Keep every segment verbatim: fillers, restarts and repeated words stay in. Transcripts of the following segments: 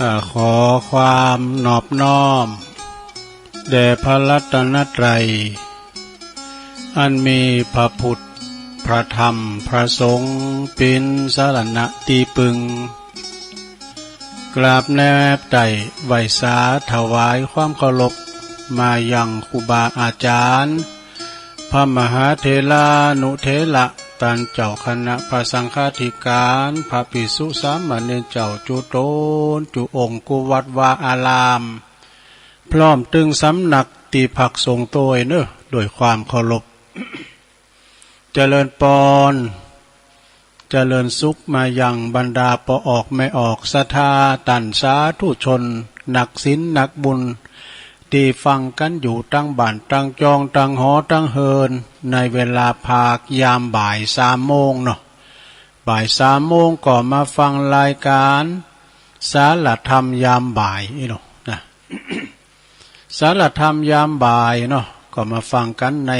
อ่า ขอความนอบน้อมแด่พระรัตนตรัย อันมีพระพุทธ พระธรรม พระสงฆ์ เป๋นสรณะตี้ปึง กราบแนบไต่ไหว้สาถวายความเคารพมายังครูบาอาจารย์ พระมหาเถรานุเถระ ต้านเจ้าคณะพระสังฆาธิการ พระภิกษุสามเณรเจ้าจุ๊ตนจุ๊องค์ กู้วัดวาอาราม พร้อมตึงสำนักตี้พักสงฆ์โตยเนอะ ด้วยความเคารพ เจริญปอน เจริญสุขมายังบรรดาป้อออกแม่ออกศรัทธา ต้านสาธุชน นักศีลนักบุญ ตี้ฟังกั๋นอยู่ตังบ้านตังจองตังหอตังเฮือน ในเวลาพากยามบ่ายสามโมงเนาะ บ่ายสามโมงก็มาฟังรายการสารธรรมยามบ่ายนี่เนาะนะ สารธรรมยามบ่ายเนาะ ก็มาฟังกั๋นใน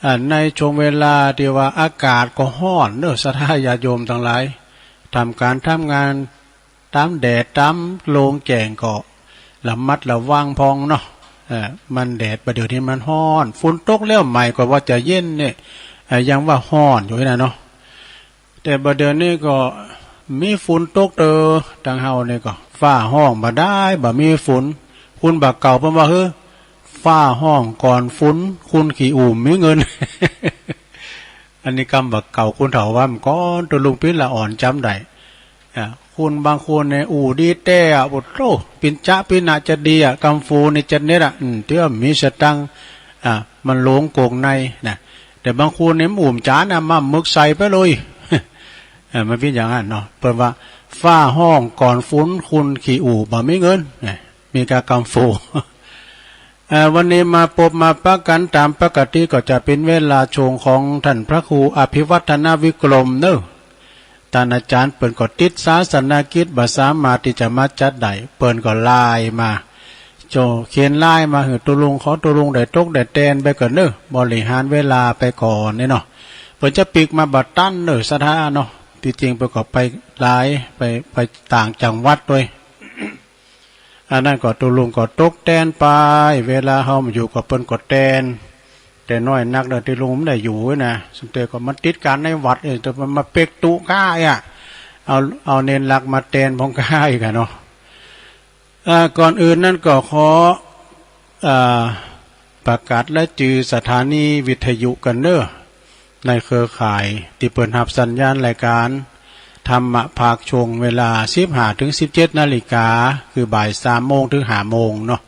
อ่า ในช่วงเวลาตี้ว่าอากาศก็ฮ้อนเนอะ ศรัทธาญาติโยมตังหลาย ทำก๋านทำงานต๋ามแดดต๋ามโล่งแจ้งก็ระมัดระวังพ่องเนาะ เอ่อ มันแดด บ่าเดี่ยวนี้มันฮ้อน ฝนตกแล้วใหม่ก็ว่าจะเย็นเนี่ย เอ่อ ยังว่าฮ้อนอยู่นะเนาะ แต่บ่าเดี่ยวนี้ก็มีฝนตกเตอ ตังเฮานี่ก็ฟ้าฮ้องบ่ได้ บ่มีฝน คนบ่าเก่าเปิ้นว่า เฮ้อ ฟ้าฮ้องก่อนฝน คนขี้อู่มีเงิน อันนี้กำบ่าเก่าคนเฒ่าว่ามาก่อน ตุ๊ลุงปิ๊นละอ่อนจ๋ำได้ อ่า คนบางคนเนี่ยอู่ดีแต๊อะ โอ้โธ่ ปิ๊นจ๊ะปิ๊นนะจะดีอะ กำฝนนี่จะเน็ดอะ อืม เตื้อมีสตังค์ อ่า มันหลงโกงในนะ แต่บางคนเนี่ยมันอู่จ๋านะ มาหมึกใส่ไปเลย เออ มันเป๋นอย่างนั้นเนาะ เปิ้นว่าฟ้าฮ้องก่อนฝน คนขี้อู่บ่มีเงิน นะ มีกากำฝน เอ่อ วันนี้มาปบมาปะกั๋นต๋ามปกติก็จะเป๋นเวลาช่วงของต้านพระครูอภิวัฒนวิกรมเนอะ ต้านอาจ๋ารย์เปิ้นก็ติดศาสนกิจ บ่สามารถตี้จะมาจัดได้ เปิ้นก็ไลน์มา โจ้ เขียนไลน์มาหื้อตุ๊ลุง ขอตุ๊ลุงได้ตกได้แตนไปก่อนเนอะ บริหารเวลาไปก่อนเนี่ยเนาะ เปิ้นจะปิ๊กมาบ่ตันเนอะ ศรัทธาเนาะ ตี้จริงเปิ้นก็ไปหลาย ไป ไปต่างจังหวัดโตย อันนั้นก็ตุ๊ลุงก็ตกแตนไป เวลาเฮามาอยู่ก็เปิ้นก็แตน แต่น้อยนักเนาะ ตุ๊ลุงบ่ได้อยู่นะ ส่วนใหญ่ก็มาติดก๋านในวัด เออ แต่มันมาเป๊กตุ๊ก้าอะ เอา เอาเณรหลักมาแตนพ่องก้าอีกอะเนาะ อ่า ก่อนอื่นนั้นก็ขอ อ่า ประกาศรายจื่อสถานีวิทยุก่อนเนอะ ในเครือข่ายตี้เปิ้นฮับสัญญาณรายการธรรมะภาคช่วงเวลาสิบห้าถึงสิบเจ็ดนาฬิกา คือบ่ายสามโมงถึงห้าโมงเนาะ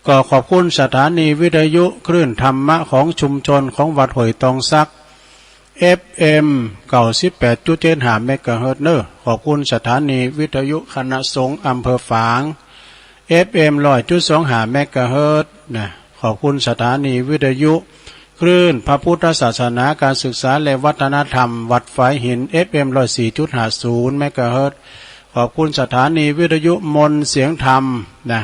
ก็ขอบคุณสถานีวิทยุคลื่นธรรมะของชุมชนของวัดห้วยตองสัก เอฟเอ็ม เก้าสิบแปดจุดเจ็ดห้าเมกะเฮิรตซ์เนอะ ขอบคุณสถานีวิทยุคณะสงฆ์อำเภอฝาง เอฟเอ็ม ร้อยจุดสองห้าเมกะเฮิรตซ์นะ ขอบคุณสถานีวิทยุคลื่นพระพุทธศาสนา การศึกษาและวัฒนธรรมวัดฝายหิน เอฟเอ็ม ร้อยสี่จุดห้าศูนย์เมกะเฮิรตซ์ ขอบคุณสถานีวิทยุมนต์เสียงธรรมนะ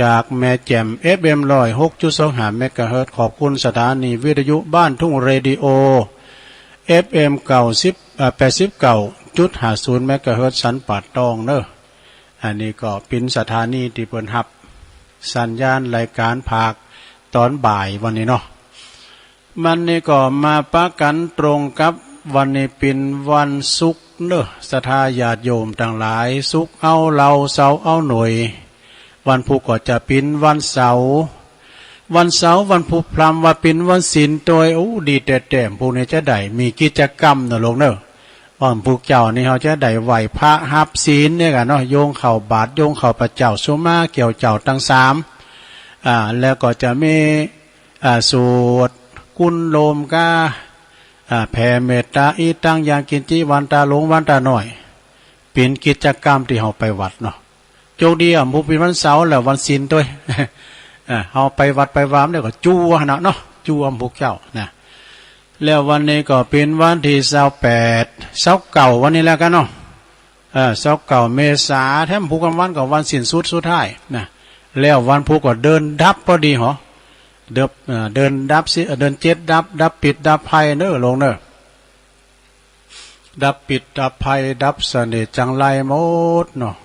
จากแม่แจ่ม เอฟเอ็ม ร้อยหกจุดสองห้าเมกะเฮิรตซ์ ขอบคุณสถานีวิทยุบ้านทุ่งเรดิโอ เอฟเอ็ม เก้าสิบ เอ่อ แปดสิบเก้าจุดห้าศูนย์เมกะเฮิรตซ์ สันป่าตองเนอะ อันนี้ก็เป๋นสถานีตี้เปิ้นฮับสัญญาณรายการภาคต๋อนบ่ายวันนี้เนาะ มันนี้ก็มาปะกั๋นตรงกับวันนี้เป๋นวันศุกร์เนอะ ศรัทธาญาติโยมตังหลาย ศุกร์เอาเหล้า เสาร์เอาหน่วย วันพุธก็จะเป๋นวันเสาร์ วันเสาร์ วันพุธพร่ำว่าเป๋นวันศีลโตย โอ้ ดีแต๊ๆ พวกนี้จะได้มีกิจกรรมเนอะลูกเนอะ วันพุธเจ้านี้เฮาจะได้ไหว้พระฮับศีลเนี่ยกั๋นเนาะ โยงข้าวบาตร โยงข้าวพระเจ้าสุมา เกี่ยวเจ้าตังสาม อ่า แล้วก็จะมี อ่า สวดกุณโลมกา อ่า แผ่เมตตา อิตัง ยังกิญจิ วันตาหลวง วันตาน้อย เป๋นกิจกรรมตี้เฮาไปวัดเนาะ โจคดีอะ มันเป๋นวันเสาร์แล้ววันศีลโตย อ่า เฮาไปวัดไปวาเนี่ยก็จั่วหั้นนะเนาะ จั่วพวกเจ้านะ แล้ววันนี้ก็เป๋นวันตี้ซาวแปด ซาวเก้าวันนี้แล้วกั๋นเนาะ เออ ซาวเก้าเมษา แถมพุธกลางวันก็วันสิ้นสุดสุดท้ายนะ แล้ววันพุธก็เดือนดับพอดีหอ เดือน เอ่อ เดือนดับสิ เอ่อ เดือนเจ็ดดับ ดับพิษดับภัยเนอะ ลงเนอะ ดับพิษดับภัย ดับเสน่ห์จังไรหมดเนาะ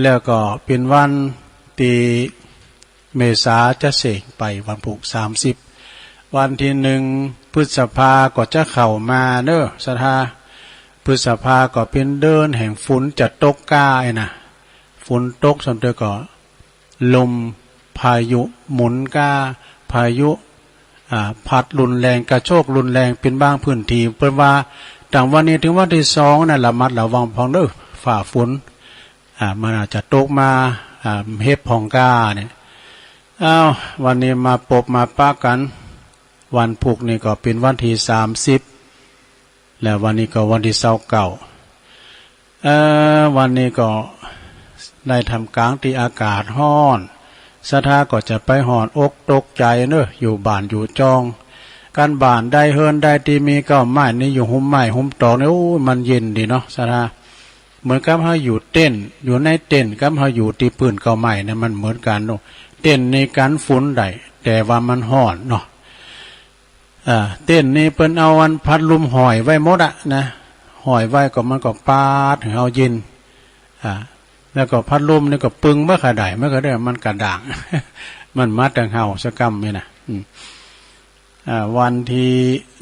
แล้วก็เป็นวันที่เมษาจะเสกไปวันพุธสามสิบ วันที่หนึ่งพฤษภาก็จะเข้ามาเนอะ ศรัทธา พฤษภาก็เป็นเดือนแห่งฝนจะตกก้าไอ้นะ ฝนตกสำเร็จก็ ลมพายุหมุนก้า พายุ อ่า พัดรุนแรง กระโชกรุนแรง เป็นบางพื้นที่ เปิ้นว่า ตั้งวันนี้ถึงวันที่สองนะ ระมัดระวังพองเด้อ ฟ้าฝน อ่า มันอาจจะตกมา อ่า เฮ็ดพองก้าเนี่ย อ้าว วันนี้มาปบมาปะกัน วันพุธนี่ก็เป็นวันที่สามสิบ แล้ววันนี้ก็วันที่ซาวเก้า เอ่อ วันนี้ก็ได้ทำกลางที่อากาศฮ้อน ศรัทธาก็จะไปฮ้อนอกตกใจเนอะ อยู่บ้านอยู่จอง การบ้านได้เฮือนได้ตี้มีเก๊าไม้นี่ อยู่ฮุมไม้ฮุมตอกนี่ โอ้ย มันเย็นดีเนาะ ศรัทธา เหมือนกับเฮาอยู่เต็นท์ อยู่ในเต็นท์กับเฮาอยู่ตี้พื้นเก๊าไม้เนี่ย มันเหมือนกันเนาะ เต็นท์นี่กันฝนได้ แต่ว่ามันฮ้อนเนาะ อ่า เต็นท์นี่เปิ้นเอาอันพัดลมห้อยไว้หมดอะนะ ห้อยไว้ก็มันก็ปาดให้เฮาเย็น อ่า แล้วก็พัดลมนี่ก็ปึงบ่ค่อยได้ มันก็ได้ มันกระด้าง มันมาแต่เฮาซะกำนี่นะ อืม อ่า วันที่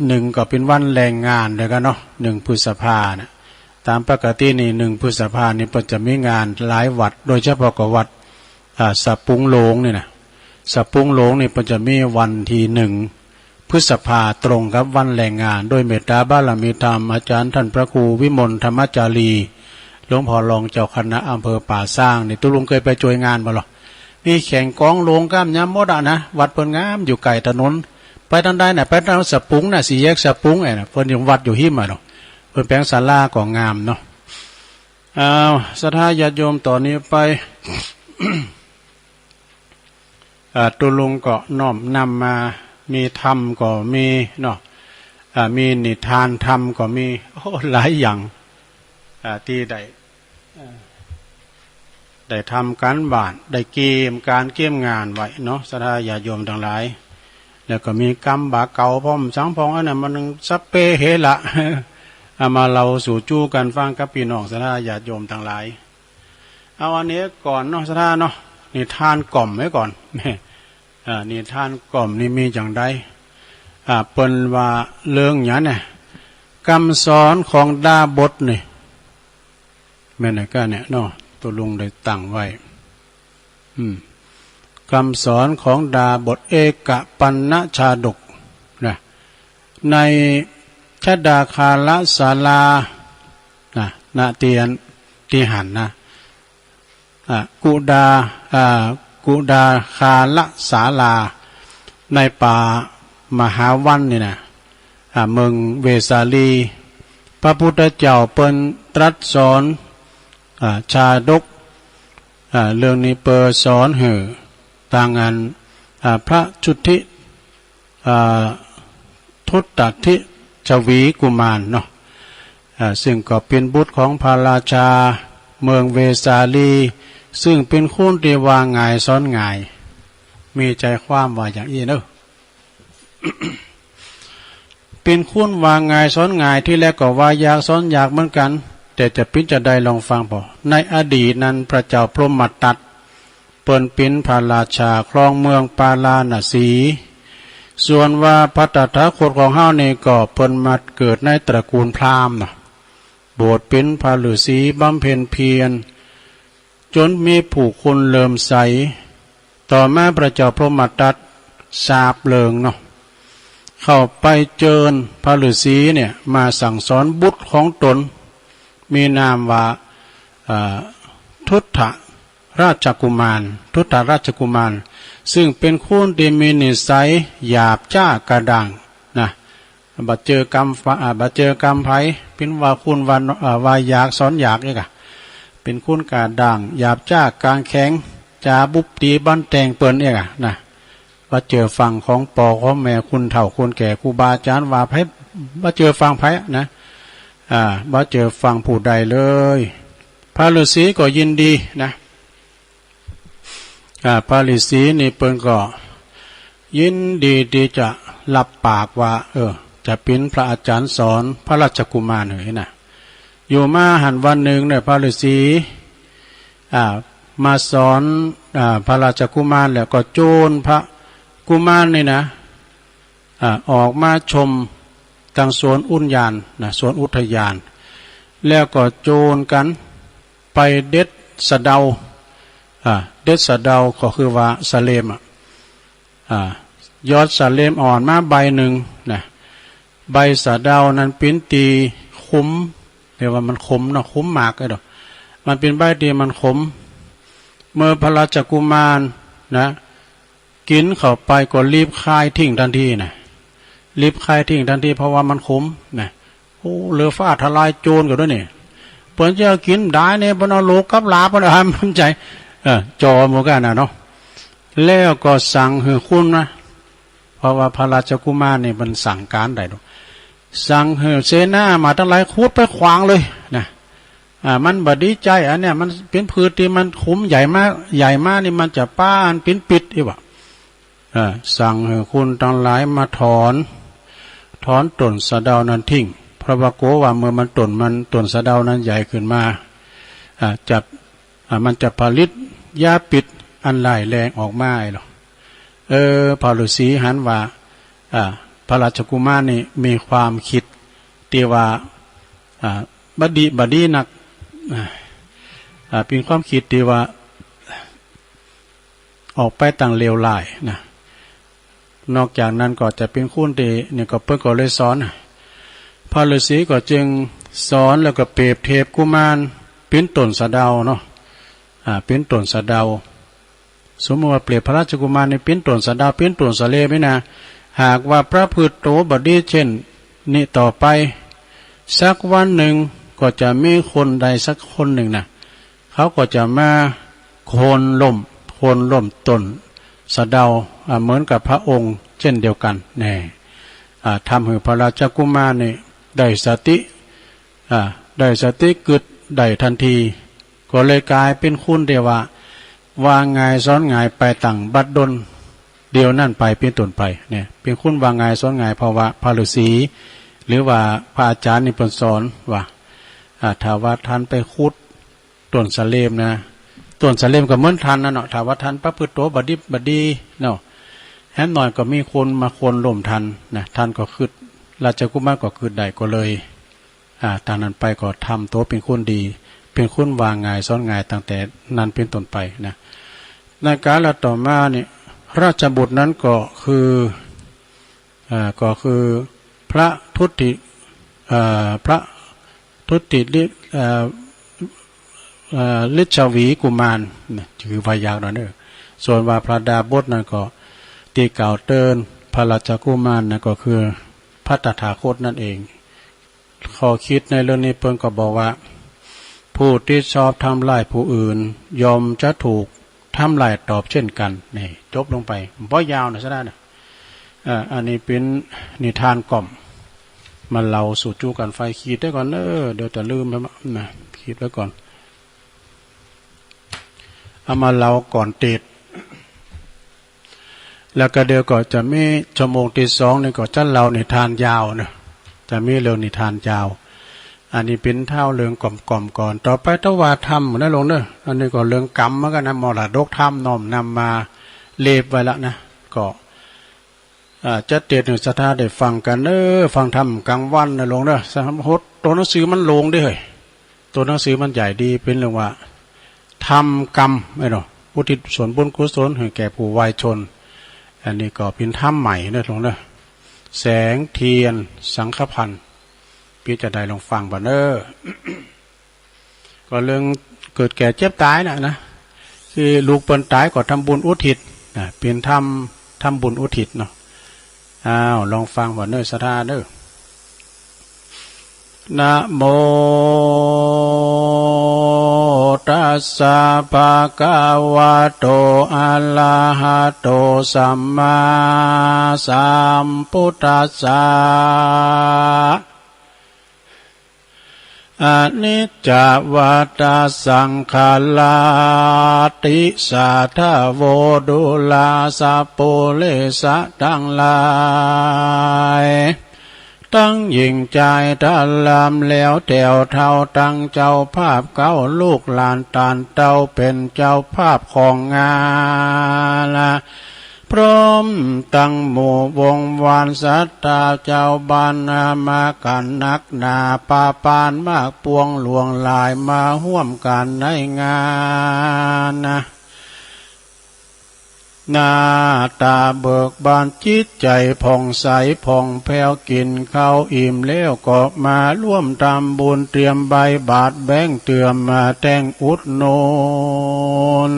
หนึ่งก็เป็นวันแรงงานเดียวกันเนาะ หนึ่งพฤษภาน่ะ ตามปกตินี่ หนึ่งพฤษภานี่เปิ้นจะมีงานหลายวัด โดยเฉพาะก็วัด อ่า สะปุงโลงนี่นะ สะปุงโลงนี่เปิ้นจะมีวันที่หนึ่งพฤษภาตรงกับวันแรงงาน ด้วยเมตตาบารมีธรรมอาจารย์ท่านพระครูวิมลธรรมจารี หลวงพ่อรองเจ้าคณะอำเภอป่าซางนี่ ตุ๊ลุงเคยไปช่วยงานบ่ล่ะ มีแข่งกลองโลงก้ามยามหมดอะนะ วัดเปิ้นงามอยู่ใกล้ถนน ไปทางใดน่ะ ไปทางสะปุงน่ะ สี่แยกสะปุงไอ้น่ะ เปิ้นยังวัดอยู่หิมอะเนาะ เปิ้นแปลงศาลาก็งามเนาะ อ้าว ศรัทธาญาติโยม ตอนนี้ไป อ่า ตุ๊ลุงก็น้อมนำมา มีธรรมก็มีเนาะ อ่า มีนิทานธรรมก็มี โอ้ หลายอย่าง อ่า ที่ได้ อ่า ได้ทำการบ้าน ได้เกียมการเกียมงานไว้เนาะ ศรัทธาญาติโยมทั้งหลาย แล้วก็มีกำบ่าเก่าพร้อมสังพอง อันนั้นมันสัพเพเหระ เอามาเล่าสู่จู้กันฟังกับพี่น้องศรัทธาญาติโยมทั้งหลาย เอาอันนี้ก่อนเนาะ ศรัทธาเนาะ นิทานกล่อมไว้ก่อน อ่า นิทานกล่อมนี่มีจั่งใด อ่า เปิ้นว่าเรื่องหยังเนี่ย กำสอนของดาบทนี่ แม่นก็เนี่ยเนาะ ตุ๊ลุงได้ตั้งไว้ อืม กำสอนของดาบท เอกปัณณชาดกนะ ในชดาคารศาลานะ ณ เตียน ที่หันนะ อ่ะ กุดา อ่า กุดาคารศาลา ในป่ามหาวันนี่นะ อ่า เมืองเวสาลี พระพุทธเจ้าเปิ้นตรัสสอน อ่า ชาดก อ่า เรื่องนี้เปิ้นสอนหื้อตางอัน อ่า พระชุติ อ่า ทุตติชวีกุมารเนาะ อ่า ซึ่งก็เป็นบุตรของพระราชาเมืองเวสาลี ซึ่งเป็นคนที่ว่าง่ายสอนง่าย มีใจความว่าอย่างอี้เนอะ เป็นคนว่าง่ายสอนง่าย ที่แรกก็ว่ายากสอนยากเหมือนกัน แต่จะเป็นจะใดลองฟังพอ ในอดีตนั้นพระเจ้าพรหมทัต เปิ้นเป็นพระราชาครองเมืองปาราณสี ส่วนว่าพระตถาคตของเฮานี่ก็เปิ้นมาเกิดในตระกูลพราหมณ์เนาะ บวชเป็นพระฤาษีบำเพ็ญเพียร จนมีผู้คนเลื่อมใส ต่อมาพระเจ้าพรหมทัตสาบเลิงเนาะ เข้าไปเจิญพระฤาษีเนี่ยมาสั่งสอนบุตรของตน มีนามว่า อ่า ทุตตราชกุมาร ทุตตราชกุมาร ซึ่งเป็นคนที่มีนิสัยหยาบช้ากระด้างนะ บ่เจอกำฝ- อ่า บ่เจอกำไผ เป็นว่าคนว่า อ่า ว่ายากสอนยากเอกอะ เป็นคนกระด้าง หยาบช้า กลางแข็ง จ๋าบุบตี๋บั้นแตงเปิ้นเอกอะนะ บ่เจอฟังของป้อของแม่ คนเฒ่าคนแก่ ครูบาอาจารย์ว่าไผ บ่เจอฟังไผนะ อ่า บ่เจอฟังผู้ใดเลย พระฤาษีก็ยินดีนะ อ่า พระฤาษีนี่เปิ้นก็ยินดีที่จะรับปากว่า เออ จะเป็นพระอาจารย์สอนพระราชกุมารหื้อนะ อยู่มาหั้นวันหนึ่งเนี่ย พระฤาษี อ่า มาสอน อ่า พระราชกุมาร แล้วก็จูนพระกุมารนี่นะ อ่า ออกมาชมตางสวนอุทยานนะ สวนอุทยาน แล้วก็จูนกันไปเด็ดสะเดา อ่า เด็ดสะเดาก็คือว่าสะเลมอะ อ่า ยอดสะเลมอ่อนมาใบหนึ่งนะ ใบสะเดานั้นเป๋นตี้ขม เรียกว่ามันขมเนาะ ขมมากเลยเนาะ มันเป๋นใบตี้มันขม เมื่อพระราชกุมารนะ กิ๋นเข้าไปก็รีบคายทิ้งทันทีนะ รีบคายทิ้งทันที เพราะว่ามันขมนะ โอ้ เหลือฟ้าทะลายโจรก็ด้วยนี่ เปิ้นจะเอากิ๋นได้เนี่ย เปิ้นเอาโลกับหลา เปิ้นเอาให้มันใจ เออ จ่อหมู่กั๋นนะเนาะ แล้วก็สั่งหื้อคนนะ เพราะว่าพระราชกุมารนี่มันสั่งก๋านได้ดอก สั่งหื้อเสนามาตังหลายขุดไปขวางเลยนะ อ่า มันบ่ดีใจ๋ อันเนี้ยมันเป๋นพืชตี้มันขมใหญ่มา ใหญ่มานี่มันจะปาอันเป๋นพิษอีกว่า อ่า สั่งหื้อคนตังหลายมาถอน ถอนต้นสะเดานั้นทิ้ง เพราะว่ากั๋วว่าเมื่อมันต้นมัน ต้นสะเดานั้นใหญ่ขึ้นมา อ่า จะ อ่า มันจะผลิตยาพิษอันร้ายแรงออกมาไอ้หรอ เออ พระฤาษีหันว่า อ่า พระราชกุมารนี่มีความคิดตี้ว่า อ่า บ่ดี บ่ดีนัก อ่า อ่า เป๋นความคิดตี้ว่า ออกไปตางเลวร้ายนะ นอกจากนั้นก็จะเป๋นคนตี้ นี่ก็เปิ้นก็เลยสอนนะ พระฤาษีก็จึงสอนแล้วก็เปรียบเทียบกุมารเป๋นต้นสะเดาเนาะ อ่า เป๋นต้นสะเดา สมมุติว่าเปรียบพระราชกุมารนี่เป๋นต้นสะเดา เป๋นต้นสะเลมนี่นะ หากว่าประพฤติตัวบ่ดีเช่นนี้ต่อไป สักวันหนึ่งก็จะมีคนใดสักคนหนึ่งนะ เขาก็จะมาโค่นล้ม โค่นล้มต้นสะเดา อ่า เหมือนกับพระองค์เช่นเดียวกัน แน่ อ่า ทำให้พระราชกุมารนี่ได้สติ อ่า ได้สติกึ๊ดได้ทันที ก็เลยก๋ายเป๋นคนตี้ว่า ว่าง่ายสอนง่ายไปตางบัดดลเดียวนั้นไปเป๋นต้นไป เนี่ย เป๋นคนว่าง่ายสอนง่าย เพราะว่าพระฤาษี หรือว่าพระอาจารย์นี่เปิ้นสอนว่า อ่า ถ้าว่าท่านไปขุดต้นสะเลมนะ ต้นสะเลมก็เหมือนท่านนั่นเนาะ ถ้าว่าท่านประพฤติตัวบ่ดีบ่ดีเนาะ แหมหน่อยก็มีคนมาโค่นล้มท่านนะ ท่านก็กึ๊ด ราชกุมารก็กึ๊ดได้ ก็เลย อ่า ตางนั้นไปก็ทำตัวเป๋นคนดี เป๋นคนว่าง่ายสอนง่ายตั้งแต่นั้นเป๋นต้นไปนะ ในกาลต่อมานี่ ราชบุตรนั้นก็คือ อ่า ก็คือพระทุติ อ่า พระทุติลิ อ่า อ่า ลิชวีกุมารนะ ชื่อว่ายากหน่อยเนอะ ส่วนว่าพระดาบสนั้นก็ตี้กล่าวเติร์นพระราชกุมารนะ ก็คือพระตถาคตนั่นเอง ข้อคิดในเรื่องนี้เปิ้นก็บอกว่า ผู้ที่ชอบทำร้ายผู้อื่น ย่อมจะถูกทำร้ายตอบเช่นกัน นี่ จบลงไป บ่ยาวนะ ซะได้นะ เอ่อ อันนี้เป๋นนิทานก่อม มาเล่าสู่จู้กั๋นฟัง ขีดไว้ก่อนเนอะ เดี๋ยวจะลืมไปนะ ขีดไว้ก่อน เอามาเล่าก่อนเตด แล้วก็เดี๋ยวก็จะมีชั่วโมงตี้สองนี่ก็จะเล่านิทานยาวเนอะ จะมีเรื่องนิทานยาว อันนี้เป๋นเท่าเรื่องก่อมๆก่อน ต่อไปถ้าว่าธรรมนะหลวงเนอะ อันนี้ก็เรื่องกรรมเหมือนกั๋นนะ มรดกธรรมน้อมนำมาเล่าไว้ละนะ ก็ อ่า จะเตดหื้อศรัทธาได้ฟังกั๋นเนอะ ฟังธรรมกลางวันนะหลวงเนอะ สำหรับหด ตัวหนังสือมันโล่งเด้อเฮ้ย ตัวหนังสือมันใหญ่ดี เป๋นเรื่องว่า ทำกรรม ไอ้เนาะ อุทิศส่วนบุญกุศลให้แก่ผู้วายชน อันนี้ก็เป๋นธรรมใหม่เนอะหลวงเนอะ แสงเทียนสังฆพันธ์ ปี้จะได้ลองฟังบ่าเนอะ ก็เรื่องเกิดแก่เจ็บต๋ายน่ะนะ คือลูกเปิ้นต๋ายก็ทำบุญอุทิศนะ เป๋นธรรม ทำบุญอุทิศเนาะ อ้าว ลองฟังบ่าเนอะ ศรัทธาเนอะ นะโมตัสสะ ภะคะวะโต อะระหะโต สัมมาสัมพุทธัสสะ อนิจจาวัตตาสังขารา ติสาทะโว ดูราสัพปุริสะตังหลาย ต ตังหญิงจายตะลามแล้วแถวเฒ่าตังเจ้าภาพเก้าลูกหลานตานเต้าเป๋นเจ้าภาพของงาน พร้อมตังหมู่วงวานศรัทธาเจ้าบ้านนามากั๋นนักหนา ปาปานมากปวงหลวงหลายมาฮ่วมกั๋นในงานนะ หน้าต๋าเบิกบานจิตใจ๋ผ่องใสผ่องแผ้ว กิ๋นข้าวอิ่มแล้วก็มาฮ่วมทำบุญ เตรียมใบบาตรแบงก์เตื้อมาแต่งอุดหนุน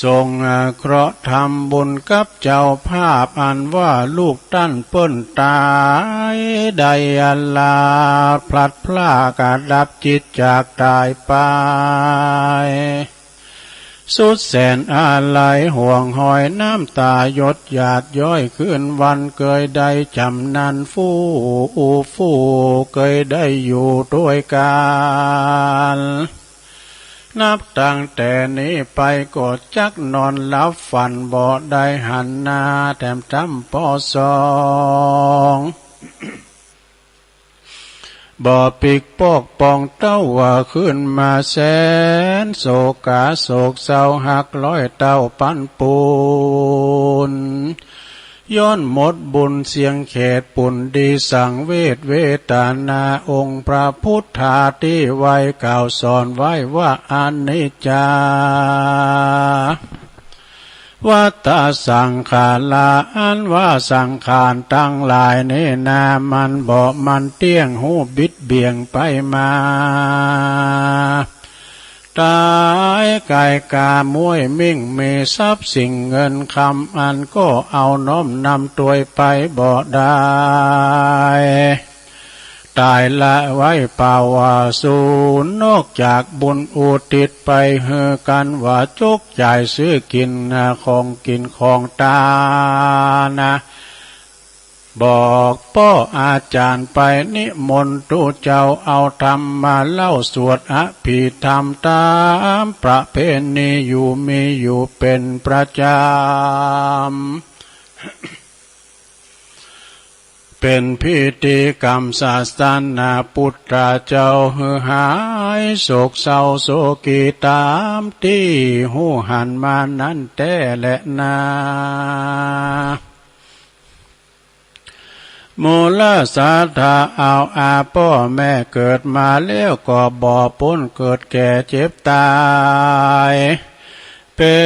สงเคราะห์ทำบุญกับเจ้าภาพ อันว่าลูกต้านเปิ้นต๋าย ได้อาลาพลัดพรากดับจิตจากต๋ายไป สุดแสนอาลัยห่วงหอยน้ำต๋าหยดหยาดย้อย คืนวันเกยได้จ๋ำนันฟู่อู้ฟู่เกยได้อยู่ตวยกั๋น นับตั้งแต่นี้ไปก็จักนอนหลับฝันบ่ได้หันหน้าแถมจ้ำปอสอง บ่ปิกปอกปองเต้าว่าคืนมาแสนโศกาโศกเศร้าหักร้อยเต้าปันปูน ย้อนหมดบุญเสียงเขตปุนดีสังเวชเวทนา องค์พระพุทธาตี้ไว้กล่าวสอนไว้ว่าอนิจจา วัฏฏะสังขารา อันว่าสังขารตังหลายนี้นา มันบ่มันเตี้ยงฮู้บิดเบี่ยงไปมา ต๋ายก๋ายกาม้วยมิ่งมีทรัพย์สิ่งเงินคำ อันก็เอาน้อมนำตวยไปบ่ได้ ต๋ายละไว้เปล่าว่าสูญ นอกจากบุญอุทิศไปหื้อกั๋นว่าจกจ่ายซื้อกิ๋นของกิ๋นของต๋านนะ บอกป้ออาจ๋ารย์ไปนิมนต์ตุ๊เจ้าเอาธรรมมาเล่าสวดอภิธรรมต๋ามประเพณีอยู่มีอยู่เป๋นประจ๋ำ เป๋นพิธีกรรมศาสนาพุทธเจ้าหื้อหายโศกเศร้าโศกีต๋ามตี้ฮู้หันมานั้นแต๊แลนา มูลศรัทธาเอาอาป้อแม่เกิดมาแล้วก็บ่ป๊นเกิดแก่เจ็บต๋าย เป๋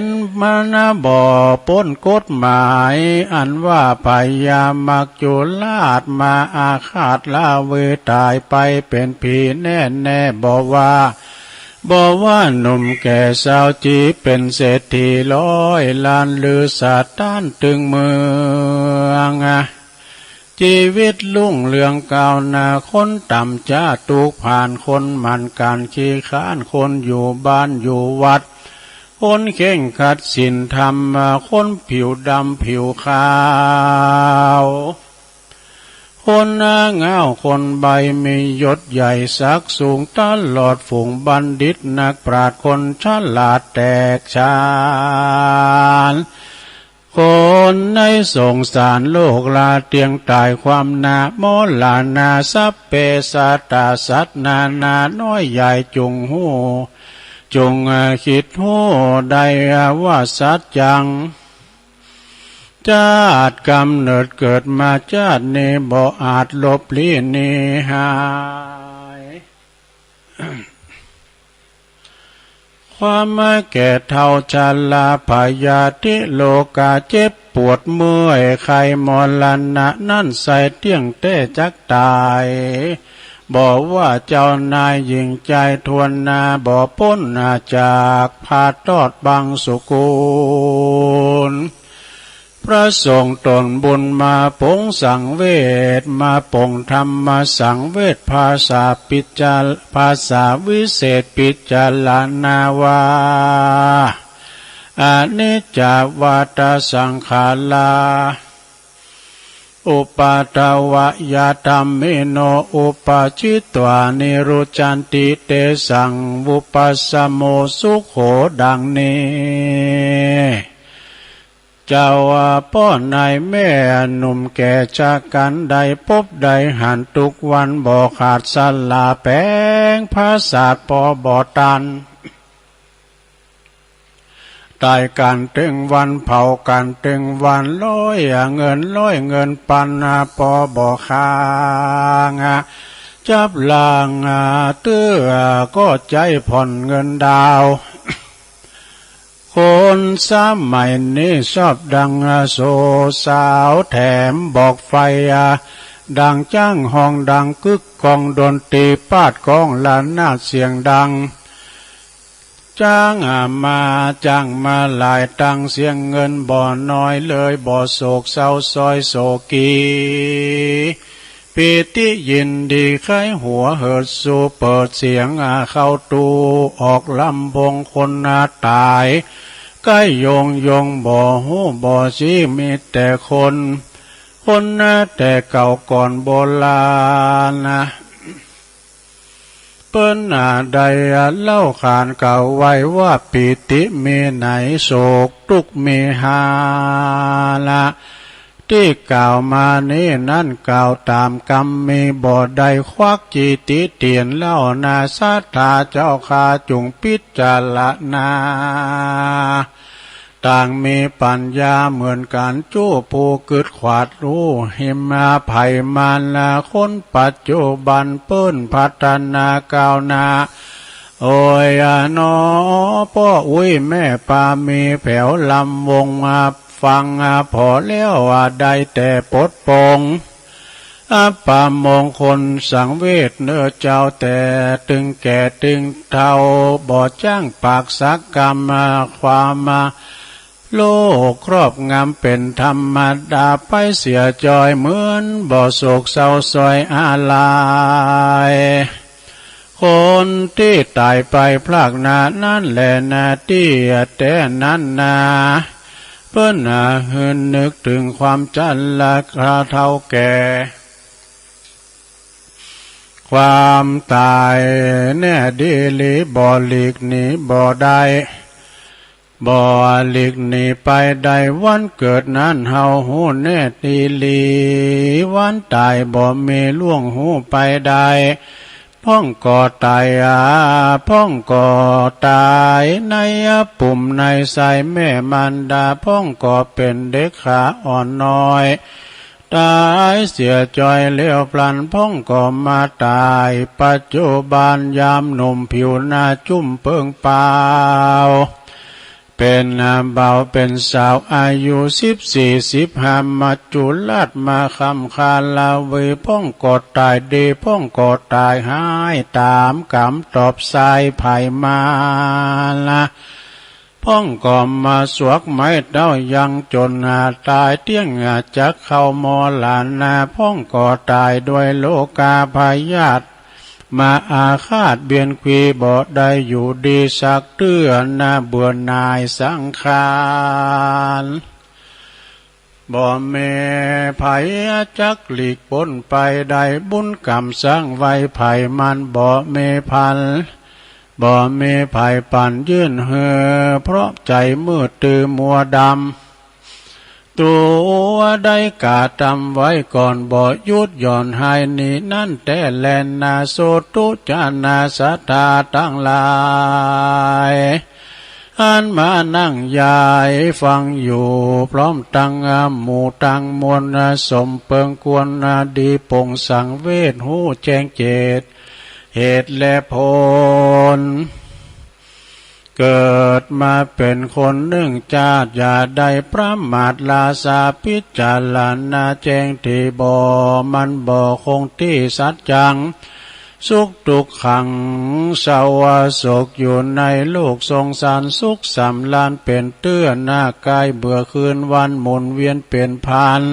นมานะบ่ป๊นกฎหมาย อันว่าพญามัจจุราชมาอาฆาตลาวีต๋ายไปเป๋นผีแน่แน่ บ่ว่า บ่ว่าหนุ่มแก่สาวจี๋ เป๋นเศรษฐีร้อยล้านหรือสถานตึงเมือง ชีวิตรุ่งเรืองก้าวหน้า คนต่ำจ๊าตุ๊กข์ผ่าน คนหมั่นก๋านขี้คร้าน คนอยู่บ้านอยู่วัด คนเคร่งครัดศีลธรรม คนผิวดำผิวขาว คนหน้าเงาคนใบมียศใหญ่ศักดิ์สูง ตลอดฝูงบัณฑิตนักปราชญ์คนฉลาดแตกฉาน คนในสงสารโลกลาเตียงต๋ายความหน้า มรณาสัพเพสัตตา สัตว์นานาน้อยใหญ่จุ่งฮู้ จุ่งคิดฮู้ได้ว่าสัจจัง จ๊าดกำเนิดเกิดมาจ๊าดนี้บ่อาจลบลี้หนีหาย ความแก่เฒ่าชราพยาธิโรคาเจ็บปวดเมื่อยไข้มรณะนั้นใส่เตี้ยงแต๊จักต๋าย บ่ว่าเจ้านายหญิงจายถ้วนหน้า บ่ป๊นจากพาทอดบังสุกุล พระสงฆ์ต๋นบุญมาปรงสังเวช มาปรงธรรมสังเวช ภาษาปิจาร- ภาษาวิเศษปิจารณาว่า อนิจจาวัฏฏะสังขารา อุปาทวยาธัมมิโน อุปปาทิตวานิรุจจันติ เตสังวุปปัสสโมสุโข ดังนี้ เจ้าป้อนายแม่หนุ่มแก่จากกันได้พบได้หันทุกวันบ่ขาดสละแปงผาสาทปอบ่ตัน ตายกันเต็งวันเผากันเต็งวันร้อยเงินร้อยเงินปันปอบ่ค้างจับลางเตื้อก็ใจผ่อนเงินดาว คนสมัยนี้ชอบดังโซสาวแถมบอกไฟดังจ้างห้องดังกึกกองดนตรีปาดกองระนาดเสียงดัง จ้างมาจ้างมาหลายตังเสียงเงินบ่น้อยเลยบ่โศกเศร้าซอยโศกี ปีติยินดีใครหัวเหิดสู่เปิดเสียงเข้าตู้ออกลำวงคนตายใกล้โยงโยงบ่ฮู้บ่ชี้มีแต่คน คนแต่เก่าก่อนโบราณนะ เปิ้นได้เล่าขานกล่าวไว้ว่าปีติมีไหนโศกทุกข์มีหาละ ที่กล่าวมานี้นั้นกล่าวตามกำมีบ่ได้ควักจีติเตียนเล่านาศรัทธาเจ้าข้าจุ่งพิจารณา ต่างมีปัญญาเหมือนกันจู้ผู้กึดขวาดรู้หิมมาไผมันละคนปัจจุบันเปิ้นพัฒนาก้าวหน้า โอ้ยนอ ป้ออุ๊ยแม่ปามีแผวลำวงมาฟังพอแล้วได้แต่ปลดปลง อัปปมงคลสังเวชเนอเจ้าแต่ตึงแก่ตึงเฒ่าบ่จ้างปากสักกำความโลกครอบงำเป็นธรรมดาไปเสียจอยเหมือนบ่โศกเศร้าซอยอาลัย คนที่ตายไปพลากหน้านั้นแหละนาตี้แต๊นั้นนา เปิ้นหาหื้อนึกถึงความชราเฒ่าแก่ ความตายแน่ดีหลีบ่หลีกหนีบ่ได้ บ่หลีกหนีไปได้ วันเกิดนั้นเฮาฮู้แน่ดีหลี วันตายบ่มีล่วงฮู้ไปได้ พ่องก็ตายอา พ่องก็ตายในอาปุ่มในไส้แม่มารดา พ่องก็เป็นเด็กขาอ่อนน้อย ตายเสียจอยแล้วพลัน พ่องก็มาตายปัจจุบันยามหนุ่มผิวหน้าจุ่มเปิงเปล่า เป็นบ่าวเป็นสาวอายุสิบสี่สิบห้า มัจจุราชมาคำคาลาวี พ่องก็ตายดี พ่องก็ตายฮ้าย ตามกรรมตอบสายไผมาละ พ่องก็มาสวกไม้เต้ายังจนหาตายเตี้ยงหาจักเข้ามรณะ พ่องก็ตายด้วยโรคาพยาธิ มาอาฆาตเบียนขีบ่ได้อยู่ดีสักเตื้อนา เบื่อหน่ายสังขาร บ่มีไผจักหลีกป๊นไปได้ บุญกรรมสร้างไว้ไผมันบ่มีพัน บ่มีไผปันยื่นหื้อ เพราะใจมืดตื้อมัวดำ ตัวได้กระทำไว้ก่อนบ่หยุดหย่อนหายนี้นั้นแต๊แลนา โสธุจนาศรัทธาตังหลาย อันมานั่งยายฟังอยู่พร้อมตังหมู่ตังมวล สมเปิงควรดีปลงสังเวชฮู้แจ้งเจต เหตุและผล เกิดมาเป็นคนนึ่งจาติ อย่าได้ประมาท ลาสาพิจารณาแจ้งที่บ่ มันบ่คงตี้สัจจัง สุขทุกข์ขัง เศร้าโศกอยู่ในโลกสงสาร สุขสำราญเป็นเตื้อหน้ากาย เบื่อคืนวันหมุนเวียนเป็นพัน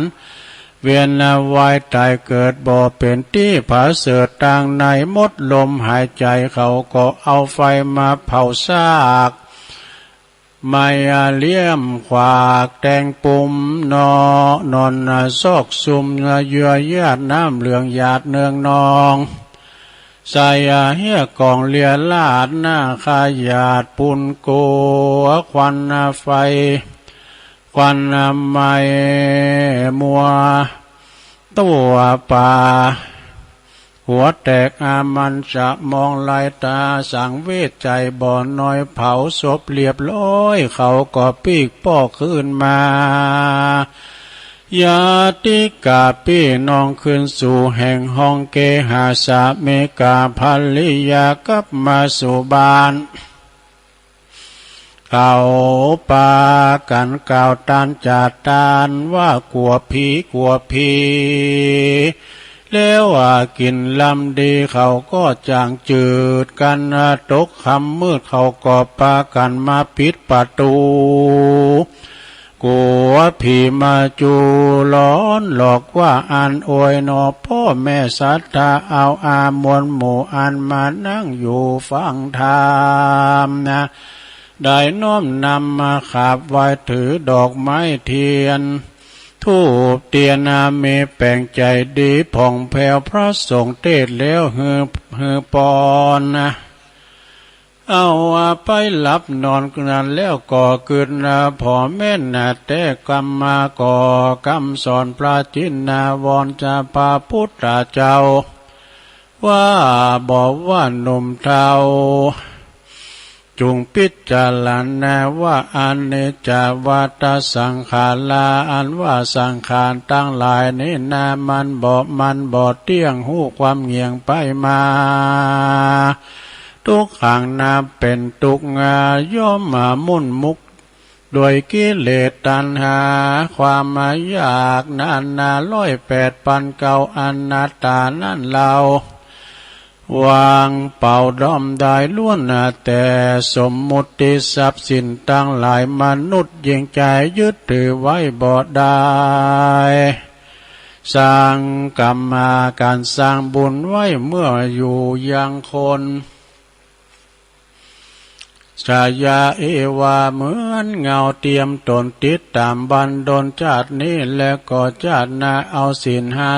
เวียนว่ายตายเกิดบ่เป็นตี้ผาเสริฐ ตางในหมดลมหายใจ เขาก็เอาไฟมาเผาซาก ไม้เลี่ยมขวากแตงปุ่มเนาะ นอนซอกซุมเยื่อหยาดน้ำเหลืองหยาดเนืองนอง ใส่เฮี้ยกองเลียราดหน้าขยาดปูนกัวควันไฟ ควันไหม้มัวตัวป่า หัวแตกอามันจะมองลายตา สังเวชใจบ่น้อย เผาศพเรียบร้อย เขาก็ปีกป้อคืนมา ญาติกาพี่น้องคืนสู่แห่งห้องเกหา สามีกาภริยากลับมาสู่บ้าน เขาปากันกล่าวต้านจาต้านว่ากั๋วผีกั๋วผี แล้วว่ากิ๋นลำดีเขาก็จ่างจืดกั๋น ตกค่ำมืดเขาก็ปากั๋นมาปิดประตู๋ กั๋วผีมาจูหลอนหลอกว่า อันโอยหนอพ่อแม่ศรัทธา เอาอามวลหมู่อันมานั่งอยู่ฟังธรรมนะ ได้น้อมนำมาขาบไหว้ถือดอกไม้เทียน ธูปเตียนนะ มีแป๋งใจ๋ดีผ่องแผ้ว พระสงฆ์เตสน์แล้วหื้อ หื้อปอนนะ เอาไปหลับนอนนั้นแล้วก็กึ๊ดนะ ผ่อแม่นนะ แต่กำมาก่อกำสอนพระจินนะ วอนจะพระพุทธเจ้า ว่าบอกว่าหนุ่มเฒ่า จุ่งพิจารณาว่าอนิจจวัฏฏะสังขารา อันว่าสังขารตังหลายนี้นา มันบ่ มันบ่เตี้ยง ฮู้ความเงี่ยงไปมา ทุกขังนาเป๋นตุ๊กข์ ย่อมมามุ่นมุก ด้วยกิเลสตัณหา ความอยากนานาร้อยแปดปันเก้า อนัตตานั้นเล่า ว่างเปล่าด้อมดาย ล้วนแต่สมมุติทรัพย์สินตังหลาย มนุษย์ยิงใจ๋ยึดถือไว้บ่ได้ สร้างกรรมาก๋านสร้างบุญไว้เมื่ออยู่ยังคน ชายาเอวา เหมือนเงาเตียมต๋นติดต๋ามบันดลชาตินี้ และก็ชาติหน้า เอาศีลห้า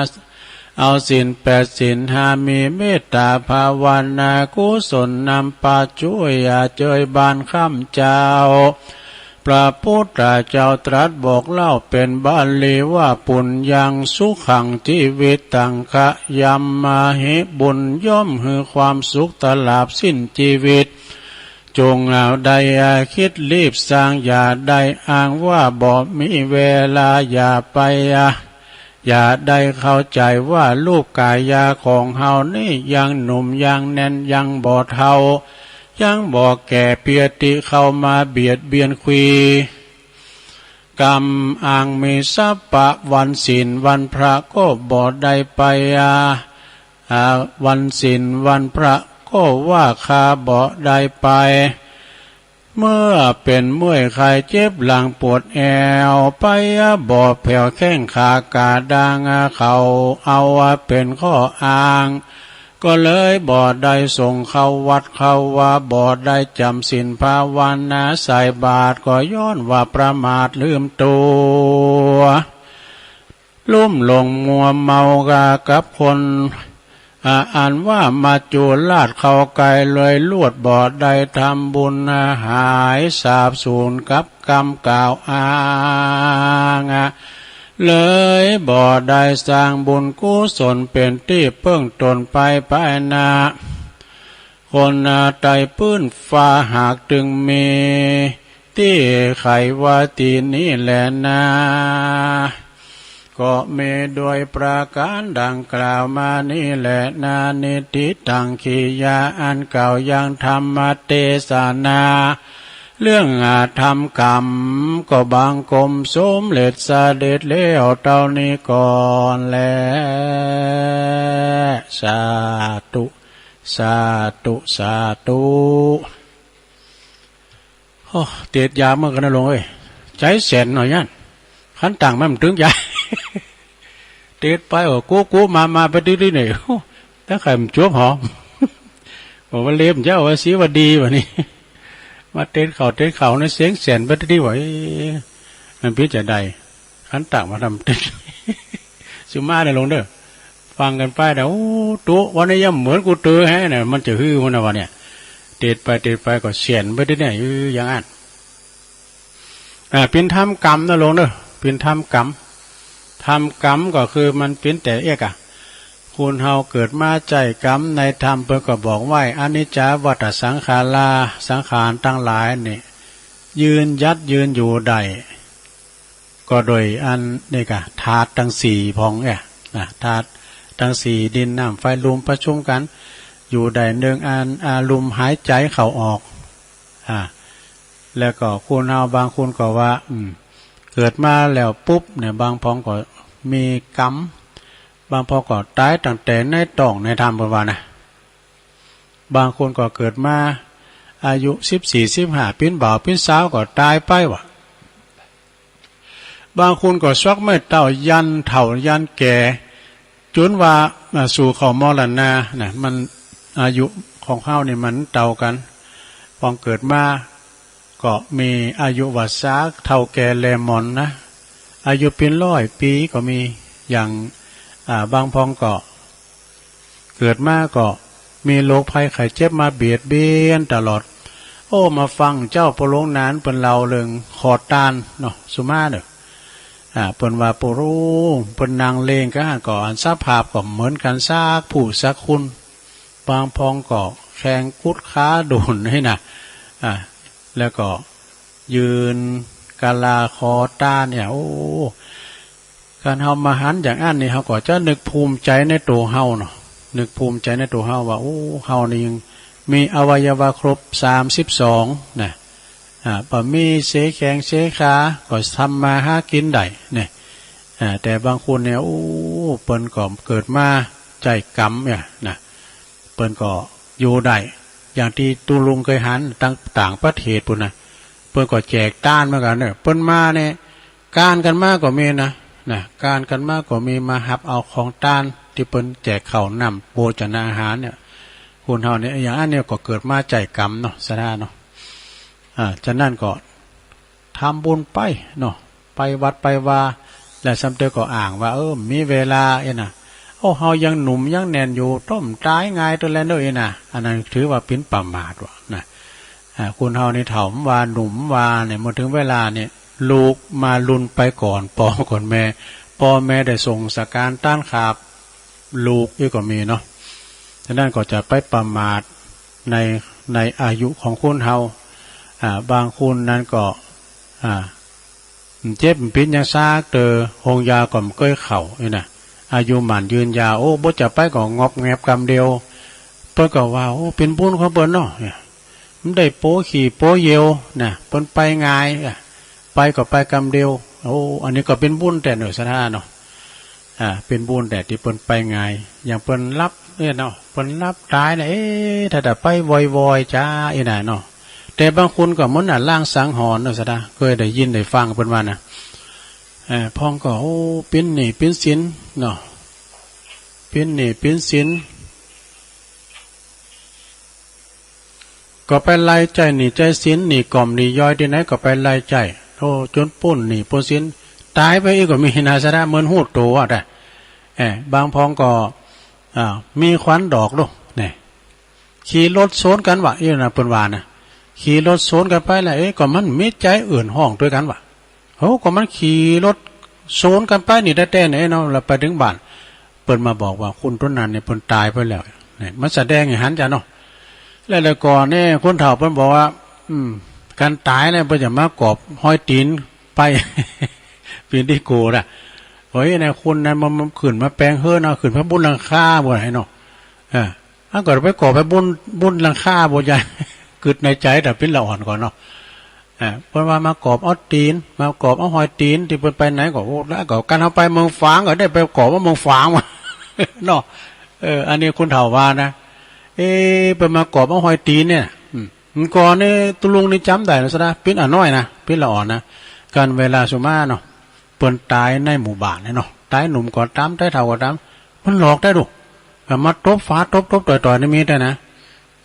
เอาศีลแปดศีลห้า มีเมตตาภาวนากุศลนำปาช่วยเจยบานข้ามเจ้า พระพุทธเจ้าตรัสบอกเล่าเป๋นบาลีว่า ปุญญังสุขังจีวิตัง ขะยัมมะหิ บุญย่อมหื้อความสุขตลอดสิ้นจีวิต จงเอาได้คิดรีบสร้าง อย่าได้อ้างว่าบ่มีเวลา อย่าไป อย่าได้เข้าใจ๋ว่ารูปก๋ายาของเฮานี้ยังหนุ่มยังแน่นยังบ่เฒ่า ยังบ่แก่เปียติเข้ามาเบียดเบียนควี กำอ้างมีทรัพย์ปะวันศีลวันพระก็บ่ได้ไป อา อา วันศีลวันพระก็ว่าข้าบ่ได้ไป เมื่อเป๋นเมื่อยไข้เจ็บหลังปวดแอว ไปบ่แผ่วแข้งขากาดาง เขาเอาเป๋นข้ออ้าง ก็เลยบ่ได้ส่งเข้าวัดเข้าวา บ่ได้จ๋ำศีลภาวนา ใส่บาตรก็ย้อนว่าประมาทลืมตั๋ว ลุ่มหลงมัวเมากากับคน อา อันว่ามัจจุราชเข้าใก้เลยลวด บ่ได้ทำบุญหายสาบสูญกับกำกล่าวอ้าง เลยบ่ได้สร้างบุญกุศลเป๋นตี้เปิ้งต๋นไปภายหน้า คนใต้ปื้นฟ้าหากตึงมี ตี้ไขว่าตี้นี้แหละนา ก็มีโดยประก๋านดังกล่าวมานี้แหละนา นิทธิตัง กิริยาอันกล่าวยังธรรมเตสนา เรื่องอาธรรมกำก็บังคมสมเร็จเสด็จแล้วเต้านี้ก่อนแล สาธุ สาธุ สาธุ โอ้ เตสน์ยาเมื่อกั๋นนะหลวงเอ้ย ใจ๋แสนหน่อยยัน ขันตั้งมันตึงใจ๋ เตสน์ไป โอ้ กู้กู้มามาไปตี้ตี้นี่ โอ้ ตั้งไข่มันจวบหอม โอ้ ว่าเล็บเจ้าว่าสีว่าดีวะนี่ มาเตสน์เข่าเตสน์เข่าในเสียงแสนไปตี้ตี้วะ เอ๊ะ มันผิดจะใด ขันตั้งมาทำเตสน์ สิมาเด้อหลวงเด้อ ฟังกั๋นไปนะ โอ้ ตุ๊ วันนี้ยังเหมือนกูเตอแฮะเนี่ย มันจะฮือมันนะวะเนี่ย เตสน์ไปเตสน์ไปก็เสียนไปตี้เนี่ย เออ อย่างอั้น อ่า เป๋นธรรมกรรมเนาะลุงเนาะ เป๋นธรรมกรรม ธรรมกรรมก็คือมันเป๋นแต่เอกอะ คนเฮาเกิดมาใจ๊กรรมในธรรม เปิ้นก็บอกไว้ อนิจจาวัฏฏะสังขารา สังขารตังหลายนี่ ยืนหยัดยืนอยู่ได้ ก็โดยอันนี้กะธาตุตังสี่พ่องเอ้ยนะ ธาตุตังสี่ ดิน น้ำ ไฟ ลม ประชุมกั๋น อยู่ได้เนืองอัน อาลมหายใจ๋เข้าออก อ่า แล้วก็คนเฮาบางคนก็ว่า อืม เกิดมาแล้วปุ๊บเนี่ย บางพ่องก็มีกรรม บางพ่องก็ต๋ายตั้งแต่ในต๊องในธรรม เปิ้นว่านะ บางคนก็เกิดมาอายุสิบสี่ สิบห้า เป๋นบ่าวเป๋นสาวก็ต๋ายไปวะ บางคนก็สักไม้เต้ายันเฒ่ายันแก่ จ๋นว่า อ่า สู่เข้ามรณะนะ มัน อายุของเฮานี่มันเต้ากั๋น พ่องเกิดมาก็มีอายุว่าสักเฒ่าแก่แลหมอนนะ อายุเป๋นร้อยปี๋ก็มี อย่าง อ่า บางพ่องก็ เกิดมาก็มีโรคภัยไข้เจ็บมาเบียดเบียนตลอด โอ้ มาฟังเจ้าปอหลวงนานเปิ้นเล่าเรื่องขอตานเนาะ สุมาเน่อ อ่า เปิ้นว่าปอหลวง เปิ้นนั่งเล่งกั๋น ก็อันสภาพก็เหมือนกั๋นสักผู้สักคน บางพ่องก็แข้งกุดขาโดนนี่นะ อ่า แล้วก็ยืนกะลาขอตานเนี่ย โอ้ คันเฮามาหันอย่างอั้นนี่ เฮาก็จะนึกภูมิใจ๋ในตั๋วเฮาเนาะ นึกภูมิใจ๋ในตั๋วเฮาว่า โอ้ เฮานี่ยังมีอวัยวะครบสามสิบสองนะ อ่า บ่มีเสแข้งเสขา ก็ทำมาหากิ๋นได้เนี่ย อ่า แต่บางคนเนี่ย โอ้ เปิ้นก็เกิดมาใจ๊กรรมเนี่ยนะ เปิ้นก็อยู่ได้ อย่างตี้ตุ๊ลุงเคยหันตังต่างประเทศปู้นนะ เปิ้นก็แจกตานเหมือนกั๋นเนี่ย เปิ้นมาเนี่ย คลานกั๋นมาก็มีนะ นะ คลานกั๋นมาก็มี มาฮับเอาของตานตี้เปิ้นแจกข้าวน้ำโภชนาอาหารเนี่ย คนเฮาเนี่ย อย่างอั้นเนี่ยก็เกิดมาใจ๊กรรมเนาะ สะดาเนาะ อ่า ฉะนั้นก็ ทำบุญไปเนาะ ไปวัดไปวา และซ้ำเตื้อก็อ้างว่า เออ มีเวลาเอ้ยนะ โอ้ เฮายังหนุ่มยังแน่นอยู่ ต้มต๋ายง่ายเตื้อแล้วเอ้ยนะ อันนั้นถือว่าเป๋นประมาทวะนะ อ่า คนเฮานี่เฒ่าว่าหนุ่มว่าเนี่ย เมื่อถึงเวลาเนี่ย ลูกมาลุนไปก่อนปอก่อนแม่ ปอแม่ได้ส่งสการต้านขาบ ลูกนี่ก็มีเนาะ ฉะนั้นก็จะไปประมาทใน ในอายุของคนเฮา อ่า บางคนนั้นก็ อ่า เจ็บเป๋นอย่างซากเตอ โฮงยาก็บ่เกยเข้านี่นะ อายุหมั้นยืนยาว โอ้ บ่จะไปก็งอบแงบกำเดียว เปิ้นก็ว่า โอ้ เป๋นบุญของเปิ้นเนาะ เนี่ย มันได้โปขี้โปเยี่ยวนะ เปิ้นไปง่าย อ่ะ ไปก็ไปกำเดียว โอ้ อันนี้ก็เป๋นบุญแต๊เนาะ สะดาเนาะ อ่า เป๋นบุญแต๊ตี้เปิ้นไปง่าย อย่างเปิ้นหลับเนี่ยเนาะ เปิ้นหลับต๋ายเนี่ย เอ๊ะ ถ้าแต่ไปวอยๆ จ้า อีน่าเนาะ แต่บางคนก็เหมือนน่ะลางสังหรณ์เนาะ สะดา เคยได้ยินได้ฟังเปิ้นว่านะ เอ่อ พ่องก็ โอ้ เป๋นหนี้เป๋นสินเนาะ เป๋นหนี้เป๋นสิน ก็ไปไล่ใจ๊หนี้ใจ๊สิน หนี้กล่อมหนี้ย้อยตี้ไหนก็ไปไล่ใจ๊ โอ้ จ๋นป๊นหนี้ป๊นสิน ต๋ายไปอีกก็มีนะ สะดา เหมือนฮู้ตั๋วอะ เอ่อ บางพ่องก็ อ่า มีควันดอกลูก เนี่ย ขี่รถสวนกั๋นวะ อีน่าเปิ้นว่านะ ขี่รถสวนกั๋นไปแล้ว เอ๊ะ ก็มันมีใจ๊เอิ้นฮ้องตวยกั๋นวะ โอ้ ก็มันขี่รถสวนกั๋นไปนี่แต๊ๆ เนี่ยเนาะ แล้วไปถึงบ้าน เปิ้นมาบอกว่าคนตั๋วนั้นเนี่ยเปิ้นต๋ายไปแล้ว เนี่ย มันแสดงให้หันจ้ะเนาะ แล้ว แล้วก่อนเนี่ย คนเฒ่าเปิ้นบอกว่า อืม คันต๋ายเนี่ย เปิ้นจะมากอบฮอยตี๋นไป เป๋นตี้โกรธอะ เฮ้ย เนี่ย คนนั้นมัน มันขึ้นมาแป๋งเฮือนเนาะ ขึ้นไปบุนหลังคาบ่ได้เนาะ เออ อันก็ไปกอบไปบุน บุนหลังคาบ่ใหญ่ กึ๊ดในใจ๋ แต่เป๋นละอ่อนก่อนเนาะ อ่า เปิ้นว่ามากอบเอาตี๋น มากอบเอาฮอยตี๋น ตี้เปิ้นไปไหนก็ โอ้ แล้วก็คันเฮาไปเมืองฝางก็ได้ไปกอบเอาเมืองฝางวะ เนาะ เออ อันนี้คนเฒ่าว่านะ เอ๊ะ เปิ้นมากอบเอาฮอยตี๋นเนี่ย อืม ก่อนนี่ตุ๊ลุงนี่จ๋ำได้นะ สะดา เป๋นอะน้อยนะ เป๋นละอ่อนนะ คันเวลาสุมาเนาะ เปิ้นต๋ายในหมู่บ้านเนี่ยเนาะ ต๋ายหนุ่มก็ต๋าม ต๋ายเฒ่าก็ต๋าม มันหลอกได้ลูก อ่ะ มาตบฝาตบๆ ต่อยๆ นี่มีแต๊นะ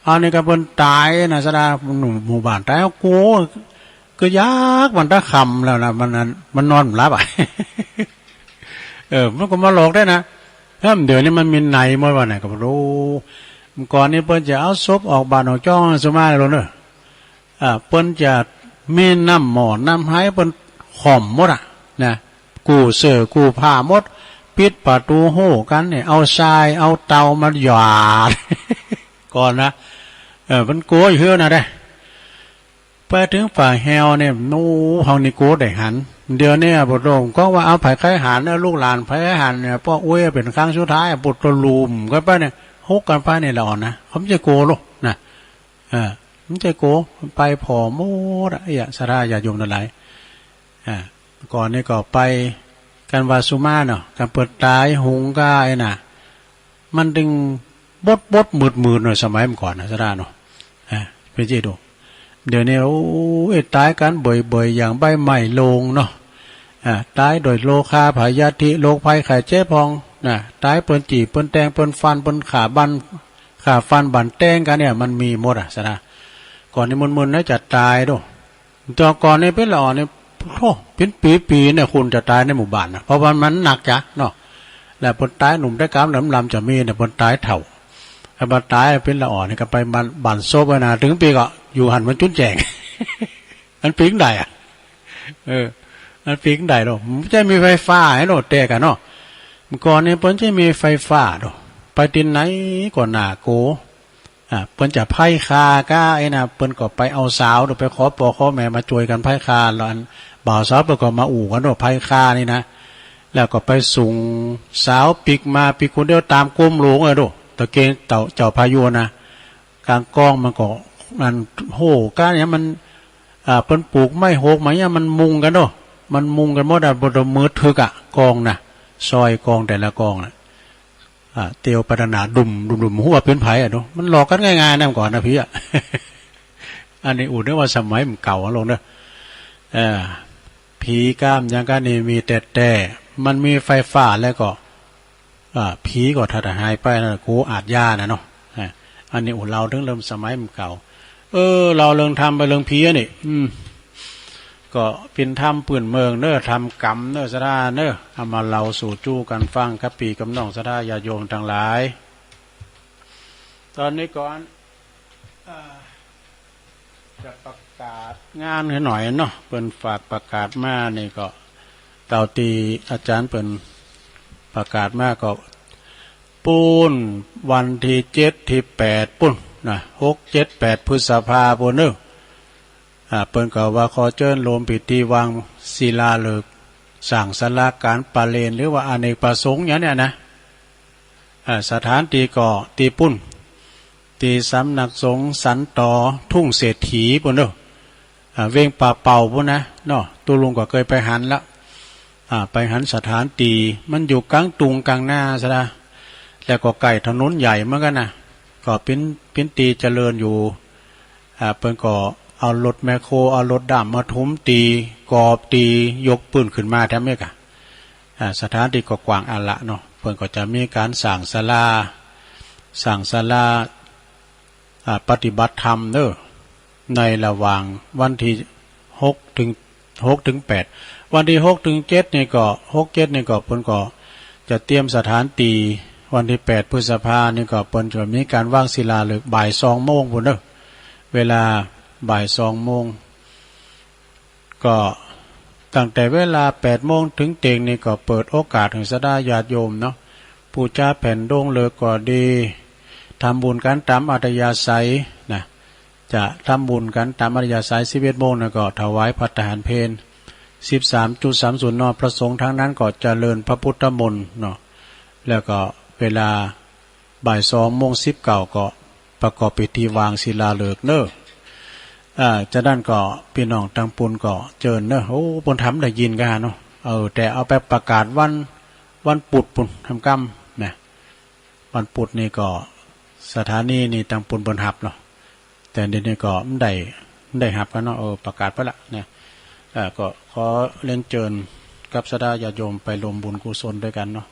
อันนี้ก็เปิ้นต๋ายนะ สะดา หนุ่มหมู่บ้านต๋าย โอ้โห ก็ยากวันตะค่ำแล้วนะ มันนั่น มันนอนบ่หลับอะ เออ มันก็มาหลอกได้นะ เฮ้ย เดี๋ยวนี้มันมีไหนหมดวะเนี่ย ก็บ่ฮู้ ก่อนนี้เปิ้นจะเอาศพออกบ้านออกจ้องสุมาเลยเนาะ อ่า เปิ้นจะ มีน้ำหม้อน้ำไหเปิ้นข่อมหมดอะนะ กู้เสื้อกู้ผ้าหมด ปิดประตูฮู้กั๋นเนี่ย เอาทรายเอาเตามาหยาด ก่อนนะ เออ มันกั๋วอยู่เฮือนนะเด้ ไปเถิงป่าแฮวเนี่ย โอ้ เฮานี่กั๋วได้หัน เดี๋ยวนี้บ่ต้อง ก็ว่าเอาไผใค่หันนะ ลูกหลานไผใค่หันเนี่ย ป้ออุ๊ยเป๋นครั้งสุดท้าย ปุตตะลุมกั๋นไปเนี่ย ฮุกกั๋นไปนี่แหละอ่อนนะ เขาบ่ใจ้กั๋วหรอกนะ เออ มันบ่ใจ้กั๋ว ไปผ่อหมดอะ เอี้ย ศรัทธาญาติโยมตังหลาย อ่า ก่อนนี้ก็ไปกั๋นว่าสุมาเนาะ กั๋นเปิ้นตายหุงก้าไอ้น่ะ มันตึงบดบดมืดมืดหน่อย สมัยเมื่อก่อนนะ ศรัทธาเนาะ อ่า เป๋นจั่งใดดู เดี๋ยวนี้ โอ้ย ตายกั๋นบ่อยๆ อย่างใบไม้หล่นเนาะ อ่า ตายด้วยโรคาพยาธิ โรคภัยไข้เจ็บพองนะ ตายเปิ้นจี้เปิ้นแตง เปิ้นฟัน เปิ้นฆ่าบั้น ฆ่าฟันบั้นแตงกั๋นเนี่ย มันมีหมดอะ ศรัทธา ก่อนนี้มึนๆ น่าจะตายดู แต่ก่อนนี่เป๋นละอ่อนนี่ โอ้ เป๋นปีๆ เนี่ย คนจะตายในหมู่บ้านนะ เพราะว่ามันหนักจ้ะเนาะ แล้วเปิ้นตายหนุ่มตายก๋ำ ลำๆ จะมีเนี่ย เปิ้นตายเฒ่า แล้วมาตายเป๋นละอ่อนนี่ก็ไปบั้น บั้นศพไว้นะ เถิงปีก็อยู่หั้นมันจุนแจ้ง มันปี๋งใดอะ เออ มันปี๋งใดเนาะ มันบ่ใจ้มีไฟฟ้าไอ้เนาะ แต่ก่อนเนาะ เมื่อก่อนนี่เปิ้นบ่ใจ้มีไฟฟ้าเนาะ ไปตี้ไหนก็น่ากั๋ว อ่า เปิ้นจะไพร่ฆ่าก้าไอ้น่ะ เปิ้นก็ไปเอาสาว หรือไปขอป้อขอแม่มาจ้วยกั๋นไพร่ฆ่า แล้วอันบ่าวสาวเปิ้นก็มาอู้กั๋นโดไพร่ฆ่านี่นะ แล้วก็ไปสุงสาวปิ๊กมา ปิ๊กคนเดียวต๋ามกรมหลวงอะโด ตะเกียงเจ้า เจ้าพายุนะ ก๋างกองมันก็ อัน โห ก้าเนี่ยมัน อ่า เปิ้นปลูกไม้หกไม้เนี่ย มันมุงกั๋นโด มันมุงกั๋นหมดอะ บ่ต้องมือถืกอะ กองน่ะ ซอยกองแต่ละกองน่ะ อ่า เตียวไปตะหน้าดุ่มๆ ฮู้ว่าเป๋นไผอะเนาะ มันหลอกกั๋นง่ายๆ นะ เมื่อก่อนนะพี่อะ อันนี้อู้เด้อว่าสมัยมันเก่าอะลงเด้อ เออ ผีกามหยังก้านี่มีแต่แต่ มันมีไฟฟ้าแล้วก็ อ่า ผีก็ถ้าจะหายไปนะ กูอาจย่านะเนาะ อ่า อันนี้อู้เล่าเถิงเริ่มสมัยมันเก่า เออ เล่าเรื่องธรรมไปเรื่องผีอะนี่ อืม ก็เป๋นธรรมปื้นเมืองเนอะ ธรรมกำเนอะ ศรัทธาเนอะ เอามาเล่าสู่จู้กั๋นฟังกับปี้กับน้องศรัทธาญาติโยมตังหลาย ตอนนี้ก่อน เอ่อ จะประกาศงานให้หน่อยเนาะ เปิ้นฝากประกาศมานี่ก็ เต้าตี้อาจ๋ารย์เปิ้นประกาศมาก็ ปู้นวันตี้เจ็ดตี้แปดปู้นนะ หก เจ็ด แปด พฤษภาปู้นเนอะ อ่า เปิ้นก็ว่าขอเจิญโฮมพิธีวางศิลาฤกษ์ สร้างศาลาการประเรณ หรือว่าอเนกประสงค์อย่างเนี้ยนะ อ่า สถานตี้ก็ตี้ปู้น ตี้สำนักสงฆ์สันตอทุ่งเศรษฐีปู้นเนอะ อ่า เวียงป่าเป่าปู้นนะเนาะ ตุ๊ลุงก็เกยไปหันละ อ่า ไปหันสถานตี้ มันอยู่กลางตุงกลางนาซะนะ แล้วก็ใก้ถนนใหญ่เหมือนกั๋นนะ ก็เป๋น เป๋นตี้เจริญอยู่ อ่า เปิ้นก็เอารถแมคโคร เอารถด้ามมาถมตี้ กอบตี้ ยกปื้นขึ้นมาแถมนี้กะ อ่า สถานตี้ก็กว้างอันละเนาะ เปิ้นก็จะมีก๋านสร้างศาลา สร้างศาลา อ่า ปฏิบัติธรรมเนอะ ในระหว่างวันตี้หกเถิง หกเถิงแปด วันตี้หกเถิงเจ็ดนี่ก็ หก เจ็ดนี่ก็ เปิ้นก็จะเตรียมสถานตี้ วันตี้แปดพฤษภานี่ก็ เปิ้นจะมีก๋านวางศิลาฤกษ์บ่ายสองโมงปู้นเนอะ เวลาบ่ายสองโมง ก็ตั้งแต่เวลาแปดโมงเถิงเตียงนี่ก็เปิดโอกาสหื้อศรัทธาญาติโยมเนาะ ผู้จ๋าแผ่นโด่งเลิกก็ดี ทำบุญกั๋นต๋ามอัธยาศัยนะ จะทำบุญกั๋นต๋ามอัธยาศัย สิบเอ็ดโมงนั้นก็ถวายภัตตาหารเพล สิบสามจุดสามศูนย์ น พระสงฆ์ทั้งนั้นก็เจริญพระพุทธมนต์เนาะ แล้วก็เวลา บ่ายสองโมงสิบเก้าก็ประกอบพิธีวางศิลาฤกษ์เนอะ อ่า จากนั้นก็ปี้น้องตังปูนก็เจิญเนอะ โอ้ ปูนทำได้ยินกั๋นเนาะ เออ แต่เอาไปประกาศวัน วันปุธปู้น ทำกำนะ วันปุธนี่ก็สถานีนี่ตังปูนเปิ้นฮับเนาะ แต่เดี๋ยวนี้ก็บ่ได้ บ่ได้ฮับกั๋นเนาะ เออ ประกาศไปละนะ เอ่อ ก็ขอเรียนเจิญกับศรัทธาญาติโยมไปร่วมบุญกุศลด้วยกั๋นเนาะ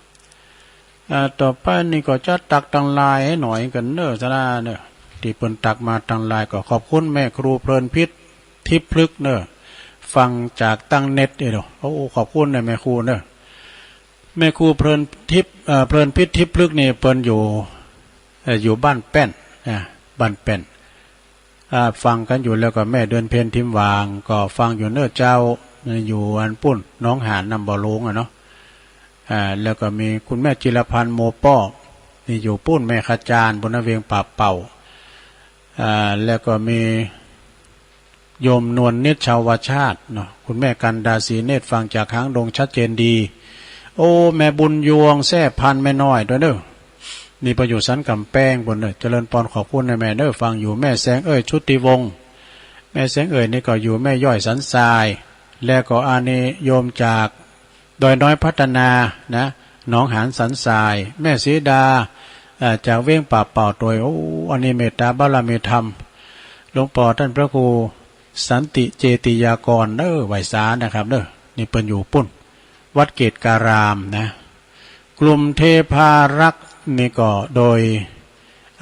อ่า ต่อไปนี่ก็จะตักตังหลายหน่อยกั๋นเนอะ ศรัทธาเนอะ ตี้เปิ้นตักมาตังหลาย ก็ขอบคุณแม่ครูเพลินพิษ ทิพย์พฤกษ์เนอะ ฟังจากตังเน็ตเองเนาะ โอ้ ขอบคุณนะแม่ครูเนอะ แม่ครูเพลินทิพย์ เอ่อ เพลินพิษ ทิพย์พฤกษ์นี่เปิ้นอยู่ เอ่อ อยู่บ้านแป้น นะ บ้านแป้น อ่า ฟังกันอยู่ แล้วก็แม่เดือนเพ็ญ ทิมหว่าง ก็ฟังอยู่เน้อเจ้า อยู่อันปุ้น หนองหาน น้ำบ่อหลวงอะเนาะ อ่า แล้วก็มีคุณแม่จิรพันธ์ โมป้อ นี่อยู่ปุ้น แม่ขจาร บนเวียงป่าเป่า อ่า แล้วก็มี โยมนวลนิชชาวชาติเนาะ คุณแม่กันดา ศรีเนตร ฟังจากหางดงชัดเจนดี โอ้ แม่บุญยวง แซ่พันธุ์ แม่น้อยด้วยเนอะ นี่ไปอยู่สันกำแพงปุ้นเนอะ เจริญปอน ขอบคุณนะแม่เนอะ ฟังอยู่ แม่แสงเอ่ย ชุติวงศ์ แม่แสงเอ่ยนี่ก็อยู่แม่ย้อยสันทราย แล้วก็อันนี้โยมจาก ดอยน้อยพัฒนานะ หนองหานสันทราย แม่สีดา เอ่อ จากเวียงป่าเป่าตวย โอ้ อันนี้เมตตาบารมีธรรม หลวงปอท่านพระครูสันติเจติยากรเนอะ ไหว้สานะครับเนอะ นี่เปิ้นอยู่ปุ้น วัดเกตการามนะ กลุ่มเทพารักษ์นี่ก็โดย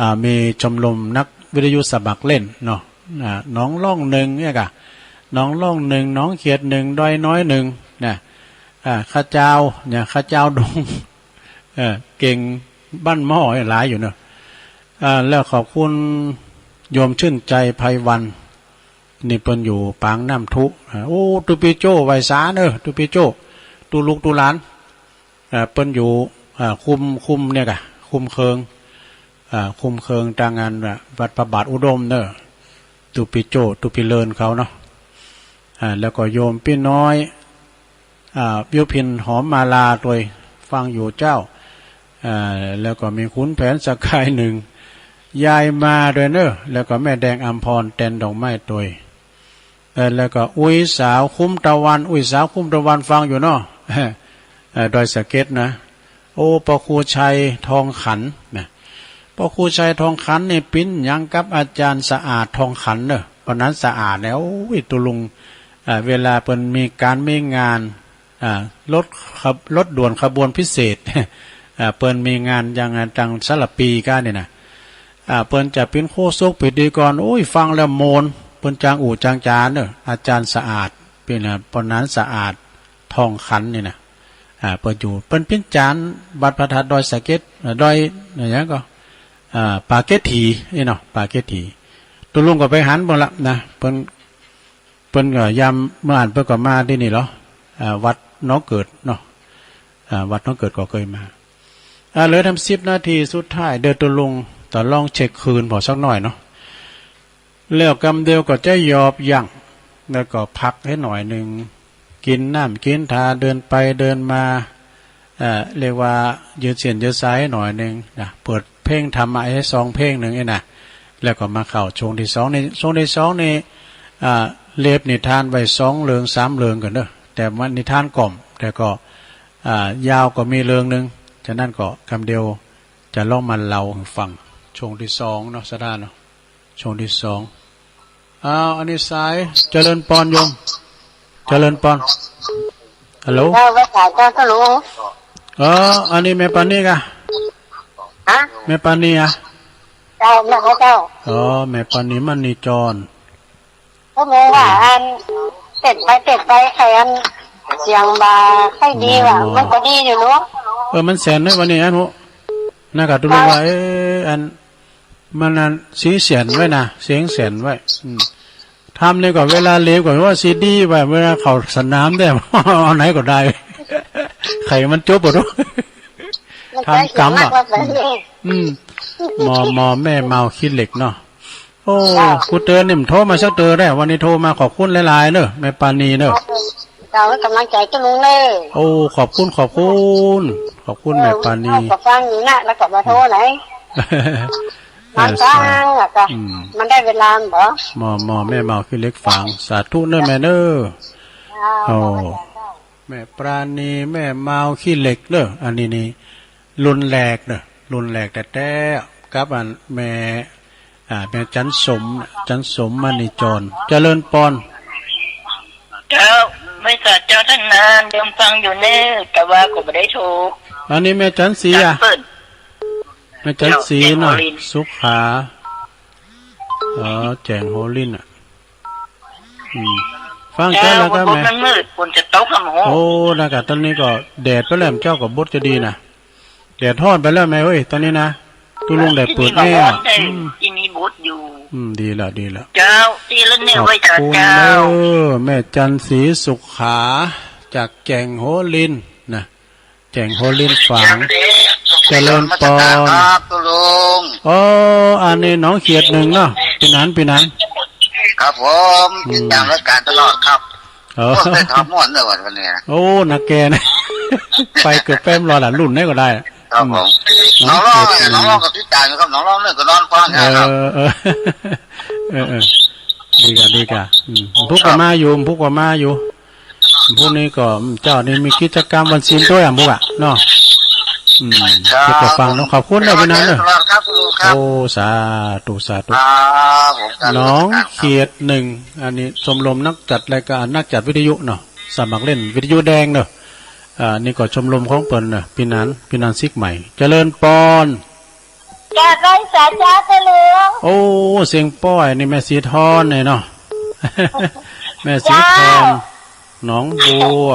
อ่า มีชมรมนักวิทยุสมัครเล่นเนาะ อ่า หนองล่องหนึ่งเนี่ยกะ หนองล่องหนึ่ง หนองเขียดหนึ่ง ดอยน้อยหนึ่งนะ อ่า ข้าเจ้าเนี่ย ข้าเจ้าดง เอ่อ เก่งบ้านหม้อหลายอยู่เนอะ อ่า แล้วขอบคุณโยมชื่นใจ ไพวัน นี่เปิ้นอยู่ปางน้ำทุ อ่า โอ้ ตุปิโจ้ ไหว้สาเนอะ ตุปิโจ้ ตุลูกตุหลาน อ่า เปิ้นอยู่ อ่า คุม คุมเนี่ยกะ คุมเคิง อ่า คุมเคิงตางงาน อ่า วัดพระบาทอุดมเนอะ ตุปิโจ้ ตุปิเลินเขาเนาะ อ่า แล้วก็โยมปี้น้อย อ่า ยุพินหอมมาลาตวย ฟังอยู่เจ้า อ่า แล้วก็มีขุนแผนสกายหนึ่ง ยายมาด้วยเนอะ แล้วก็แม่แดงอำพร แตนดอกไม้ตวย เอ่อ แล้วก็อุ๋ยสาวคุ้มตะวัน อุ๋ยสาวคุ้มตะวันฟังอยู่เนาะ เอ่อ ดอยสะเก็ดนะ โอ้ ปอครูชัยทองขันนะ ปอครูชัยทองขันนี่ปิ้นหยังกับอาจารย์สะอาดทองขันเนอะ ปอนั้นสะอาดเนี่ย โอ้ย ตุลุง เอ่อ เวลาเปิ้นมีการมีงาน อ่า รถขบ- รถด่วนขบวนพิเศษ อ่า เปิ้นมีงานอย่างงานตังสารปีก้านี่นะ อ่า เปิ้นจะปิ้นโฆษกพิธีกร โอ้ย ฟังแล้วโมน เปิ้นจางอู่จางจาเนอะ อาจารย์สะอาด เปิ้นน่ะ ปอนั้นสะอาด ทองขันนี่นะ อ่า เปิ้นอยู่ เปิ้นปิ้นจานวัดพระธาตุดอยสะเก็ด เอ่อ ดอย อะหยังก็ อ่า ปาเกตถี นี่เนาะ ปาเกตถี ตุลุงก็ไปหันเปิ้นละนะ เปิ้น เปิ้นก็ยามเมื่ออ่านเปิ้นก็มาตี้นี่เหรอ อ่า วัดหนองเกิดเนาะ อ่า วัดหนองเกิดก็เคยมา อ่า เหลือทำสิบนาทีสุดท้าย เดี๋ยวตุลุงจะลองเช็คคืนผ่อสักหน่อยเนาะ แล้วกำเดียวก็จะหยอบยั้ง แล้วก็พักให้หน่อยหนึ่ง กินน้ำกินทา เดินไปเดินมา เอ่อ เรียกว่ายืดเส้นยืดสายหน่อยหนึ่งนะ เปิดเพลงธรรมะให้ซองเพลงหนึ่งนี่นะ แล้วก็มาเข้าช่วงที่สองนี่ ช่วงที่สองนี่ อ่า เล็บนิทานไว้สองเรื่องสามเรื่องก่อนเด้อ แต่มันนิทานกล่อม แต่ก็ อ่า ยาวก็มีเรื่องหนึ่ง ฉะนั้นก็กำเดียวจะลองมาเล่าให้ฟัง ช่วงที่สองเนาะ สะดาเนาะ ช่วงที่สอง อ้าว อันนี้สาย เจริญปอนโยม เจริญปอน ฮัลโหล เจ้า ว่าสายเจ้าก็รู้ เออ อันนี้แม่ปานีกะ ฮะ แม่ปานีอะ เจ้า แม่เขาเจ้า อ๋อ แม่ปานีมณีจร ก็แม่ว่า อัน เต็ดไปเต็ดไป ใครอัน เสียงบ่าใครดีว่ะ มันก็ดีอยู่เนาะ เออ มันแสนเนอะวันนี้อันหัว นะกะตุลุงว่า เอ๊ะ อัน มันนั่นสีเสียนไว้นะ เสียงเสียนไว้ อืม ทำนี่ก็เวลาเลวก็ว่าสีดีไว้ เวลาเข้าสนามได้ เอาไหนก็ได้ ไข่มันจบหมด ทำกรรมอะ อืม หมอ หมอแม่เมาขี้เหล็กเนาะ โอ้ ผู้เตือนนี่มันโทรมาสักเตือนแล้ว วันนี้โทรมา ขอบคุณหลายๆ เนอะ แม่ปานีเนอะ เจ้า ให้กำลังใจเจ้าลุงเลย โอ้ ขอบคุณ ขอบคุณ ขอบคุณแม่ปานี เออ ก็ฟังอยู่นะ แล้วก็มาโทรไหน เออ มาฟัง แล้วก็ อืม มันได้เวลาบ่ หมอ หมอแม่เมาขี้เหล็กฝัง สาธุเนอะแม่เนอะ เจ้า โอ้ แม่ปราณี แม่เมาขี้เหล็กเนอะ อันนี้นี่ รุ่นแรกเนอะ รุ่นแรกแต๊ๆ กับอันแม่ อ่า แม่จันสม จันสมมณีจร เจริญปอน เจ้า บริษัทเจ้าท่านนาน โยมฟังอยู่เน่อ แต่ว่าก็บ่ได้โทร อันนี้แม่จันสีอะ จันเปิ้น แม่จันสีเนาะ แจ่งโฮลิน สุขา อ๋อ แจ่งโฮลินอะ อืม ฟังเจ้าแล้วก็แม่ เออ มันมืด ฝนจะตกครับ โอ้ โอ้ แล้วก็ตอนนี้ก็แดดไปแล้ว เจ้าก็บดจะดีนะ แดดฮ้อนไปแล้วแม่เอ้ย ตอนนี้นะ ตุ๊ลุงได้เปิดแอร์ อืม ที่มีบุตรอยู่ อืม ดีละ ดีละ เจ้า ที่เล่นเนี่ย ขอบคุณ ไว้เถอะเจ้า เด้อ แม่จันทร์ศรีสุขา จากแก่งโฮลินนะ แก่งโฮลินฝาง เจริญปอน ครับตุ๊ลุง โอ้ อันนี้หนองเขียดหนึ่งเนาะ ปีนัน ปีนัน ครับผม อืม ติดตามรายการตลอดครับ เออ โอ้ย ได้ทำม่วนเลยวันนี้นะ โอ้ นักแก่นะ ไปเกือบแป๊มรอดละ รุ่นไหนก็ได้ ครับผม อืม น้องร้อง น้องร้องก็ติดตามอยู่ครับ น้องร้องเนี่ยก็นอนฟังนะครับ เออ เออ เออ เออ ดีกะ ดีกะ อืม พุกก็มาอยู่ พุกก็มาอยู่ พุกนี้ก็ เจ้านี่มีกิจกรรมวันศีลด้วยอ่ะ พุกอ่ะ เนาะ อืม ครับ พุกก็ฟังเนาะ ขอบคุณนะ พี่นันเนอะ ตลอดครับ ครับ โอ้ สาธุ สาธุ ครับผม หนองเขียดหนึ่ง อันนี้ชมรมนักจัดรายการ นักจัดวิทยุเนาะ สมัครเล่นวิทยุแดงเนอะ อ่า นี่ก็ชมรมของเปิ้นเนอะ พี่นัน พี่นันสิกใหม่ เจริญปอน กราบไหว้สาเจ้าเจ้าหลวง โอ้ เสียงป้อยนี่แม่สีทอนเนี่ยเนาะ แม่สีทอน เจ้า หนองบัว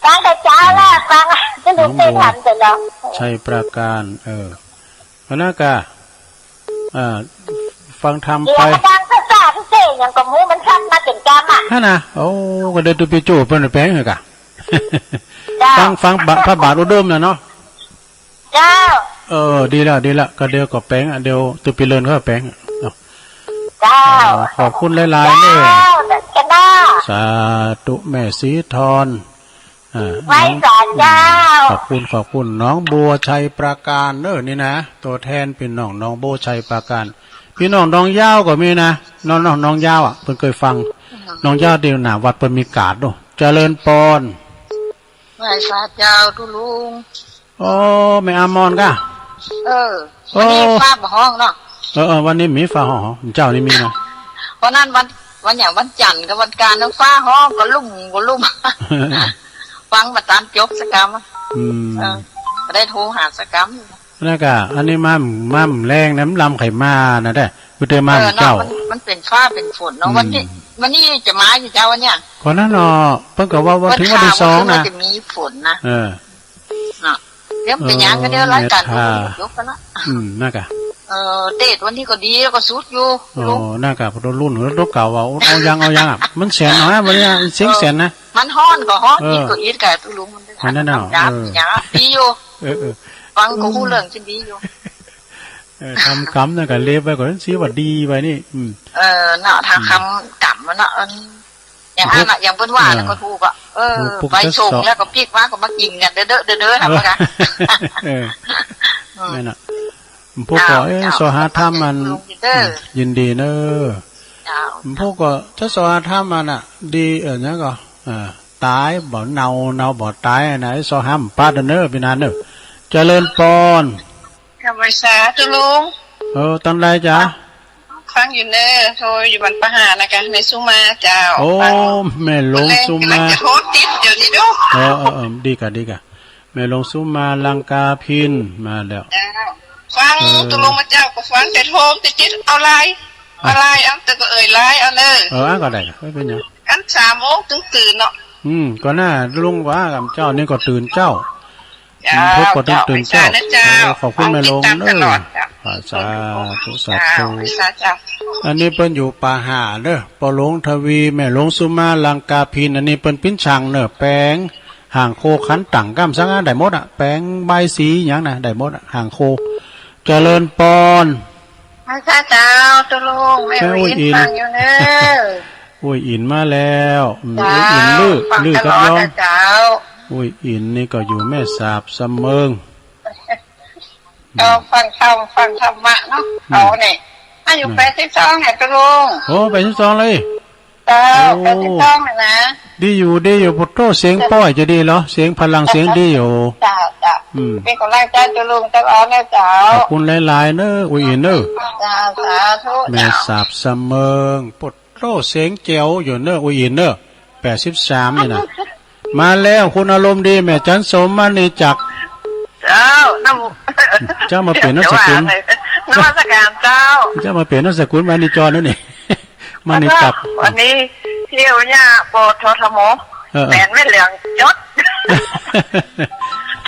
ฟังแต่เช้าแล้ว ฟัง เจ้าหลวง หนองบัว เคยทำแต่เนาะ ชัยปราการ เออ หัวหน้ากา อ่า ฟังธรรมไป เดี๋ยวดังภาษาพิเศษอย่างกับหมูมันชัดมาเต็มกำอ่ะ ฮะนะ โอ้ ก็เดินตัวไปโจ้เปิ้นแปลงเหรอกะ เจ้า ฟัง ฟังบะ พระบาทอุดมนะเนาะ เจ้า เออ ดีละ ดีละ ก็เดี๋ยวก็แปลงอ่ะ เดี๋ยวตุปีเลินเขาแปลงอ่ะ เนาะ เจ้า เออ ขอบคุณหลายๆ เจ้า เด้อ เจ้า สาธุ แม่สีทอน อ่า ไหว้สาเจ้า น้อง ขอบคุณ ขอบคุณ หนองบัวชัยปราการเด้อ นี่นะ ตัวแทนพี่น้องหนองบัวชัยปราการ พี่น้องหนองยาวก็มีนะ น้อง น้องหนองยาวอ่ะ เพิ่นเคยฟัง อืม หนองยาวที่หน้าวัดเพิ่นมีกาดเนาะ เจริญปอน ไหว้สาเจ้าตุ๊ลุง โอ้ แม่อามอนกะ เออ โอ้ วันนี้ฟ้าบ่ฮ้องเนาะ เออ เออ วันนี้มีฟ้าฮ้อง เจ้านี่มีนะ วันนั้นวัน วันหยัง วันจันทร์กับวันการเนาะ ฟ้าฮ้องก็ลุ่มก็ลุ่ม ฟังมาตามจบสักกำ อืม เออ ก็ได้โทรหาสักกำ แล้วก็ อันนี้มา มาแรงนะ มันลำไข่มานะเด้อ คือเตอมา เออ เจ้า เนาะ มัน มันเป็นฟ้าเป็นฝนเนาะ อืม วันนี้ วันนี้จะมาอยู่เจ้าวันเนี้ย ก็นั่นเนาะ เพิ่นก็ว่า ว่าถึงวันที่สองนะ เพิ่นข่าวว่าจะมีฝนนะ เออ เนาะ เดี๋ยวเป็นหยังก็เดี๋ยวรายการ เออ ก็ยกกันละ อืม นั่นกะ เออ เตดวันนี้ก็ดีแล้วก็สุดอยู่ อ๋อ ลุง นั่นกะ พอรุ่นแล้วตัวเก่าว่า เอา เอายัง เอายังอ่ะ มันแสนน้อย วันนี้เสียงแสนนะ มันฮ้อนก็ฮ้อน เออ อิดก็อิดกะตุ๊ลุงมัน อันนั้นน่ะ ดำ เออ อย่างละดีอยู่ เออ เออ ฟังก็ฮู้เรื่องที่ดีอยู่ เออ ทำกรรมนั่นกะเล็บไว้ก่อน สิว่าดีไว้นี่ อืม เออ เนาะ ถ้า อืม ทำกรรมมันเนาะ เออ อย่างนั้นน่ะ อย่างเพิ่นว่าน่ะ เออ ก็ถูกอ่ะ เออ พวก ไปส่งแล้วก็ปิ๊กมาก็มากินกันเด้อ เด้อ เด้อ เด้อ ทำกัน เออ อืม แม่นน่ะ พวกก็ เจ้า เอ้ย เจ้า ซอหาธรรมมัน ลุงเด้อ อืม ยินดีเนอะ เจ้า พวกก็ ถ้าซอหาธรรมมันน่ะ ดี เออ เนี่ยก็ เออ ตายบ่เนา เนาบ่ตายนะ ซอหามันปาดเนอะ พี่นันเนอะ เจริญปอน กราบไหว้สาตุ๊ลุง เออ ตอนใดจ๊ะ ฟังอยู่เนอะ โทรอยู่บ้านป่าห่านะกะ แม่สุมาเจ้า โอ้ ฟัง แม่หลวงสุมา กำลังจะโทรติดเดี๋ยวนี้ดู เออ เออ เออ ดีกะ ดีกะ แม่หลวงสุมาลังกาพินมาแล้ว เจ้า ฟัง เออ ตุ๊ลุงมาเจ้าก็ฟังแต่โทรติดติด เอาไลน์ อ่ะ เอาไลน์ เอาแต่ก็เอ่ยไลน์เอาเนอะ เออ อ่ะ ก็ได้กะ ไม่เป็นหยัง อันสามโมงถึงตื่นเนาะ อืม ก็น่าลุงว่ากับเจ้านี่ก็ตื่นเจ้า เจ้า พบกับ เจ้า ตื่นเจ้า เจ้า เออ ขอบคุณแม่หลวงเด้อ ติดตามตลอดเจ้า อ่า สาธุ สาธุ เจ้า สาธุ อันนี้เปิ้นอยู่ป่าห่าเด้อ ปอหลวงทวี แม่หลวงสุมา ลังกาพิน อันนี้เปิ้นปิ้นช่างเนอะ แปง หางโค ขันตัง กำสังอันได้หมดอะ แปงใบสีหยังนะ ได้หมดอะ หางโค เจริญปอน พระเจ้าตุ๊ลุง แม่ แม่อุ๊ยอิน ฟังอยู่เนอะ อุ๊ยอินมาแล้ว อืม เจ้า อุ๊ยอินลือ ฟัง ลือกับ ตลอด ย้อง นะเจ้า อุ๊ยอินนี่ก็อยู่แม่สาบเสมิง ก็ฟังธรรม ฟังธรรมะเนาะ อืม เอาเนี่ย อายุ อืม แปดสิบสองเนี่ยตุ๊ลุง โอ้ แปดสิบสองเลย เจ้า โอ้ แปดสิบสองเนี่ยนะ ดีอยู่ ดีอยู่ พุทโธ เสียงป้อยจะดีเหรอ เสียงพลังเสียงดีอยู่ เจ้า เจ้า อืม เป็นกำลังใจตุ๊ลุงตลอดนะเจ้า ขอบคุณหลายๆ เนอะ อุ๊ยอินเนอะ เจ้า สาธุ แม่สาบเสมิง พุทโธ เสียงแจ๋วอยู่เนอะ อุ๊ยอินเนอะ แปดสิบสามนี่นะ มาแล้ว คุณอารมณ์ดี แม่จันทร์สม มณีจักร เจ้า น้ำ เจ้ามาเปลี่ยนนามสกุล นมัสการเจ้า เจ้ามาเปลี่ยนนามสกุล มณีจรนั่นนี่ มณีจักร วันนี้เที่ยวเนี่ย ปททม เออ เออ แหวนไม่เหลือง จด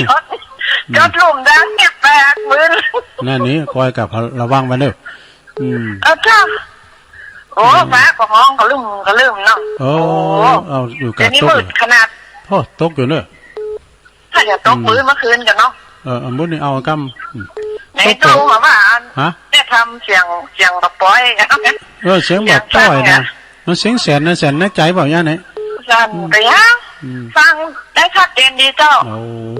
จด อืม จดลุ่มดังเก็บไป แปดหมื่น นั่นนี่ คอยกับระวังไว้เด้อ อืม เออ จ้า โอ้ อืม ฟ้าก็ฮ้องกระลึมกระลึมเนาะ โอ้ โอ้ เอาอยู่กับ เดี๋ยวนี้ ตุ๊ก มืดขนาด โอ้ ตุ๊กอยู่เนอะ ถ้าจะตก อืม มื้อเมื่อคืนกันเนาะ เออ เอามื้อนี้เอากำ อืม ไหน ตุ๊ก ดูว่า ฮะ ได้ทำเสียง เสียงกระป๋อย เออ เสียงแบบป้อยนะ เสียงสั่นเนี่ย มันเสียงแสนนะ แสนในใจเปล่าย่าเนี่ย สั่น อืม ไปฮะ อืม ฟังได้ชัดเจนดีเจ้า โอ้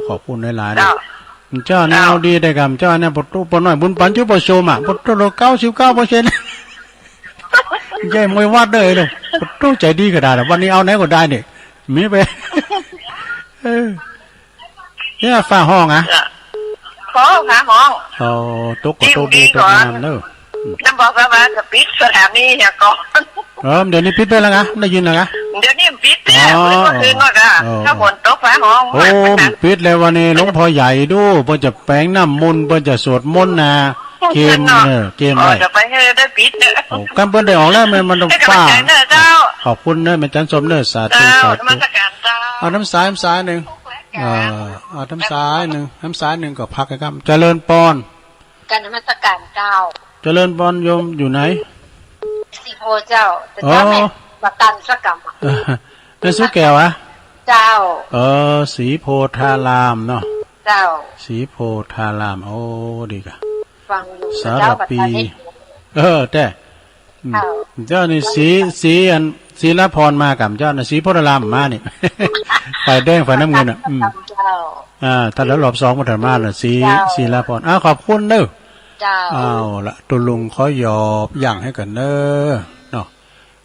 ขอบคุณหลายๆ เจ้า นะ เจ้าแนวดีได้กำ เจ้าเนี่ย ปะตุ๊ ปะน้อย บุญปันจุปะโชมอ่ะ ปะตุ๊ เก้าสิบเก้าเปอร์เซ็นต์ ใช่มวยวัดเลยเนาะ ปะตุ๊ ใจดีก็ได้นะ วันนี้เอาไหนก็ได้เนี่ย มีไป เออ เนี่ย ฟ้าฮ้องอ่ะ เออ ฟ้าฮ้อง โอ้ ตุ๊กก็ตุ๊กดี ตุ๊กงามเนอะ น้ำบอกว่าจะปิดสถานีเนี่ยก่อน เออ เดี๋ยวนี้ปิดไปแล้วนะ ได้ยินแล้วนะ เดี๋ยวนี้ปิดแล้ว อ๋อ เมื่อคืนก็นะ อ๋อ ถ้าฝนตกฟ้าฮ้อง โอ้ ปิดแล้ววันนี้ หลวงพ่อใหญ่ดู เพิ่นจะแปลงน้ำมนต์ เพิ่นจะสวดมนต์นะ เกม เออ เกม อ๋อ ไว้ จะไปให้ได้ปิดเนี่ย โอ้ กำเปิ้นได้ออกแล้ว แม่นมันต้อง ให้กำลังใจ ฟ้า เนอะเจ้า ขอบคุณเนอะ แม่จันส้มเนอะ สาธุ เจ้า สาธุ นมัสการเจ้า เอาน้ำสาย น้ำสายหนึ่ง เออ เอาน้ำสายหนึ่ง น้ำสายหนึ่งก็พักกันครับ เจริญปอน กราบนมัสการเจ้า เจริญปอน โยมอยู่ไหน สีโพธิ์เจ้า แต่ อ๋อ เจ้าแม่ประกันสักกรรมอะ เออ แม่สุแก้วอะ เจ้า เออ สีโพธารามเนาะ เจ้า สีโพธาราม โอ้ ดีกะ ฟังอยู่ สารพี เจ้าประธานให้ เออ แต่ อืม เจ้า เจ้านี่สี สีอัน ศิลพรมากับเจ้านะ สีโพธารามมานี่ ฝ่ายแดงฝ่ายน้ำเงินอ่ะ อืม เจ้า อ่า ถ้าแล้วรอบสองมันถัดมาน่ะ สี เจ้า ศิลพร อ้าว ขอบคุณเด้อ เจ้า เอาละ ตุลุงขอยอบย่างให้กันเด้อ เนาะ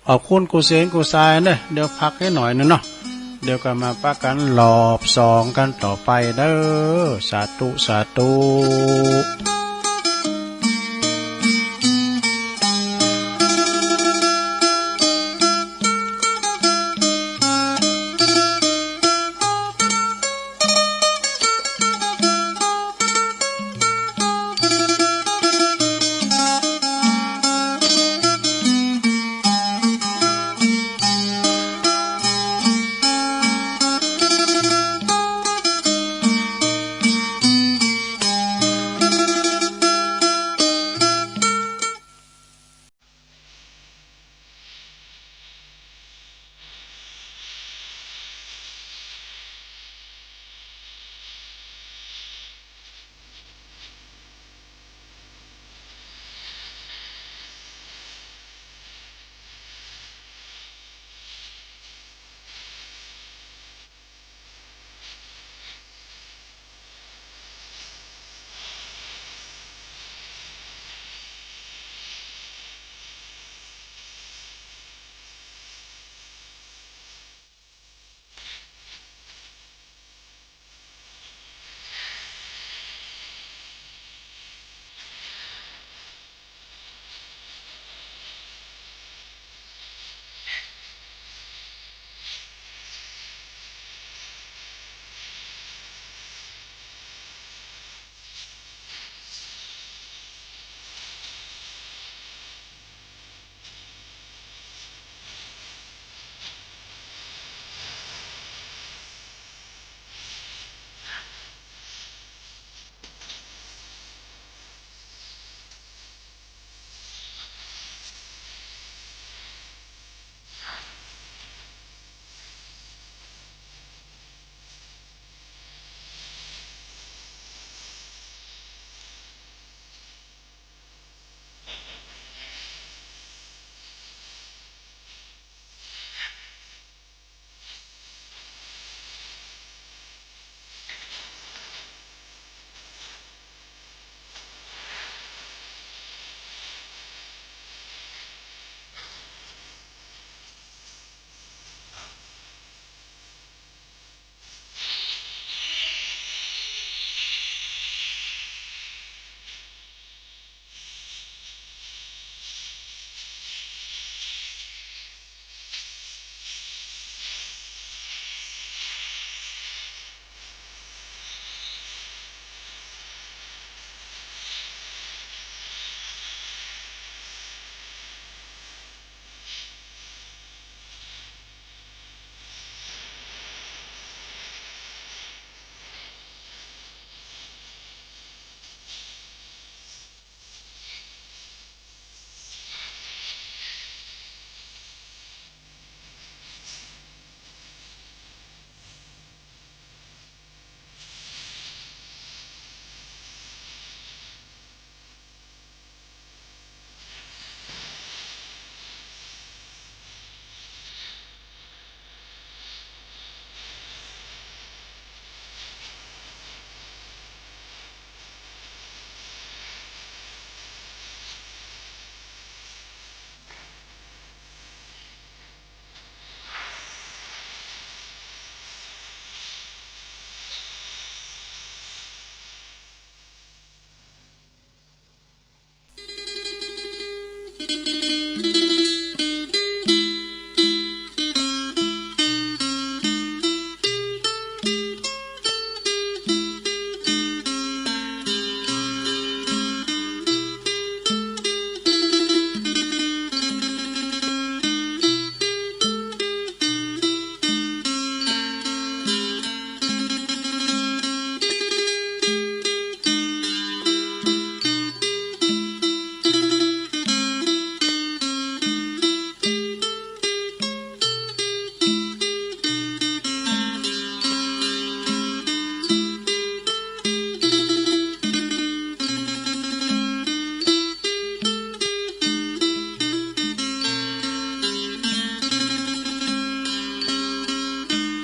ขอบคุณกูเสงกูสายเด้อ เดี๋ยวพักให้หน่อยนึงเนาะ เดี๋ยวก็มาปะกันรอบสองกันต่อไปเด้อ สาธุ สาธุ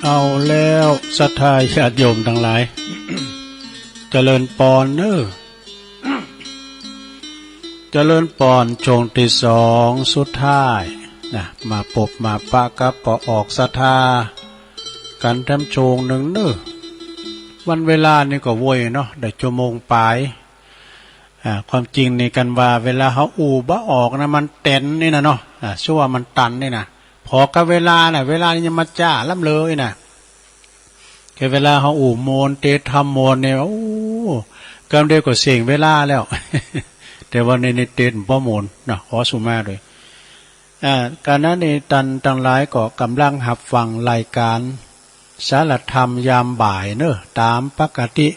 เอาแล้ว ศรัทธาญาติโยมทั้งหลาย เจริญปอนเนอะ เจริญปอน ช่วงที่สองสุดท้ายนะ มาปบมาปะกับปอออกศรัทธา กันแถมช่วงหนึ่งเนอะ วันเวลานี่ก็โวยเนาะ ได้ชั่วโมงปลาย อ่า ความจริงนี่กันว่าเวลาเฮาอู้บ่ออกนะ มันแตนนี่นะเนาะ อ่า ชั่วมันตันนี่นะ พอกับเวลาน่ะ เวลานี่ยังมาจ้าล้ำเลยนะ แค่เวลาเฮาอู้โมน เตสน์ทำโมนเนี่ย โอ้ กำเดียวก็เสี้ยงเวลาแล้ว แต่ว่าใน ในเตสน์บ่โมนนะ ขอสุมาด้วย อ่า ขณะนี้ท่านทั้งหลายก็กำลังรับฟังรายการสารธรรมยามบ่ายเนอะ ตามปกติ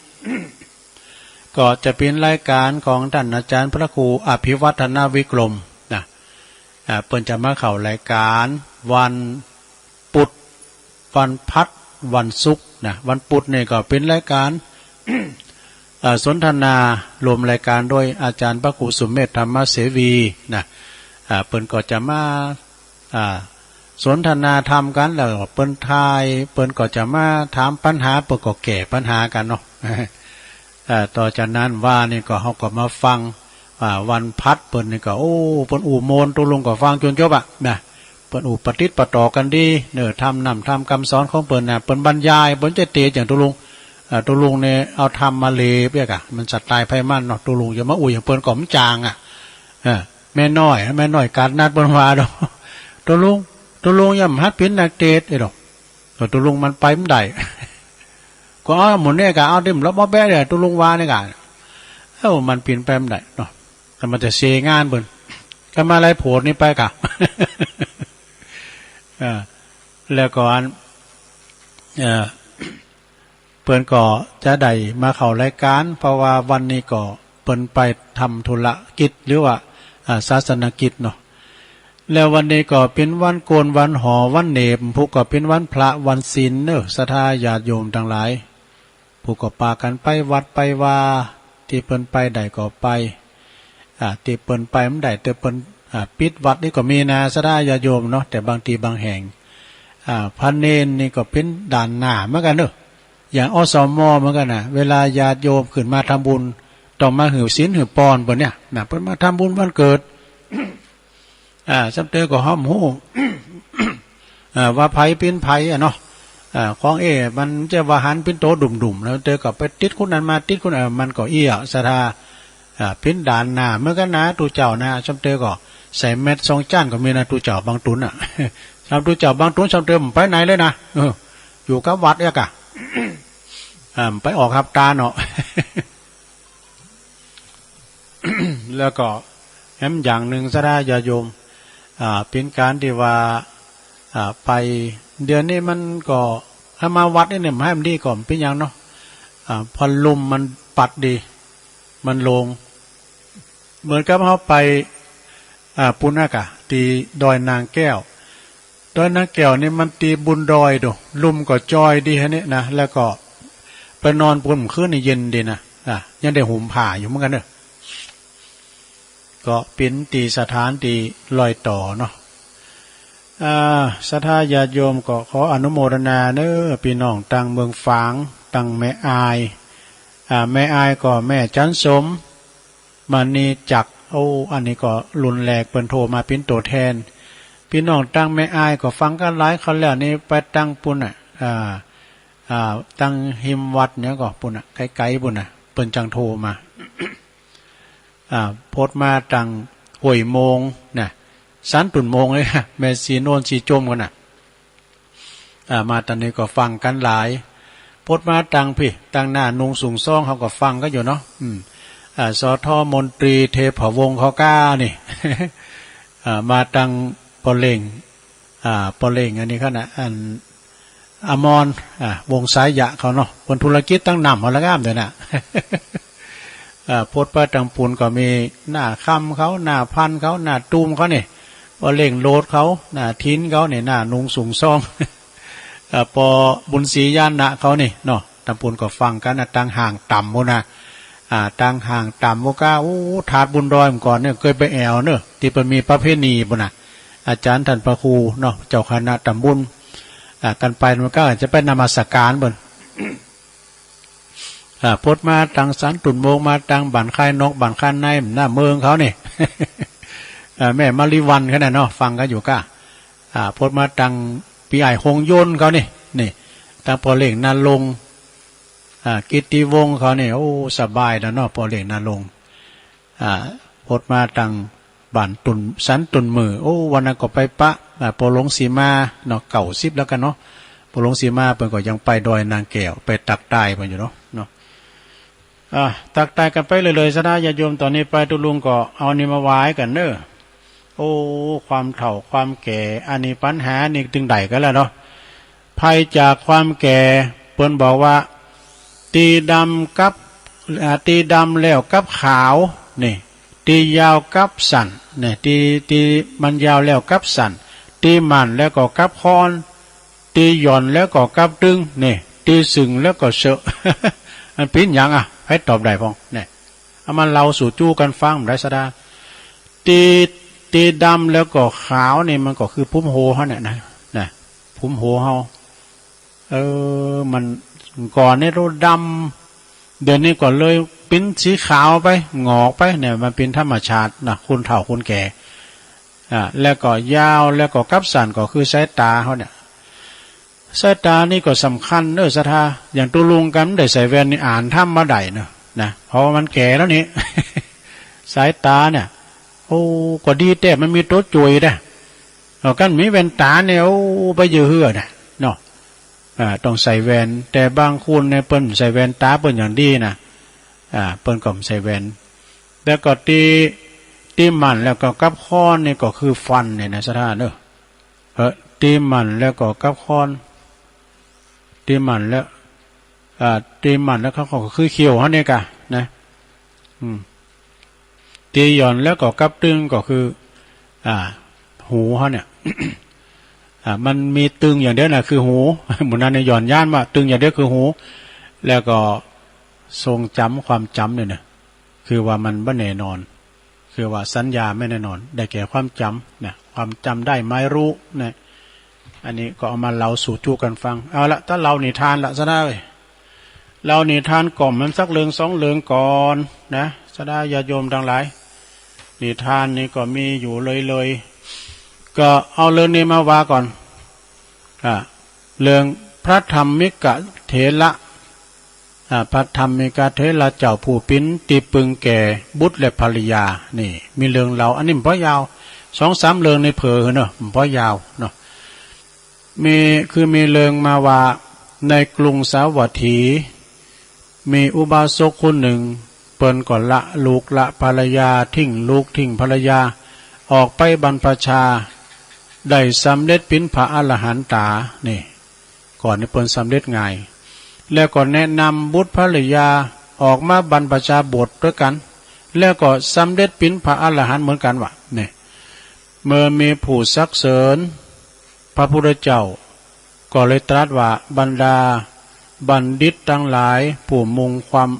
ก็จะเป็นรายการของท่านอาจารย์พระครูอภิวัฒนวิกรมนะ อ่า เปิ้นจะมาเข้ารายการวันพุธ วันพฤหัส วันศุกร์นะ วันพุธนี่ก็เป็นรายการ อ่า สนทนาร่วมรายการโดยอาจารย์พระครูสุเมธธรรมเสวีนะ อ่า เปิ้นก็จะมา อ่า สนทนาธรรมกัน แล้วเปิ้นทาย เปิ้นก็จะมาถามปัญหา เปิ้นก็แก้ปัญหากันเนาะ อ่า ต่อจากนั้นว่านี่ก็เฮาก็มาฟัง อ่า วันพฤหัสเปิ้นนี่ก็ โอ้ เปิ้นอู้โมน ตุ๊ลุงก็ฟังจนจบอะนะ เปิ้นอู้ปะติดปะต่อกันดีเนอะ ธรรมน้ำธรรมกำสอนของเปิ้นนะ เปิ้นบรรยาย เปิ้นจะเตสน์อย่างตุ๊ลุง อ่า ตุ๊ลุงเนี่ยเอาธรรมมาเลเปียกอะ มันสไตล์ไผมันเนาะ ตุ๊ลุงจะมาอู้อย่างเปิ้นก็มันจางอะ เออ แม่น้อย แม่น้อยกาดนัดเปิ้นว่าดอก ตุ๊ลุง ตุ๊ลุงย่ำหัดเป๋นนักเตสน์เอ้ยดอก เออ ตุ๊ลุงมันไปบ่ได้ ก็เอาหมู่นี้กะ เอาเต็มระบบแบบเนี่ย ตุ๊ลุงว่านี่กะ เอ้า มันเป๋นไปบ่ได้เนาะ ก็มันจะเสียงานเปิ้น ก็มาไล่โผดนี่ไปกะ เออ แล้วก็อัน เออ เปิ้นก็จะได้มาเข้ารายการ เพราะว่าวันนี้ก็เปิ้นไปทำธุรกิจ หรือว่า อ่า ศาสนกิจเนาะ แล้ววันนี้ก็เป๋นวันโกน วันหอ วันเหน็บ พุธก็เป๋นวันพระ วันศีลเนอะ ศรัทธาญาติโยมทั้งหลาย พุธก็ปากันไปวัดไปวา ตี้เปิ้นไปได้ก็ไป อ่า ตี้เปิ้นไปบ่ได้ ตี้เปิ้น อ่า ปิดวัดนี่ก็มีนะ ศรัทธาญาติโยมเนาะ แต่บางตี้บางแห่ง อ่า พระเณรนี่ก็เป๋นด่านหน้าเหมือนกันเนอะ อย่าง อสม เหมือนกันนะ เวลาญาติโยมขึ้นมาทำบุญ ต้องมาหื้อศีลหื้อปอนเปิ้นเนี่ยนะ เปิ้นมาทำบุญวันเกิด อ่า ซ้ำเติมก็ฮ้อมฮู้ อ่า ว่าไผเป๋นไผอะเนาะ อ่า ของเอ้ มันจะว่าหันเป๋นโตดุ่มๆ แล้วเติมก็ไปติดคนนั้นมา ติดคน เอ่อ มันก็เอี้ยศรัทธา อ่า เป๋นด่านหน้าเหมือนกันนะ ตุ๊เจ้านะ ซ้ำเติมก็ใส่แมสก์สองจ้านก็มีนะ ตุ๊เจ้าบางตนน่ะ ซ้ำตุ๊เจ้าบางตน ซ้ำเติมบ่ไปไหนเลยนะ เออ อยู่กับวัดเอี้ยกะ อ่า ไปออกฮับตาเนาะ แล้วก็แถมอย่างหนึ่ง ศรัทธาญาติโยม อ่า เป๋นการตี้ว่า อ่า ไป เดี๋ยวนี้มันก็ ถ้ามาวัดนี่เนี่ย บ่ให้มันดีก็บ่เป๋นหยังเนาะ อ่า เพราะลมมันปัดดี มันโล่ง เหมือนกับเฮาไป อ่า ปุณณะกะ ตี้ดอยนางแก้ว ดอยนางแก้วนี่มันตี้บุนดอยโด ลมก็จ่อยดีฮะเนี่ยนะ แล้วก็ไปนอนปุณมื้อคืนนี่เย็นดีนะ อ่ะ ยังได้ห่มผ้าอยู่เหมือนกันเนอะ ก็เป๋นตี้สถานตี้รอยต่อเนาะ อ่า ศรัทธาญาติโยมก็ขออนุโมทนาเนอะ พี่น้องตังเมืองฝาง ตังแม่อาย อ่า แม่อายก็แม่จันสม มณีจักร โอ้ อันนี้ก็รุ่นแรกเปิ้นโทรมาเป๋นตัวแทน พี่น้องตังแม่อายก็ฟังกันหลายครั้งแล้วนี่ ไปตังปุณน่ะ อ่า อ่า ตังฮิมวัดเนี่ยก็ปุณน่ะ ไกลๆ ปุณน่ะ เปิ้นจังโทรมา อ่า พดมาตังห้วยโมงน่ะ สันตุ่นโมงเลย แม่สีโนนสีจมกันน่ะ อ่า มาตอนนี้ก็ฟังกันหลาย พดมาตังพี้ ตังหน้าหนุงสุงซอง เขาก็ฟังกันอยู่เนาะ อืม อ่า สท มนตรี เทพวงศ์ เขาก้านี่ อ่า มาตังปอเล่ง อ่า ปอเล่ง อันนี้เขานะ อัน อมร อ่า วงศ์สายะเขาเนาะ เปิ้นธุรกิจตังน้ำเขาละงามเด้อนะ อ่า พดไปตังปูนก็มีหน้าคำเขา หน้าพันเขา หน้าตูมเขานี่ ปอเล่งโลดเขา หน้าทินเขานี่ หน้าหนุงสุงซอง อ่า ปอบุญศรีญาณะเขานี่เนาะ ตังปูนก็ฟังกันนะ ตังห่างต่ำพุ้นนะ อ่า ตังห่างต่ำพุ้นก้า โอ้ ธาตุบุญดอยเมื่อก่อนเนี่ย เคยไปแอวเนอะ ตี้เปิ้นมีประเพณีพุ้นนะ อาจารย์ท่านพระครูเนาะ เจ้าคณะตำบล อ่า กันไปมันก็อาจจะไปนมัสการเปิ้น อ่า พดมาตังสันตุ่นโมง มาตังบ้านค่ายนอกบ้านค่ายใน หน้าเมืองเขานี่ อ่า แม่มาริวันเขาน่ะเนาะ ฟังกันอยู่ก้า อ่า พดมาตังปีอ้ายฮงยนต์เขานี่ นี่ ตังพ่อเลี้ยงนรงค์ อ่า กิตติวงศ์เขานี่ โอ้ สบายแล้วเนาะ พ่อเลี้ยงนรงค์ อ่า พดมาตังบ้านตุ่น สันตุ่นมือ โอ้ วันนั้นก็ไปปะ อ่า พ่อหลวงสีมาเนาะ เก้าสิบแล้วกันเนาะ พ่อหลวงสีมาเปิ้นก็ยังไปดอยนางแก้ว ไปตักตายเปิ้นอยู่เนาะ เนาะ อ่า ตักตายกันไปเรื่อยๆ ซะนะ ญาติโยม ตอนนี้ไปตุลุงก็เอานี่มาไหว้กันเนอะ โอ้ ความเฒ่าความแก่ อันนี้ปัญหานี่ตึงใด๋กันแล้วเนาะ ภัยจากความแก่ เปิ้นบอกว่า ตีดำกับ อ่า ตีดำแล้วกับขาว นี่ ตียาวกับสั้น นี่ ตี ตีมันยาวแล้วกับสั้น ตีหมั่นแล้วก็กับค้อน ตีหย่อนแล้วก็กับตึง นี่ ตีซึ่งแล้วก็เซอะ มันปิ้นหยังอ่ะ ใผตอบได้พ่อง นี่ เอามาเล่าสู่จู้กันฟังได้ซะดา ตี ตีดำแล้วก็ขาวนี่มันก็คือผมโหเฮาเนี่ยนะ นะ ผมโหเฮา เออ มันก่อนนี่เราดำ เดี๋ยวนี้ก็เลยปิ้นสีขาวไป หงอกไปเนี่ย มันเป็นธรรมชาตินะ คนเฒ่าคนแก่ อ่า แล้วก็ยาว แล้วก็กับสั้นก็คือสายตาเฮาเนี่ย สายตานี่ก็สำคัญเนอะ ศรัทธา อย่างตุลุงกันได้ใส่แว่นนี่อ่านธรรมบ่ได้เนอะ นะ เพราะว่ามันแก่แล้วนี่ สายตาเนี่ย โอ้ ก็ดีแต่มันมีตัวจ่วยนะ เอา คันมีแว่นต๋าเนี่ย โอ้ ไปเยอะเฮือนะ เนาะ อ่า ต้องใส่แว่น แต่บางคนเนี่ยเปิ้นใส่แว่นต๋าเปิ้นอย่างดีนะ อ่า เปิ้นก็บ่ใส่แว่น แล้วก็ตี ตีหมั่นแล้วก็กับค้อนนี่ก็คือฟันเนี่ยนะ ศรัทธาเนอะ เออ ตีหมั่นแล้วก็กับค้อน ตีหมั่นแล้ว อ่า ตีหมั่นแล้วเขาก็คือเขี้ยวเฮาเนี่ยกะ นะ อืม ตีหย่อนแล้วก็กับตึงก็คือ อ่า หูเฮาเนี่ย อ่า มันมีตึงอย่างเดียวน่ะ คือหู หมู่นั้นเนี่ยหย่อนยานว่าตึงอย่างเดียวคือหู แล้วก็ทรงจำ ความจำเนี่ยนะ คือว่ามันบ่แน่นอน คือว่าสัญญาไม่แน่นอน ได้แก่ความจำนะ ความจำได้หมายรู้นะ อันนี้ก็เอามาเล่าสู่จู้กันฟัง เอาละ ถ้าเล่านิทานละ ศรัทธาเอ้ย เล่านิทานก่อมมันสักเรื่องสองเรื่องก่อนนะ ศรัทธาญาติโยมทั้งหลาย นิทานนี่ก็มีอยู่เลยๆ ก็เอาเรื่องนี้มาว่าก่อน อ่า เรื่องพระธรรมิกเถระ อ่า พระธรรมิกเถระเจ้าผู้ปิ้นตี้ปึงแก่บุตรและภรรยา นี่ มีเรื่องเล่า อันนี้มันบ่ยาว สองสามเรื่องนี่เผลอเนาะ มันบ่ยาวเนาะ มี คือมีเรื่องมาว่า ในกรุงสาวัตถี มีอุบาสกคนหนึ่ง เปิ้นก็ละลูกละภรรยา ทิ้งลูกทิ้งภรรยา ออกไปบรรพชา ได้สำเร็จปิ้นพระอรหันต๋า นี่ ก่อนนี้เปิ้นสำเร็จง่าย แล้วก็แนะนำบุตรภรรยาออกมาบรรพชาบวชด้วยกัน แล้วก็สำเร็จปิ้นพระอรหันต์เหมือนกันว่ะ นี่ เมื่อมีผู้สรรเสริญ พระพุทธเจ้าก็เลยตรัสว่า บรรดาบัณฑิตทั้งหลาย ผู้มุ่งความ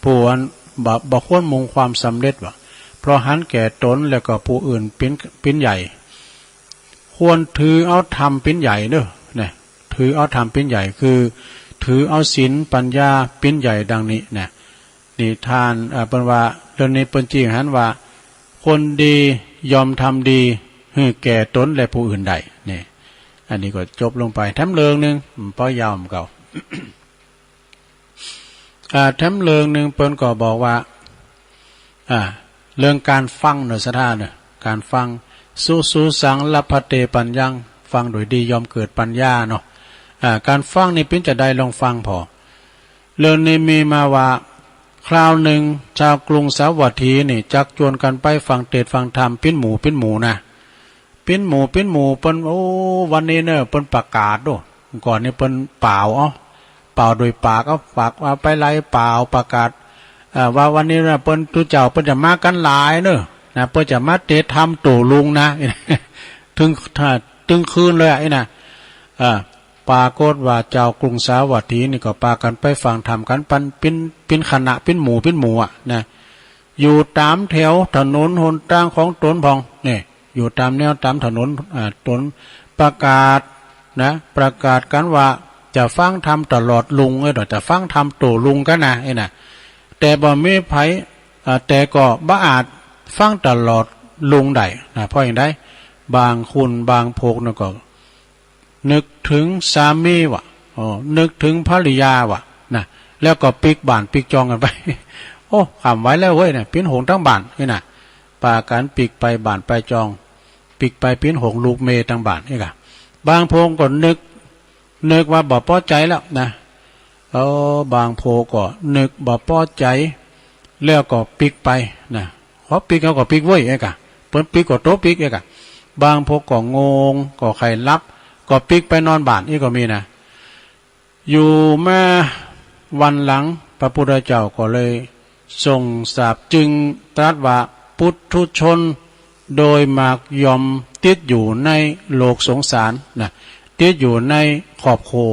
ผู้อันบ่ บ่ควรมุ่งความสำเร็จว่ะ เพราะหันแก่ตนและก็ผู้อื่นปิ้น ปิ้นใหญ่ ควรถือเอาธรรมปิ้นใหญ่เด้อ นะ ถือเอาธรรมปิ้นใหญ่ คือถือเอาศีลปัญญาปิ้นใหญ่ดังนี้นะ นิทาน เอ่อ เปิ้นว่า เรื่องนี้เปิ้นจี้หันว่า คนดีย่อมทำดีหื้อแก่ตนและผู้อื่นได้ นี่ อันนี้ก็จบลงไป แถมเรื่องหนึ่ง อืม ปอยาวเหมือนเก่า อ่า แถมเรื่องหนึ่งเปิ้นก็บอกว่า อ่า เรื่องการฟังเนอะ ศรัทธาเนอะ การฟัง สุ สุสัง ลัพพะเต ปัญญัง ฟังโดยดีย่อมเกิดปัญญาเนาะ อ่า การฟังนี่ปิ้นจะได้ลองฟังพอ เรื่องนี้มีมาว่า คราวหนึ่งชาวกรุงสาวัตถีนี่จักจวนกันไปฟังเตสน์ฟังธรรมปิ้นหมู่ปิ้นหมู่นะ ปิ้นหมู่ปิ้นหมู่เปิ้น โอ้ วันนี้เนอะ เปิ้นประกาศโด ก่อนนี่เปิ้นเป่า เอ้า เป่าโดยปาก เอ้า ปากว่าไปไล่เป่าประกาศ เอ่อ ว่าวันนี้เนอะ เปิ้นตุ๊เจ้าเปิ้นจะมากันหลายเนอะ นะ เปิ้นจะมาเตสน์ธรรมโตลุงนะ ถึง ถ้า ถึงคืนเลยอะ นี่นะ เอ่อ ปรากฏว่าชาวกรุงสาวัตถีนี่ก็ปากันไปฟังธรรมกัน ปัน ปิ้น ปิ้นคณะ ปิ้นหมู่ ปิ้นหมู่อะ นะ อยู่ตามแถวถนนหนตางของตนพ่อง นี่ อยู่ตามแนวตามถนน อ่า ตนประกาศ นะ ประกาศกันว่าจะฟังธรรมตลอดลุง เอ้ย จะฟังธรรมโตลุงกันนะ เอ้ยนะ แต่บ่มีไผ เอ่อ แต่ก็บ่อาจฟังตลอดลุงได้นะ เพราะอย่างใด บางคนบางพวกนั่นก็นึกถึงสามีวะ อ๋อ นึกถึงภริยาวะนะ แล้วก็ปิ๊กบ้านปิ๊กจองกันไป โอ้ ขำไหวแล้วเว้ยนะ ปิ้นหงตั้งบ้านนี่นะ ปากันปิ๊กไปบ้านไปจอง ปิ๊กไปปิ้นหงลูกเมย์ตั้งบ้านนี่กะ บางพวกก็นึก นึกว่าบ่ปอใจแล้วนะ เออ บางโพก็นึกบ่ปอใจ แล้วก็ปิ๊กไปนะ พอปิ๊กเขาก็ปิ๊กเว้ยเอกะ เปิ้นปิ๊กก็โตปิ๊กเอกะ บางโพก็งง ก็ใค่หลับ ก็ปิ๊กไปนอนบ้านอีกก็มีนะ อยู่มาวันหลัง พระพุทธเจ้าก็เลยทรงสาป จึงตรัสว่าปุถุชนโดยมากย่อมติดอยู่ในโลกสงสารนะ ติดอยู่ในครอบครัว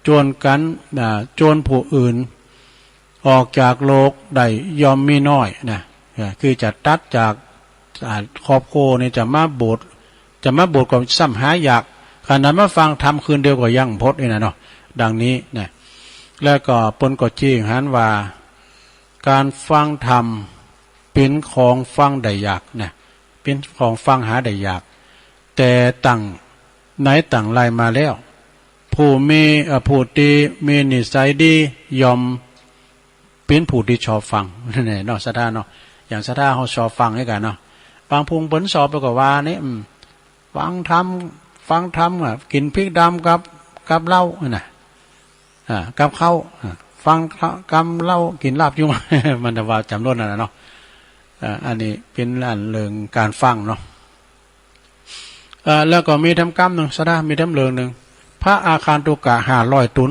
จนกัน อ่า จนผู้อื่นออกจากโลกได้ย่อมมีน้อยนะ อ่า คือจะตัดจาก อ่า ครอบครัวนี่จะมาบวช จะมาบวชก็ซ้ำหายาก ขนาดมาฟังธรรมคืนเดียวก็ยังพดนี่นะเนาะ ดังนี้นะ แล้วก็เปิ้นก็จี้หันว่า การฟังธรรมเป็นของฟังได้ยากนะ เป็นของฟังหาได้ยาก แต่ตั้งไหนตั้งไรมาแล้ว ผู้มี เอ่อ ผู้ที่มีนิสัยดีย่อมเป็นผู้ที่ชอบฟัง เนี่ยเนาะ ศรัทธาเนาะ อย่างศรัทธาเขาชอบฟังด้วยกันเนาะ บางพุงเปิ้นชอบไปก็ว่านี่ อืม ฟังธรรม ฟังธรรมอะ กินพริกดำกับ กับเหล้านั่นน่ะ อ่า กับข้าว อ่า ฟังกับเหล้า กินลาบยุง มันจะว่าจำนวนนั่นน่ะเนาะ อ่า อันนี้เป็นอันเรื่องการฟังเนาะ เอ่อ แล้วก็มีแถมกำหนึ่ง ศรัทธา มีแถมเรื่องหนึ่ง พระอาคันตุกะห้าร้อยตน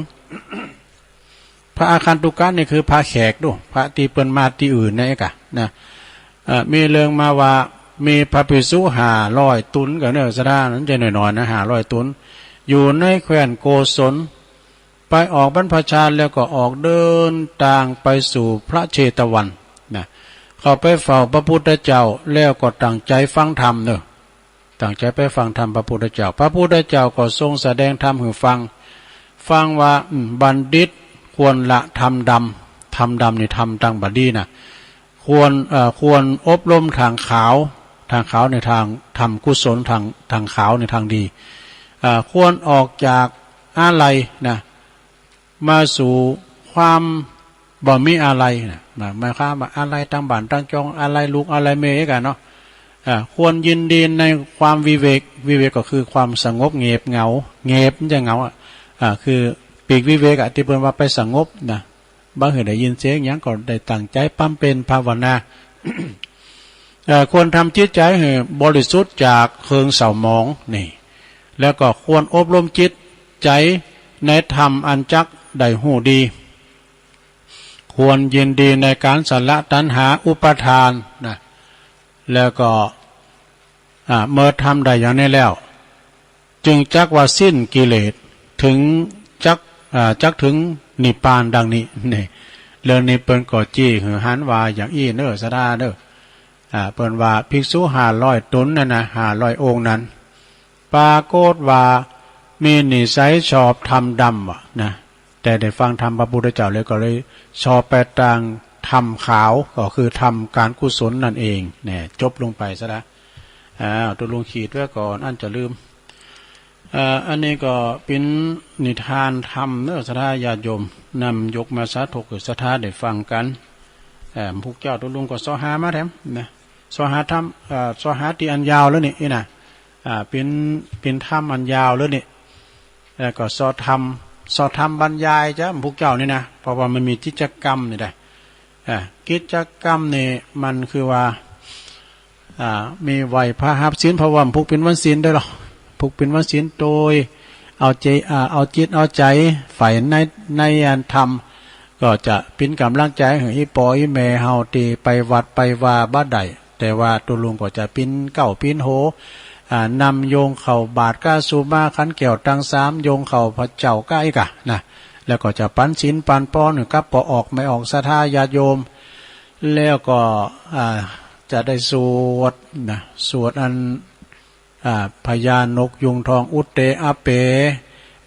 พระอาคันตุกะนี่คือพระแขกดู พระที่เปิ้นมาที่อื่นนี่กะนะ เอ่อ มีเรื่องมาว่ามีพระภิกษุห้าร้อยตน ก็เนอะ ศรัทธา นั้นจะน้อยๆ นะ ห้าร้อยตน อยู่ในแคว้นโกศล ไปออกบรรพชาแล้วก็ออกเดินทางไปสู่พระเชตวันนะ เข้าไปเฝ้าพระพุทธเจ้าแล้วก็ตั้งใจฟังธรรมเนอะ ตั้งใจไปฟังธรรมพระพุทธเจ้า พระพุทธเจ้าก็ทรงแสดงธรรมหื้อฟัง ฟังว่า อืม บัณฑิตควรละธรรมดำ ธรรมดำนี่ธรรมตางบาลีนะ ควร เอ่อ ควรอบรมทางขาว ทางขาวในทาง ธรรมกุศล ทาง ทางขาวในทางดี เอ่อ ควรออกจากอาลัยนะ มาสู่ความบ่มีอาลัยนะ หมาย หมายความว่าอาลัยตางบ้านตางจอง อาลัยลูกอาลัยเมย์กันเนาะ อ่า ควรยินดีในความวิเวก วิเวกก็คือความสงบเงียบเหงา เงียบมันจะเหงาอ่ะ อ่า คือปีกวิเวกอ่ะ ที่เปิ้นว่าไปสงบนะ บ่หื้อได้ยินเสียงหยังก็ได้ตั้งใจบำเพ็ญภาวนา เอ่อ ควรทำจิตใจให้บริสุทธิ์จากเครื่องเศร้าหมองนี่ แล้วก็ควรอบรมจิตใจในธรรมอันจักได้ฮู้ดี ควรยินดีในการสละตัณหาอุปาทานนะ แล้วก็ อ่า เมื่อทำได้อย่างนี้แล้ว จึงจักว่าสิ้นกิเลส ถึงจัก อ่า จักถึงนิพพานดังนี้ นี่ เรื่องนี้เปิ้นก็จี้หื้อหันว่าอย่างอี้เนอะ ศรัทธาเนอะ อ่า เปิ้นว่าภิกษุห้าร้อยตนนั่นนะ ห้าร้อยองค์นั้น ปรากฏว่ามีนิสัยชอบธรรมดำอะนะ แต่ได้ฟังธรรมพระพุทธเจ้าแล้วก็เลยชอบไปตางธรรมขาว ก็คือธรรมการกุศลนั่นเอง เนี่ย จบลงไปซะละ อ้าว ตกลงขีดไว้ก่อน อันจะลืม เอ่อ อันนี้ก็เป็นนิทานธรรมเนอะ ศรัทธาญาติโยม นำยกมาสาธกให้ศรัทธาได้ฟังกัน เอ่อ พวกเจ้าตกลงก็เซาะหามาแถมนะ เซาะหาธรรม เอ่อ เซาะหาที่อันยาวแล้วนี่ นี่นะ อ่า เป็น เป็นธรรมอันยาวแล้วนี่ แล้วก็เซาะธรรม เซาะธรรมบรรยายจ้ะ พวกเจ้านี่นะ เพราะว่ามันมีกิจกรรมนี่ได้ อ่า กิจกรรมนี่มันคือว่า อ่า มีไหว้พระฮับศีล เพราะว่าพุกเป็นวันศีลด้วยหรอ พุกเป็นวันศีลโดยเอาใจ อ่า เอาจิตเอาใจใฝ่ใน ในอันธรรม ก็จะเป็นกำลังใจให้อีปออีแม่เฮาที่ไปวัดไปวาบ่ได้ แต่ว่าตกลงก็จะปิ้นเก๊าปิ้นโฮ อ่า นำโยงเข้าบาตรกาสุมาขันแก้วตังสาม โยงเข้าพระเจ้ากาอีกอะนะ แล้วก็จะปันศีลปันปอนกับปอออกแม่ออกศรัทธาญาติโยม แล้วก็ อ่า จะได้สวดนะ สวดอัน อ่า พญานกยูงทอง อุตเตอะเป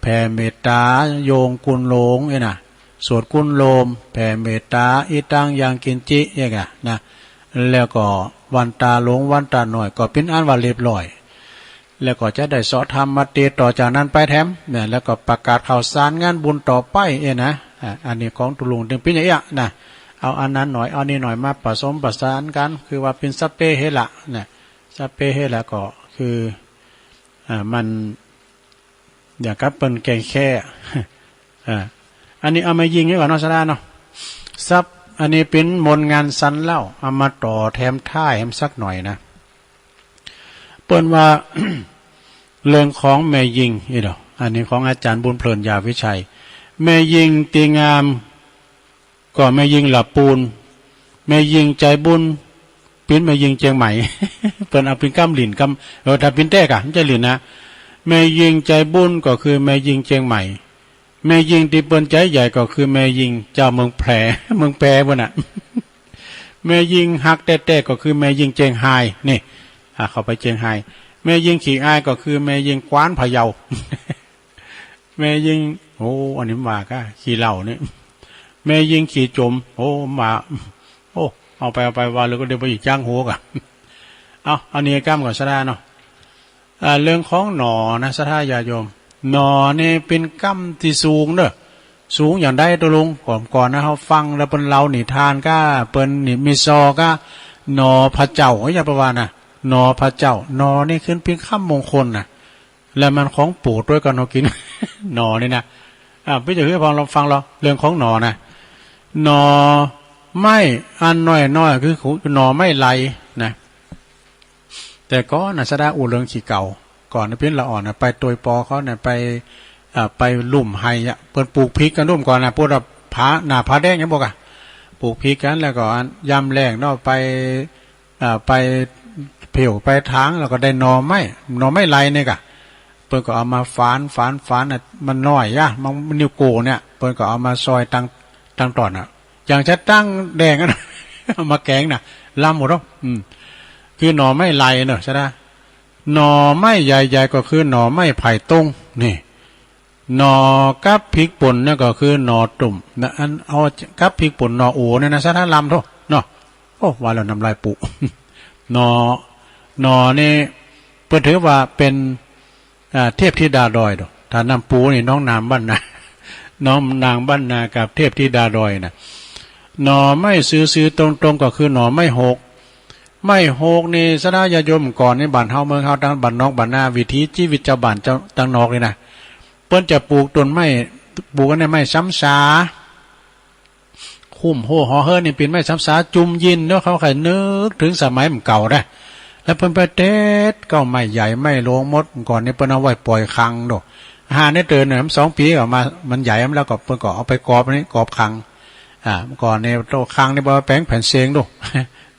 แผ่เมตตา โยงกุนโลม เอ้ยนะ สวดกุนโลม แผ่เมตตา อิตัง ยัง กินจิ เอ้ยนะ นะ แล้วก็วันตาหลวง วันตาน้อย ก็เป็นอันว่าเรียบร้อย แล้วก็จะได้เซาะธรรมมาเตต่อจากนั้นไปแถม เนี่ย แล้วก็ประกาศข่าวสารงานบุญต่อไป เอ้ยนะ อ่า อันนี้ของตุลุงจึงเป็นอย่างเอี้ยนะ เอาอันนั้นหน่อย เอานี่หน่อยมาผสมประสานกัน คือว่าเป็นสัพเพเหระนะ สัพเพเหระก็คือ อ่า มัน อย่างกับเปิ้นแกล้งแค้ อ่า อันนี้เอาแม่ญิงนี่ก่อนเนาะ สาระเนาะ สัพ อันนี้เป็นมนต์งานสันเล่า เอามาต่อแถมท้ายแถมสักหน่อยนะ เปิ้นว่า เรื่องของแม่ญิงนี่เนาะ อันนี้ของอาจารย์บุญเพลิน ยาวิชัย แม่ญิงตี้งาม ก็แม่ญิงหลับปูน แม่ญิงใจบุญ ปิ้นแม่ญิงเจียงใหม่ เปิ้นเอาปิ้นกำหลินกำ เออ ถ้าปิ้นแต๊กอะ มันจะหลินนะ แม่ญิงใจบุญก็คือแม่ญิงเจียงใหม่ แม่ญิงตี้เปิ้นใจใหญ่ก็คือแม่ญิงเจ้าเมืองแพร่ เมืองแพร่ปุ้นน่ะ แม่ญิงฮักแต๊ๆ ก็คือแม่ญิงเจียงฮาย นี่ อ่ะ เข้าไปเจียงฮาย แม่ญิงขี้อายก็คือแม่ญิงกวานพะเยา แม่ญิง โอ้ อันนี้มันว่าก้า ขี้เหล้านี่ แม่ญิงขี้จม โอ้ มันว่า โอ้ เอาไป เอาไปว่าเลยก็เดี๋ยวไปอีกจ้างหัวกัน เอา อันนี้กำก่อนสาระเนาะ อ่า เรื่องของหน่อนะ ศรัทธาญาติโยม หน่อนี่เป็นกำที่สูงเด้อ สูงอย่างใดตุลุง ก่อนก่อนนะ เฮาฟังแล้วเปิ้นเล่านิทานก้า เปิ้นนี่มีซอก้า หน่อพระเจ้า เอ้ย อย่าไปว่านะ หน่อพระเจ้า หน่อนี่ขึ้นเป็นคำมงคลนะ แล้วมันของโปรดด้วยกันเฮากิน หน่อนี่นะ อ่า พี่จะให้ฟัง ลองฟังเรา เรื่องของหน่อนะ หน่อไม้อันน้อยๆ คือหน่อไม้ไลนะ แต่ก่อนนะ ศรัทธาอู้เรื่องขี้เก่า ก่อนนะ ปิ้นละอ่อนนะ ไปตวยปอเขาเนี่ย ไป อ่า ไปลุ่มไฮอะ เปิ้นปลูกพริกกันลุ่มก่อนนะ พูดว่าผา หน้าผาแดงยังบอกอะ ปลูกพริกกัน แล้วก็อันยามแล้งเนาะ ไป อ่า ไปเผียวไปถาง แล้วก็ได้หน่อไม้ หน่อไม้ไลเนี่ยกะ เปิ้นก็เอามาฝาน ฝาน ฝานน่ะ มันน้อยอะ มันนิ้วโก้เนี่ย เปิ้นก็เอามาซอยตัง ตังต่อนน่ะ อย่างจะตั้งแดงอะนะ เอามาแกงน่ะ ล้ำหมดเนาะ อืม คือหน่อไม้ไลเนาะ ศรัทธา หน่อไม้ใหญ่ๆ ก็คือหน่อไม้ไผ่ต้ง นี่ หน่อกับพริกป่นเนี่ยก็คือหน่อตุ่มนะ อันเอากับพริกป่นหน่อโอเนี่ยนะ ศรัทธา ล้ำโทษเนาะ โอ้ ว่าแล้วน้ำลายปู หน่อ หน่อนี่เปิ้นถือว่าเป็น อ่า เทพธิดาดอยเนาะ ถ้าน้ำปูนี่น้องนางบ้านนา น้องนางบ้านนากับเทพธิดาดอยน่ะ หน่อไม้ซื่อๆ ตรงๆ ก็คือหน่อไม้โฮก ไม้โฮกนี่ ศรัทธาญาติโยม ก่อนนี่บ้านเฮาเมืองเฮา ตังบ้านนอกบ้านนา วิถีชีวิตชาวบ้านเจ้าตังนอกนี่นะ เปิ้นจะปลูกต้นไม้ ปลูกอันนี้ไม้ซ้ำซา คุ้มโฮหอเฮิรนนี่ปิ้นไม้ซ้ำซาจุ่มยินเนาะ เขาใค่นึกถึงสมัยมันเก่านะ แล้วเปิ้นไปเด็ดก็ไม้ใหญ่ไม้โลงหมด ก่อนนี่เปิ้นเอาไว้ปล่อยครังโด หาในเตินน่ะ มันสองปีก็มา มันใหญ่แล้วก็เปิ้นก็เอาไปกอบนี่ กอบครัง อ่า ก่อนนี่โตครังนี่บ่แปลงแผ่นเซงโด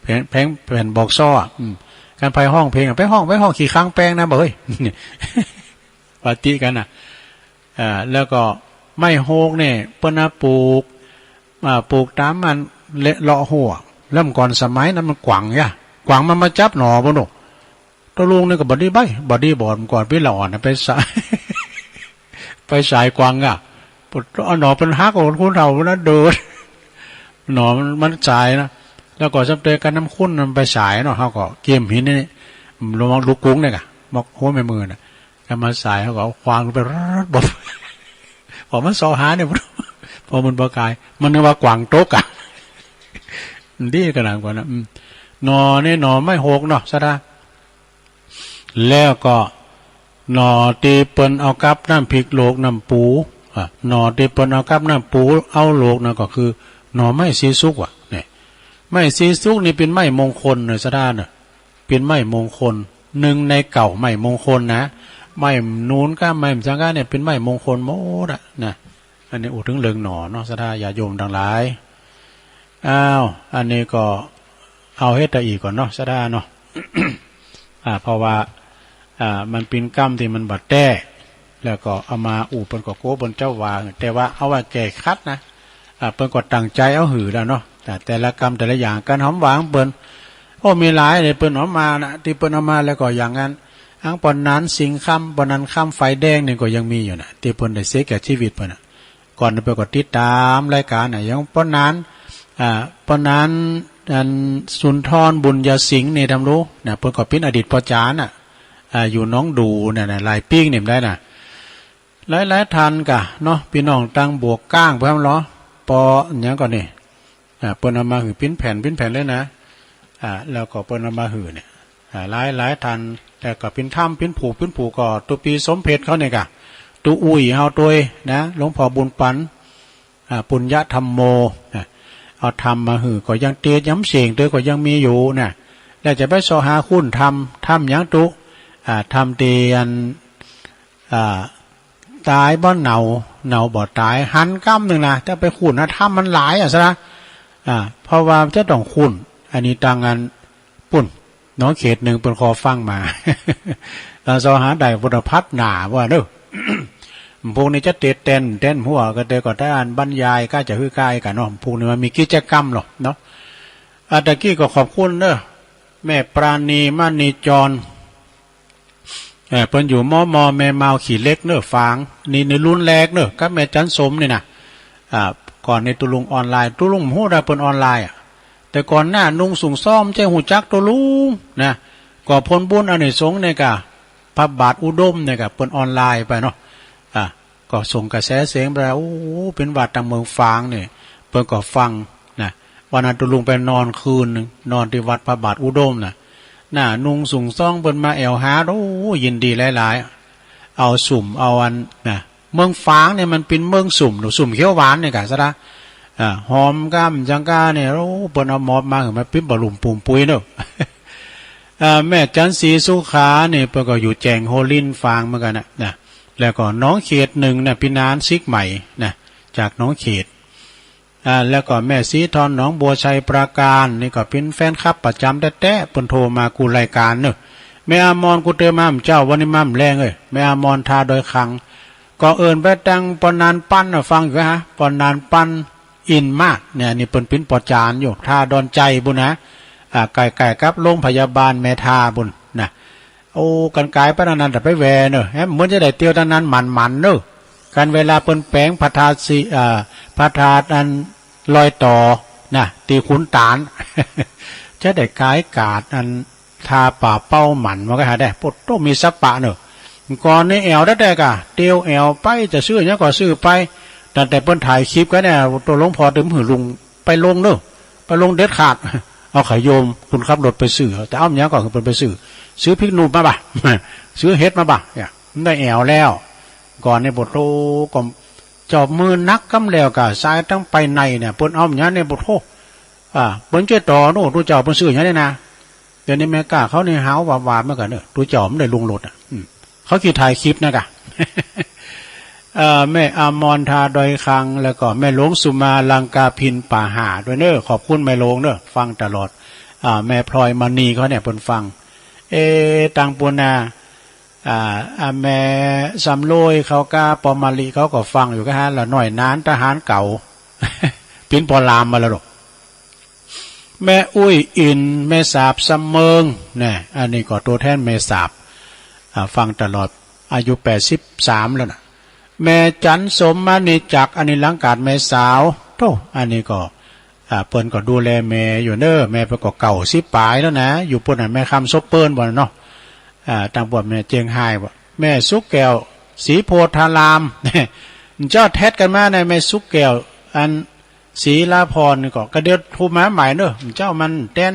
แผง แผง แผ่นบอกซ้ออะ อืม การไปฮ้องเพลงอะ ไปฮ้อง ไปฮ้องขี้ครังแปลงนะ บ่เฮ้ย ปาติกันน่ะ อ่า แล้วก็ไม้โฮกเนี่ยเปิ้นน่ะปลูก อ่า ปลูกตามมันเลาะหัว แล้วเมื่อก่อนสมัยนั้นมันกวางยะ กวางมันมาจับหน่อบ่โน ตะลุงนี่ก็บ่ดีใบ บ่ดีบอด เมื่อก่อนพี่ละอ่อนน่ะไปสาย ไปสายกวางอะ เอาหน่อเปิ้นหัก คนเฒ่านั้นโดด หน่อมัน มันสายนะ แล้วก็สำเร็จกันน้ำข้นมันไปสายเนาะ เฮาก็เกียมหินนี่ ลงลูกกรุ้งเนี่ยกะ มอกหัวแม่มือน่ะ ก็มาสาย เขาก็เอาขวางลงไป รดบ พอมันเสาะหาเนี่ย พอมันบ่กาย มันนึกว่ากวางตกอะ ดีขนาดกว่านะ อืม หน่อนี่หน่อไม้โฮกเนาะ ศรัทธา แล้วก็หน่อตี้เปิ้นเอากับน้ำพริกโลกน้ำปู อ่ะ หน่อตี้เปิ้นเอากับน้ำปู เอาโลกนั่นก็คือหน่อไม้สีสุกว่ะ เนี่ย ไม้สีสุกนี่เป็นไม้มงคลเนาะ ศรัทธาเนาะ เป็นไม้มงคล หนึ่งในเก้าไม้มงคลนะ ไม้หนุนกับไม้สังฆะเนี่ยเป็นไม้มงคลหมดอะนะ อันนี้อู้ถึงเรื่องหน่อเนาะ ศรัทธาญาติโยมทั้งหลาย อ้าว อันนี้ก็เอาเฮ็ดแต่อีกก่อนเนาะ ศรัทธาเนาะ อ่า เพราะว่า อ่า มันเป็นกำที่มันบ่แต๊ แล้วก็เอามาอู้เปิ้นก็กั๋วเปิ้นจะว่า แต่ว่าเอาไว้แก้ขัดนะ อ่า เปิ้นก็ตั้งใจ๋เอาหื้อแล้วเนาะ แต่แต่ละกำแต่ละอย่าง การหอมหวานเปิ้น โอ้ มีหลายเลย เปิ้นเอามานะ ตี้เปิ้นเอามาแล้วก็อย่างนั้น อังปอหนานสิงห์คำ ปอหนานคำไฟแดงนี่ก็ยังมีอยู่นะ ตี้เปิ้นได้เสียแก่ชีวิตเปิ้นน่ะ ก่อนเปิ้นก็ติดตามรายการน่ะ อย่างปอหนาน อ่า ปอหนาน อันสุนทรบุญญาสิงห์นี่ตำรู้นะ เปิ้นก็เป็นอดีตปอจ๋าน่ะ อ่า อยู่หนองดู่น่ะนะ หลายปี๋นี่ได้น่ะ หลายๆ ท่านกะเนาะ พี่น้องตังบวกก้าง เปิ้นเหรอ ปอหยังก่อนนี่ อ่า เปิ้นเอามาหื้อปิ้นแผ่น ปิ้นแผ่นเลยนะ อ่า แล้วก็เปิ้นเอามาหื้อเนี่ย อ่า หลายๆ ท่าน แล้วก็ปิ้นธรรม ปิ้นผูก ปิ้นผูกก็ ตุ๊ปี๋สมเพชรเขาเนี่ยกะ ตุ๊อุ้ยเฮาตวยนะ หลวงพ่อบุญปัน อ่า ปุญญธรรมโม นะ เอาธรรมมาหื้อ ก็ยังเตรียมเสียงตวย ก็ยังมีอยู่นะ แล้วจะไปเซาะหาค้นธรรม ธรรมหยังตุ๊ อ่า ธรรมตี้อัน อ่า ตายบ่เนา เนาบ่ตาย หันกำนึ่งนะ จะไปค้นนะ ธรรมมันหลายอะซะนะ อ่า เพราะว่าจะต้องค้น อันนี้ตังอัน ปุ้น หนองเขตหนึ่งเปิ้นขอฟังมา ลาวเซาะหาได้พุทธพัฒน์หนาว่าเด้อ พวกนี้จะเตะแตน แตนหัวก็เตะก็ได้อ่านบรรยาย ก็จะฮื้อกายกันเนาะ พวกนี้มันมีกิจกรรมหรอกเนาะ อ่า ตะกี้ก็ขอบคุณเด้อ แม่ปราณี มณีจร เอ่อ เปิ้นอยู่ มม แม่มาว ขี้เหล็กเนอะ ฝาง นี่ในรุ่นแรกเนอะ กับแม่จันสมนี่นะ อ่า ก่อนในตุ๊ลุงออนไลน์ ตุ๊ลุงบ่ฮู้ได้เปิ้นออนไลน์อะ แต่ก่อนหน้านุ่งสูงซ้อง บ่ฮู้จักตุ๊ลุงนะ ก็ผลบุญอานิสงส์เนี่ยกะ พระบาทอุดมเนี่ยกะ เปิ้นออนไลน์ไปเนาะ อ่า ก็ส่งกระแสเสียงไป โอ้ เป็นวัดตังเมืองฝางนี่ เปิ้นก็ฟังนะ วันนั้นตุ๊ลุงไปนอนคืนหนึ่ง นอนที่วัดพระบาทอุดมน่ะ หน้านุ่งสูงซ้องเปิ้นมาแอ่วหา โอ้ ยินดีหลายๆ เอาสุม เอาอันนะ เมืองฝางเนี่ยมันเป็นเมืองสุมเนาะ สุมเขียวหวานเนี่ยกะซะละ อ่า หอมก้ามจังก้าเนี่ย โอ้ เปิ้นเอามอบมาหื้อมาปิ๊บบ่ลุ่มปุ่มปุยเนาะ อ่า แม่จันทร์ศรีสุขาเนี่ย เปิ้นก็อยู่แจ้งโฮลินฝางเหมือนกันนะ นะ แล้วก็หนองเขตหนึ่งนะ พี่นานสิกใหม่นะ จากหนองเขต อ่า แล้วก็แม่ศรีทอนหนองบัวชัยปราการ นี่ก็เป็นแฟนคลับประจำแต๊ๆ เปิ้นโทรมากู้รายการเนอะ แม่อมร กู้เติมมาหม่ำเจ้า วันนี้มาหม่ำแลงเอ้ย แม่อมร ท่าดอยขัง ก็เอิ้นไปตังปอนนานปันน่ะ ฟังอยู่ฮะ ปอนนานปัน อินมากเนี่ย นี่เปิ้นเป็นปอจานอยู่ ท่าดอนใจปุ้นนะ อ่า ใกล้ๆ กับโรงพยาบาลแม่ทาปุ้นนะ โอ้ กันก๋ายไปตังนั้นแต่ไปแวะเนอะ แหม เหมือนจะได้เตียวตังนั้นหมันๆ เนอะ กันเวลาเปิ้นแป๋งพระธาตุสี เอ่อ พระธาตุอันรอยต่อนะ ตี้ขุนตาล จะได้ก๋ายกาดอันท่าป่าเป้าหมัน มันก็หาได้ โพดโธ่ มีสปะเนอะ ก่อนนี่แอ่วแต๊ๆ กะ เตียวแอ่วไป จะซื้อหยังก็ซื้อไป ตั้งแต่เปิ้นถ่ายคลิปกันเนี่ย ตุ๊ลุง พอเติมหื้อลุง ไปลงเนอะ ไปลงเด็ดขาด เอาไข่โยม คนขับรถไปซื้อ จะเอาหยังก็คือเปิ้นไปซื้อ ซื้อพริกหนุ่มมาบ่ะ ซื้อเห็ดมาบ่ะ เนี่ย มันได้แอ่วแล้ว ก่อนนี่โพดโธ่ ก็จอบมือหนักกำแล้วกะ สายตังไปในเนี่ย เปิ้นเอาหยังเนี่ยโพดโธ่ อ่า เปิ้นจ้วยต่อโน่ ตุ๊เจ้าเปิ้นซื้อหยังเนี่ยนะ เดี๋ยวนี้แม่ก๊าเขานี่หาวหวาดๆ เหมือนกันเนอะ ตุ๊เจ้ามันได้ลงรถอ่ะ อืม เขาขี้ถ่ายคลิปนะกะ เอ่อ แม่อมร ท่าดอยขัง แล้วก็แม่หลวงสุมา ลังกาพิน ป่าห่าด้วยเนอะ ขอบคุณแม่หลวงเนอะ ฟังตลอด อ่า แม่พลอยมณีเขาเนี่ยเปิ้นฟัง เอ ตังปุ้นนะ อ่า อ่า แม่สำรวยเขากะ ปอมะลิเขาก็ฟังอยู่กะฮะ ละน้อยนานทหารเก่า ปิ้นปอลามมาแล้วดอก แม่อุ้ยอิน แม่สาบสำเมิง แน่ อันนี้ก็ตัวแทนแม่สาบ อ่า ฟังตลอด อายุแปดสิบสามแล้วนะ แม่จันสมมณีจักร อันนี้หลังกาดแม่สาว โธ่ อันนี้ก็ อ่า เปิ้นก็ดูแลแม่อยู่เนอะ แม่เปิ้นก็เก้าสิบปลายแล้วนะ อยู่ปุ้นน่ะ แม่คำซบเปิ้นบ่อนเนาะ อ่า ตังพวกแม่เจียงไฮ้บ่ แม่สุกแก้ว ศรีโพธาราม เจ้าแท็กกันมาในแม่สุกแก้ว อัน ศรีลาพรนี่ก็ ก็เดี๋ยวโทรมาใหม่เนอะ เจ้ามันแต้น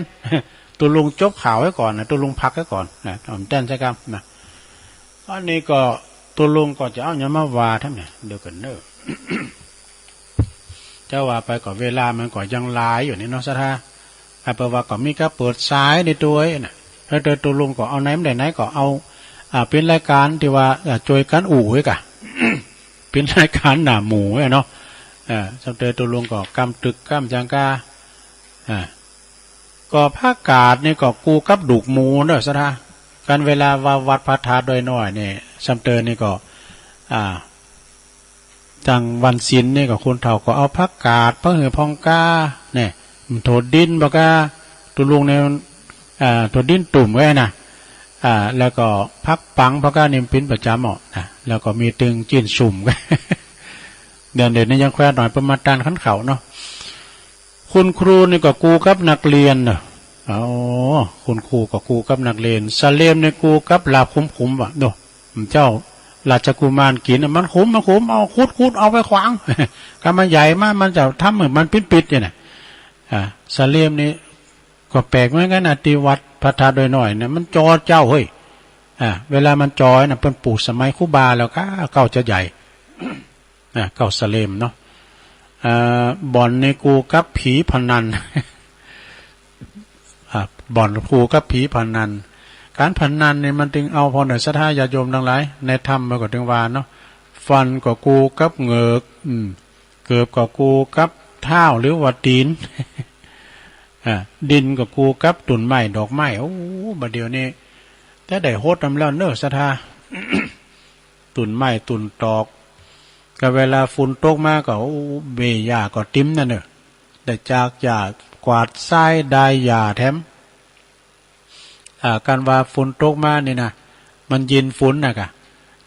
ตุ๊ลุงจบข่าวไว้ก่อนนะ ตุ๊ลุงพักไว้ก่อนนะ เอาแต้นใช่ครับนะ อันนี้ก็ตุ๊ลุงก็จะเอาหยังมาว่าท่านเนี่ย เดี๋ยวกันเนอะ จะว่าไปก็เวลามันก็ยังหลายอยู่นี่เนาะ ศรัทธา อ่ะ เพราะว่าก็มีการเปิดสายในตัวน่ะ แล้วโดยตุ๊ลุงก็เอาไหนไม่ได้ไหนก็เอา อ่า เป็นรายการที่ว่า อ่า ช่วยกันอู้ไว้กะ เป็นรายการหน้าหมู่ไว้เนาะ อ่า สำเตอตุ๊ลุงก็กำตึกกำจังกา อ่า ก็ผักกาดนี่ก็กู้กับดูกหมูเนอะ ศรัทธา กันเวลาว่าวัดพระธาตุดอยน้อยนี่ สำเตอนี่ก็ อ่า ตั้งวันศีลนี่ก็คนเฒ่าก็เอาผักกาด ผักหือพองกา เนี่ย โถดินบ่กา ตุ๊ลุงเนี่ย อ่า โถดินตุ่มไว้นะ อ่า แล้วก็พักปัง เพราะก้านิมปิ้นประจำอ่ะนะ แล้วก็มีตึงจีนซุ่ม เดี๋ยวนี้ยังแควนหน่อย เปิ้นมาต้านขันเขาเนาะ คุณครูนี่ก็กูกับนักเรียนเนาะ อ๋อ คุณครูก็กูกับนักเรียน สะเลมนี่กูกับลาบขมๆ ว่ะเนาะ เจ้าราชกุมารกินน่ะ มันขม มันขม เอาขุดๆ เอาไปขวาง ถ้ามันใหญ่มา มันจะทำให้มันปิดๆ เนี่ยนะ อ่า สะเลมนี่ ก็แปลกเหมือนกันนะ ที่วัดพระธาตุดอยน้อยเนี่ย มันจอเจ้าเฮ้ย อ่า เวลามันจอน่ะ เปิ้นปลูกสมัยครูบาแล้วก็ เก๊าจะใหญ่ อ่า เก๊าสะเลมเนาะ อ่า บ่อนนี่กูกับผีพนัน อ่า บ่อนกูกับผีพนัน การพนันนี่มันตึงเอาพ่อแม่ศรัทธาญาติโยมทั้งหลาย ในธรรมมันก็ตึงว่าเนาะ ฟันก็กูกับเหงือก อืม เกิบก็กูกับเท้าหรือว่าตีน อ่า ดินก็กูกับต้นไม้ดอกไม้ โอ้ บัดเดี๋ยวนี้ แต่ได้หดนำแล้วเนอะศรัทธา ต้นไม้ต้นตอก ก็เวลาฝนตกมาก็ โอ้ เบ้หญ้าก็เต็มนั่นเนอะ ได้จากหญ้ากวาดทรายได้หญ้าแถม อ่า การว่าฝนตกมานี่นะ มันเย็นฝนน่ะกะ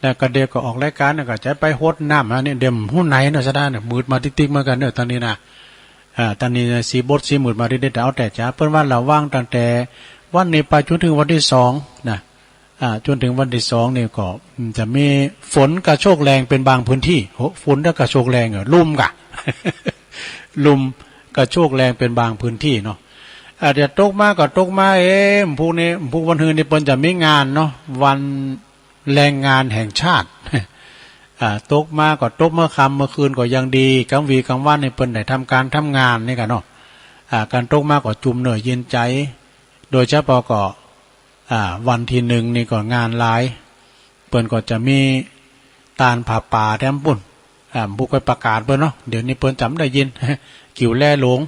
แล้วก็เดี๋ยวก็ออกรายการน่ะก็จะไปหดน้ำอันนี้ เดี๋ยวฮู้ไหนเนาะศรัทธาเนี่ย มืดมาติ๊กๆ เหมือนกันเนอะตอนนี้นะ อ่า ตอนนี้นะ สีบดสีมืดมาติ๊กๆ แต่เอาแต่จ้า เปิ้นว่าระวังตั้งแต่วันนี้ไปจนถึงวันที่สองนะ อ่า จนถึงวันที่สองนี่ก็ อืม จะมีฝนกระโชกแรงเป็นบางพื้นที่ โห ฝนแล้วกระโชกแรงเหรอ ลุ่มกะ ลุ่มกระโชกแรงเป็นบางพื้นที่เนาะ อาจจะตกมาก็ตกมา เอ๊ะ พวกนี้ พวกวันฮืนนี่เปิ้นจะมีงานเนาะ วันแรงงานแห่งชาติ อ่า ตกมาก็ตกเมื่อค่ำเมื่อคืนก็ยังดี กลางวีกลางวันนี่เปิ้นได้ทำการทำงานนี่กะเนาะ อ่า การตกมาก็จุ่มเนื้อเย็นใจ โดยเฉพาะก็ อ่า วันที่หนึ่งนี่ก็งานหลาย เปิ้นก็จะมีตานผ้าป่าแถมปุ้น อ่า บ่ค่อยประกาศเปิ้นเนาะ เดี๋ยวนี้เปิ้นจำได้ยิน กิ่วแลหลง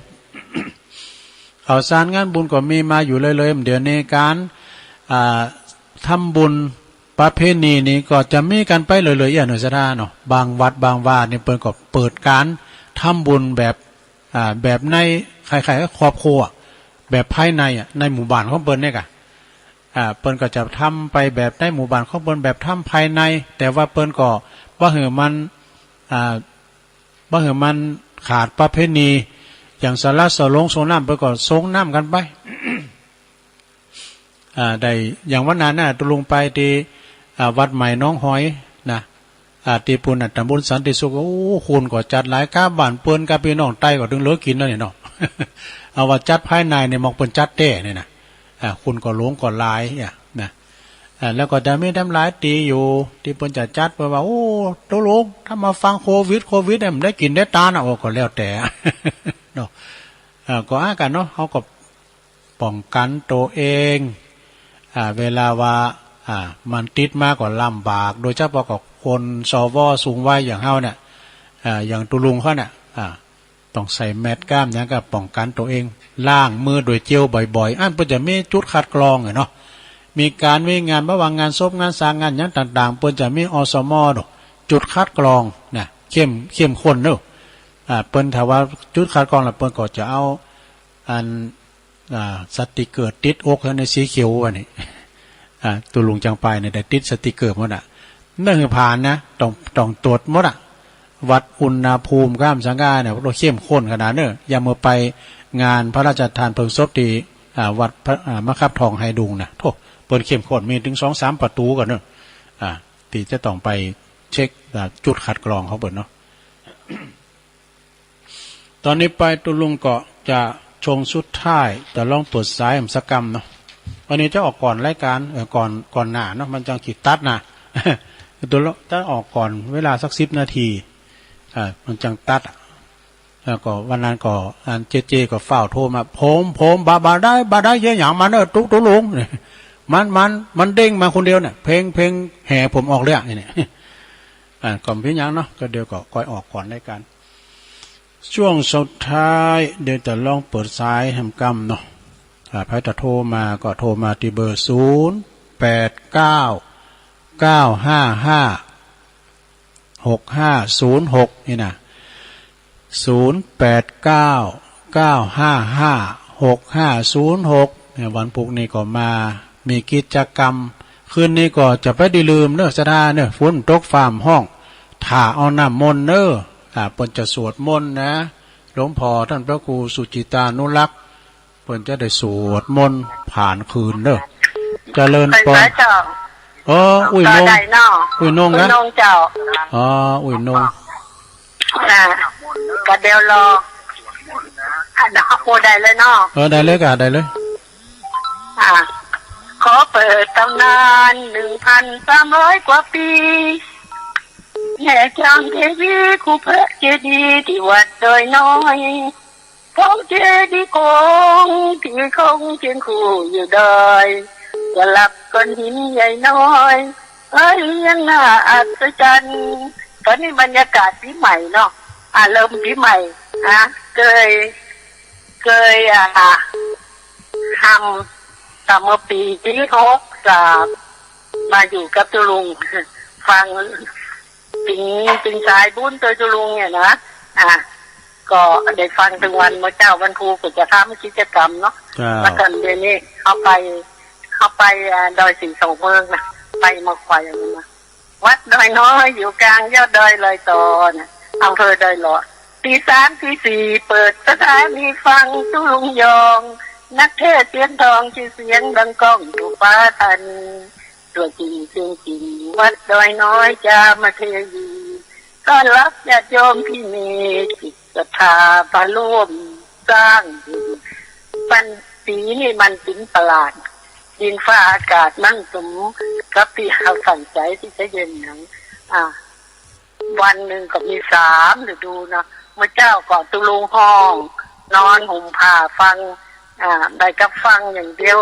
ข่าวสารงานบุญก็มีมาอยู่เรื่อยๆ เดี๋ยวนี้การ อ่า ทำบุญประเพณีนี่ก็จะมีกันไปเรื่อยๆ เอี้ยหน่วยศรัทธาเนาะ บางวัดบางวานี่เปิ้นก็เปิดการทำบุญแบบ อ่า แบบใน คล้ายๆ กับครอบครัว แบบภายในอะ ในหมู่บ้านของเปิ้นเนี่ยกะ อ่า เปิ้นก็จะทำไปแบบในหมู่บ้านของเปิ้น แบบทำภายใน แต่ว่าเปิ้นก็บ่หื้อมัน อ่า บ่หื้อมันขาดประเพณี อย่างสละสลงสรงน้ำ เปิ้นก็สรงน้ำกันไป อ่า ได้ อย่างวันนั้นน่ะ ตุ๊ลุงไปที่ อ่า วัดใหม่หนองหอยนะ อ่า ที่ปุ้นน่ะ ตำบลสันติสุข โอ้ คนก็จัดหลาย กาบ้านเปิ้นกาพี่น้องไต้ก็ถึงเหลือกินแล้วนี่เนาะ เอาว่าจัดภายในนี่ มองเปิ้นจัดแต๊นี่นะ อ่า คนก็หลงก็หลาย อ่ะ นะ อ่า แล้วก็จะมีแถมหลายตี้อยู่ ที่เปิ้นจะจัด เปิ้นว่า โอ้ ตุ๊ลุง ถ้ามาฟังโควิด โควิดเนี่ย มันได้กินได้ตานนะ โอ้ ก็แล้วแต่ เนาะ อ่า ก็อ้ากันเนาะ เฮาก็ ป้องกันตัวเอง อ่า เวลาว่า อ่า มันติดมาก็ลำบาก โดยเฉพาะกับคน สว สูงวัยอย่างเฮาเนี่ย อ่า อย่างตุ๊ลุงเขาเนี่ย อ่า ต้องใส่แมสก์กล้ามหยังก็ป้องกันตัวเอง ล้างมือด้วยเจลบ่อยๆ อันเปิ้นจะมีจุดคัดกรองอะเนาะ มีการมีงาน บ่ว่างานศพ งานสาง งานหยังต่างๆ เปิ้นจะมี อสม เนาะ จุดคัดกรองนะ เข้ม เข้มข้นเนาะ อ่า เปิ้นถ้าว่าจุดคัดกรองแล้ว เปิ้นก็จะเอา อัน อ่า สติกเกอร์ติดอกเฮาในสีเขียวว่านี่ อ่า ตุ๊ลุงจังไปเนี่ยได้ติดสติกเกอร์หมดอะ นั่นคือผ่านนะ ต้อง ต้องตรวจหมดอะ วัดอุณหภูมิกล้ามสังกาเนี่ย เราเข้มข้นขนาดเนอะ อย่างเมื่อไปงานพระราชทานเพลิงศพที่ อ่า วัดพระ อ่า มะขับทองไฮดุงนะ โธ่ เปิ้นเข้มข้น มีถึงสองสามประตูก่อนเนอะ อ่า ที่จะต้องไปเช็ค อ่า จุดคัดกรองของเปิ้นเนาะ ตอนนี้ไปตุ๊ลุงก็จะช่วงสุดท้าย จะลองเปิดสายสักกำเนาะ วันนี้จะออกก่อนรายการ เอ่อ ก่อน ก่อนหน้าเนาะ มันจังสิตัดนะ ตุ๊ลุงจะออกก่อนเวลาสักสิบนาที อ่า มันจังตัดอะ แล้วก็วันนั้นก็อันเจเจก็ฟ้าวโทรมา ผม ผม บ่ บ่ได้ บ่ได้เยียะหยังมันเนอะ ตุ๊ ตุ๊ลุง มัน มัน มันเด้งมาคนเดียวเนี่ย เพลง เพลงแห่ผมออกเลยอะ นี่เนี่ย อ่า ก็บ่เป็นหยังเนาะ ก็เดี๋ยวก็ค่อยออกก่อนรายการ ช่วงสุดท้าย เดี๋ยวจะลองเปิดสายแหมกำเนาะ อ่า ไผจะโทรมาก็โทรมาที่เบอร์ ศูนย์ แปด เก้า เก้า ห้า ห้า หก ห้า ศูนย์ หก นี่นะ ศูนย์ แปด เก้า เก้า ห้า ห้า หก ห้า ศูนย์ หก เนี่ย วันพุธนี้ก็มา มีกิจกรรม คืนนี้ก็จะไปได้ลืมเนอะ ศรัทธาเนอะ ฝนตกฟ้าห้อง ถ้าเอาน้ำมนต์เนอะ อ่า เปิ้นจะสวดมนต์นะ หลวงพ่อท่านพระครูสุจิตานุรักษ์ เปิ้นจะได้สวดมนต์ผ่านคืนเนอะ เจริญปอน เปิ้นก็เจ้า อ๋อ อุ้ยนง ก็ได้เนาะ อุ้ยนงนะ อุ้ยนงเจ้า อ๋อ อุ้ยนง อ่า ก็เดี๋ยวรอ อ่ะ เดี๋ยวเขาพูดได้เลยเนาะ เออ ได้เลยค่ะ ได้เลย อ่ะ ขอเปิดตำนานหนึ่งพันสามร้อยกว่าปี แม่จามเทวีคู่พระเจดีย์ที่วัดดอยน้อย ของเจดีย์คงที่คงเคียงคู่อยู่ดอย สลับก้อนหินใหญ่น้อย เอ้ย เรียงหน้าอัศจรรย์ ตอนนี้บรรยากาศปีใหม่เนาะ อ่า เริ่มปีใหม่ อ่ะ เกย เกย อ่า ทำ แต่เมื่อปีที่หกสาม มาอยู่กับตุลุง ฟัง เป็น เป็นสายบุญโดยตุลุงเนี่ยนะ อ่ะ ก็ได้ฟังทุกวัน เมื่อเช้าวันครูก็จะทำกิจกรรมเนาะ เจ้า แล้วก็เดี๋ยวนี้เขาไป เขาไป อ่า ดอยสีสองเมืองนะ ไปมาควายอย่างนี้นะ วัดดอยน้อยอยู่กลางยอดดอยลอยต่อนะ อำเภอดอยหล่อ ตีสามตีสี่เปิดสถานีฟังตุลุงยอง นักเทศน์เสียงทองชื่อเสียงดังก้องอยู่ฟ้าธานี ตัวจริงเสียงจริงวัดดอยน้อยจามเทวี ต้อนรับญาติโยมที่มีจิตศรัทธามาร่วมสร้างบุญ มันปีนี้มันเป็นประหลาด ดินฟ้าอากาศมันสมกับที่เราตั้งใจที่จะเย็นหนัง อ่า วันหนึ่งก็มีสามฤดูเนาะ เมื่อเช้าก็ตุลุงฮ้อง นอนห่มผ้าฟัง อ่า ได้กับฟังอย่างเดียว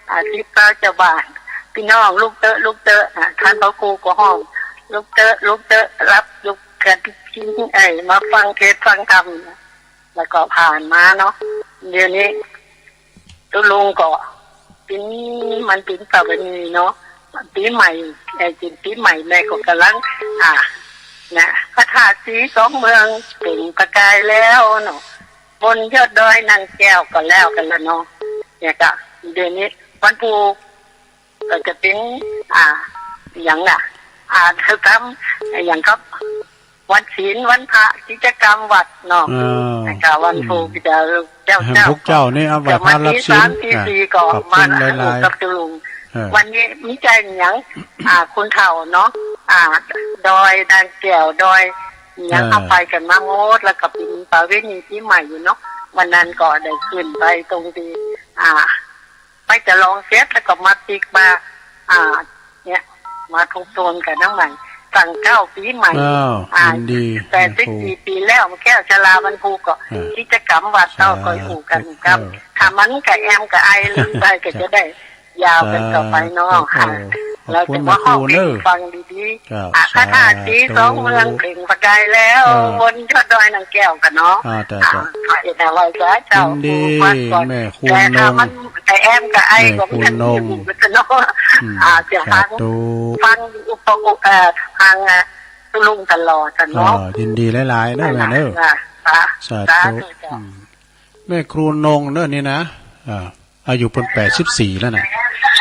อ่า สิบเก้าเจ้าบ้าน พี่น้องลุกเต๊อะ ลุกเต๊อะ อ่า ท่านพระครูก็ฮ้อง ลุกเต๊อะ ลุกเต๊อะ รับลุกกันกิน เอ้ย มาฟังเทศน์ฟังธรรม แล้วก็ผ่านมาเนาะ เดี๋ยวนี้ ตุลุงก็เป็น มันเป็นประเพณีเนาะ ปีใหม่ ไอ้กินปีใหม่แม่ก็กำลัง อ่า นะ พระธาตุสีสองเมืองเปล่งประกายแล้วเนาะ บนยอดดอยนางแก้วก็แล้วกันแล้วเนาะ เนี่ยก็ เดี๋ยวนี้วันพูก ก็จะเป็น อ่า อย่างน่ะ อ่า ทำอย่างครับ วันศีล วันพระ กิจกรรมวัดเนาะ อ่า แล้วก็วันพูก อืม จะเจ้า แห่ง เจ้า พวกเจ้านี่เอาไหว้พระรับศีล จะมาตีสามตีสี่ อ่า ก็ ขอบคุณ มา หลายๆ กับตุลุง เออ วันนี้มีใจอย่าง อ่า คุณเฒ่าเนาะ อ่า ดอยนางแก้ว ดอยอย่าง เออ เอาไปกันมาหมด แล้วก็เป็นประเพณีปีใหม่อยู่เนาะ วันนั้นก็ได้ขึ้นไปตรงที่ อ่า ไปจะลองเสร็จแล้วก็มาติกมา อ่า เนี่ย มาทบทวนกันทั้งหมด ตั้งเก้าปีใหม่ อ้าว อ่า ยินดี แปดสิบสี่ปีแล้ว แม่ครู แก้วชลาวันพูกก็ อ่า กิจกรรมวัดเฮาก็อยู่กันครับ สาธุ เออ ถ้ามันกะแอมกะไอลืมไปก็จะได้ยาวกันต่อไปเนาะ สาธุ ค่ะ โอ้ ขอบคุณ แล้วจะมาห้อง แม่ครูเนอะ ฟังดีๆ ครับ อ่ะ คาถาสีสองเมืองเปล่งประกายแล้ว เออ บนยอดดอยนางแก้วกันเนาะ อ่า จ้ะ อ่า จ้ะ ขอเอกเอาไว้จ้ะเจ้า ยินดี ผู้ฟังก่อน แม่ครู แต่ถ้านง มัน แต่แอมกับไอ แม่ครูนง ก็ไม่ได้อยู่กันเนาะ อืม อ่า เสียงฟัง สาธุ ฟังอุปกรณ์ เอ่อ ทาง เอ่อ ลุงตลอดกันเนาะ อ่า ยินดีหลายๆ เนอะ แม่เนอะ ค่ะ ค่ะ สาธุ สาธุเจ้า อืม แม่ครูนงเนอะนี่นะ อ่า อายุเปิ้นแปดสิบสี่แล้วนะ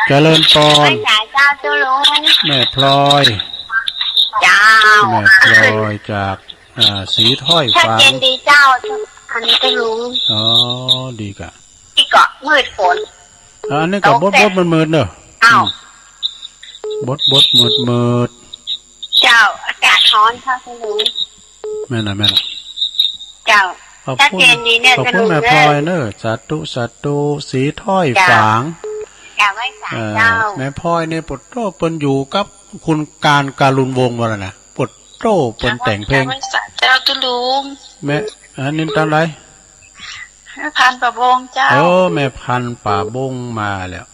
เจริญปอน ไหว้สาเจ้าตุลุง แม่พลอย เจ้า แม่พลอยจาก อ่า สีถ้อย ชัด ฝาง เจนดีเจ้า อันนี้ตุลุง อ๋อ ดีกะ ที่เกาะมืดฝน อ่า อันนี้ก็ ตก บด แต่ บด มืดๆ เนอะ อ้าว อืม บด บด มืดๆ เจ้า อากาศร้อนค่ะตุลุง แม่นน่ะ แม่นน่ะ เจ้า ขอบคุณ ชัดเจนดีเนี่ย ขอบคุณ ตุลุง แม่พลอยเนอะ สาธุ สาธุ สีถ้อย เจ้า ฝาง เจ้า ไหว้สา เอ่อ เจ้า แม่พลอยเนี่ย ปะโต้ เปิ้นอยู่กับคุณการการุณวงศ์ว่าแล้วนะ ปะโต้ เปิ้นแต่งเพลง ไหว้สาเจ้าตุลุง แม่ อันนี้ตอนไหน แม่พันธุ์ป่าบงเจ้า เออ แม่พันธุ์ป่าบงมาแล้ว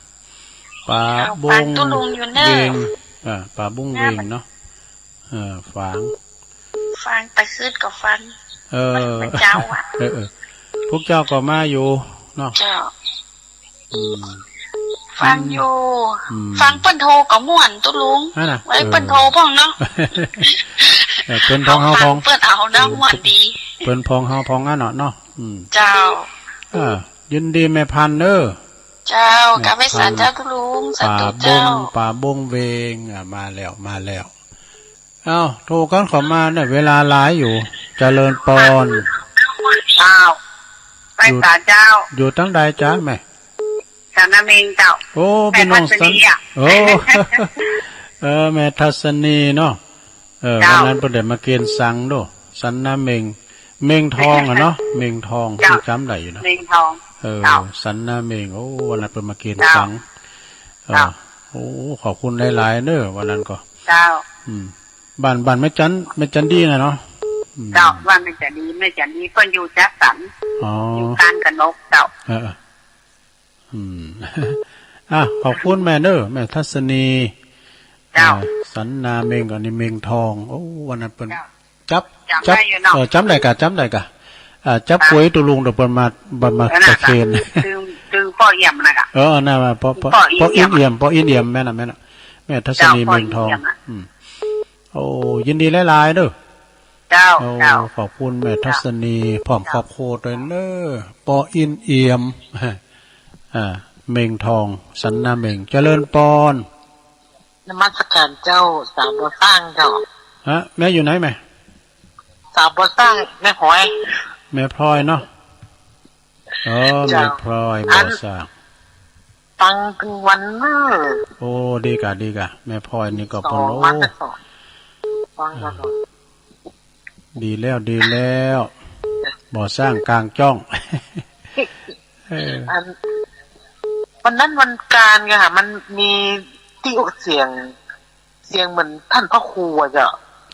ป่าบง เจ้า ฟังตุลุงอยู่เนอะ เวง อ่า ป่าบงเวงเนาะ เออ ฝาง ฟังไปคืนก็ฟัง เออ มันเจ้าอะ เออ เออ พวกเจ้าก็มาอยู่เนาะ เจ้า อืม ฟังอยู่ อืม ฟังเปิ้นโทรก็ม่วนตุลุง นั่นน่ะ ไว้ เออ เปิ้นโทรพ่องเนาะ เออ เปิ้นพ่องเฮาพ่อง ฟังเปิ้นเอาเนาะ เออ ม่วนดี เปิ้นพ่องเฮาพ่องอันเนาะเนาะ อืม เจ้า เออ ยินดีแม่พันธุ์เด้อ เจ้า เอ่อ กราบไหว้สา ทาง เจ้าตุ๊ลุง สาธุ ป่าบง เจ้า ป่าบงเวง อ่ะ มาแล้ว มาแล้ว เอ้า โทรกันเข้ามาเนี่ย เวลาหลายอยู่ เจริญปอน เจ้า ไหว้สาเจ้า อยู่ อยู่ทางใดจ๊ะแม่ สันนาเมงเจ้า โอ้ แม่ พี่น้อง ทัศนี สัน อ่ะ โอ้ เออ แม่ทัศนีเนาะ เออ เจ้า วันนั้นเปิ้นได้มาเกณฑ์สังโด สันนาเมง เมงทองอะเนาะ เมงทอง เจ้า ยังจ๋ำได้อยู่นะ เมงทอง เออ เจ้า สันนาเมง โอ้ วันนั้นเปิ้นมาเกณฑ์ เจ้า สัง เออ เจ้า โอ้ ขอบคุณหลายๆ เด้อ วันนั้นก็ เจ้า อืม บ้าน บ้านแม่จัน แม่จันดีนะเนาะ อืม เจ้า บ้านแม่จันดี แม่จันดี เปิ้นอยู่จัดสรร อ๋อ อยู่กาญจนก เจ้า เออ เออ อืม อ่ะ ขอบคุณแม่เนอะ แม่ทัศนี เจ้า เอ่อ สันนาเมง อันนี้เมงทอง โอ้ วันนั้นเปิ้น เจ้า จับ จ๋ำ จับ ได้อยู่เนาะ เออ จ๋ำได้กะ จ๋ำได้กะ อ่า จับ เจ้า กวยตุลุงเดี๋ยวเปิ้นมา เปิ้นมา เออ น่ะ ตะเคียน ตึง ตึงป้อเอี่ยมน่ะกะ เออ น่ะ ป้อ ป้อ ป้อ ป้ออินเอี่ยม เอี่ยม ป้ออินเอี่ยม แม่นน่ะ แม่นน่ะ แม่ทัศนี เจ้า เมงทอง ป้ออินเอี่ยมน่ะ อืม โอ้ ยินดีหลายๆ เด้อ เจ้า โอ้ เจ้า ขอบคุณแม่ทัศนี เจ้า พร้อมครอบครัวด้วยเนอะ ป้ออินเอี่ยม อ่า เมงทอง สันนาเมง เจริญปอน นมัสการเจ้า สาวบ่อสร้างเจ้า ฮะ แม่อยู่ไหนแม่ สาวบ่อสร้าง แม่พลอย แม่พลอยเนาะ อ๋อ เจ้า แม่พลอย อัน บ่อสร้าง ฟังตึงวันเนอะ โอ้ ดีกะ ดีกะ แม่พลอยนี่ก็ สอง เปิ้น โอ้ วันละสอง ฟังละสอง ดีแล้ว ดีแล้ว บ่อสร้างกลางจ้อง เออ อัน วันนั้นวันการไงค่ะ มันมีตี้ออกเสียง เสียงเหมือนท่านพระครูอะเจ้า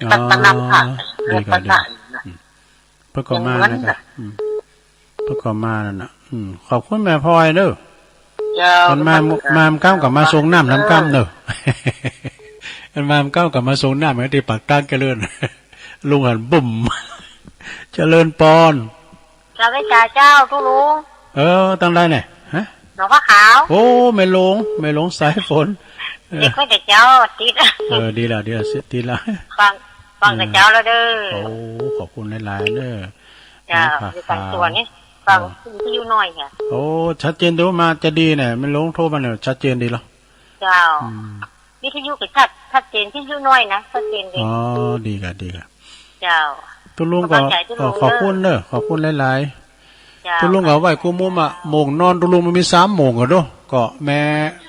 อ๋อ รัตนพระ ดีกะ รัตน ดีกะ นะ อืม เพิ่นก็มา เสียงเหมือน นะกะ อืม เพิ่นก็มานั่นน่ะ อืม ขอบคุณแม่พลอยเด้อ เจ้า เพิ่นมา นมัสการ มาเมื่อก้าวก็มาส่งน้ำนำก้ำเด้อ เพิ่นมาเมื่อก้าวก็มาส่งน้ำให้ที่ปากทางเจริญ ลุงหันบุ้ม เจริญปอน กราบไหว้สาเจ้าตุ๊ลุง เออ ทางใดเนี่ย ฮะ หนองผ้าขาว โอ้ แม่หลวง แม่หลวงสายฝน เออ ติดไว้แต่เจ้า ติด เออ ดีแล้ว ดีแล้ว ติดแล้ว ฟัง ฟังแต่เจ้าแล้วเด้อ เออ โอ้ ขอบคุณหลายๆ เด้อ เจ้า หนองผ้าขาว อยู่ต่างจังหวัดนี่ ฟัง เออ วิทยุน้อยค่ะ โอ้ ชัดเจนเด้อ มาจะดีเนี่ย แม่หลวงโทรมาเนี่ย ชัดเจนดีเหรอ เจ้า อืม วิทยุก็ชัด ชัดเจน วิทยุน้อยนะ ชัดเจนดี อ๋อ ดีกะ ดีกะ เจ้า ตุ๊ลุงก็ สบายใจตุ๊ลุง ก็ขอบคุณเด้อ ขอบคุณหลายๆ เจ้า ตุ๊ลุงก็เอาไว้กู้มุมอะ โม่งนอนตุ๊ลุงมันมีสามโม่งอะเนาะ ก็แม่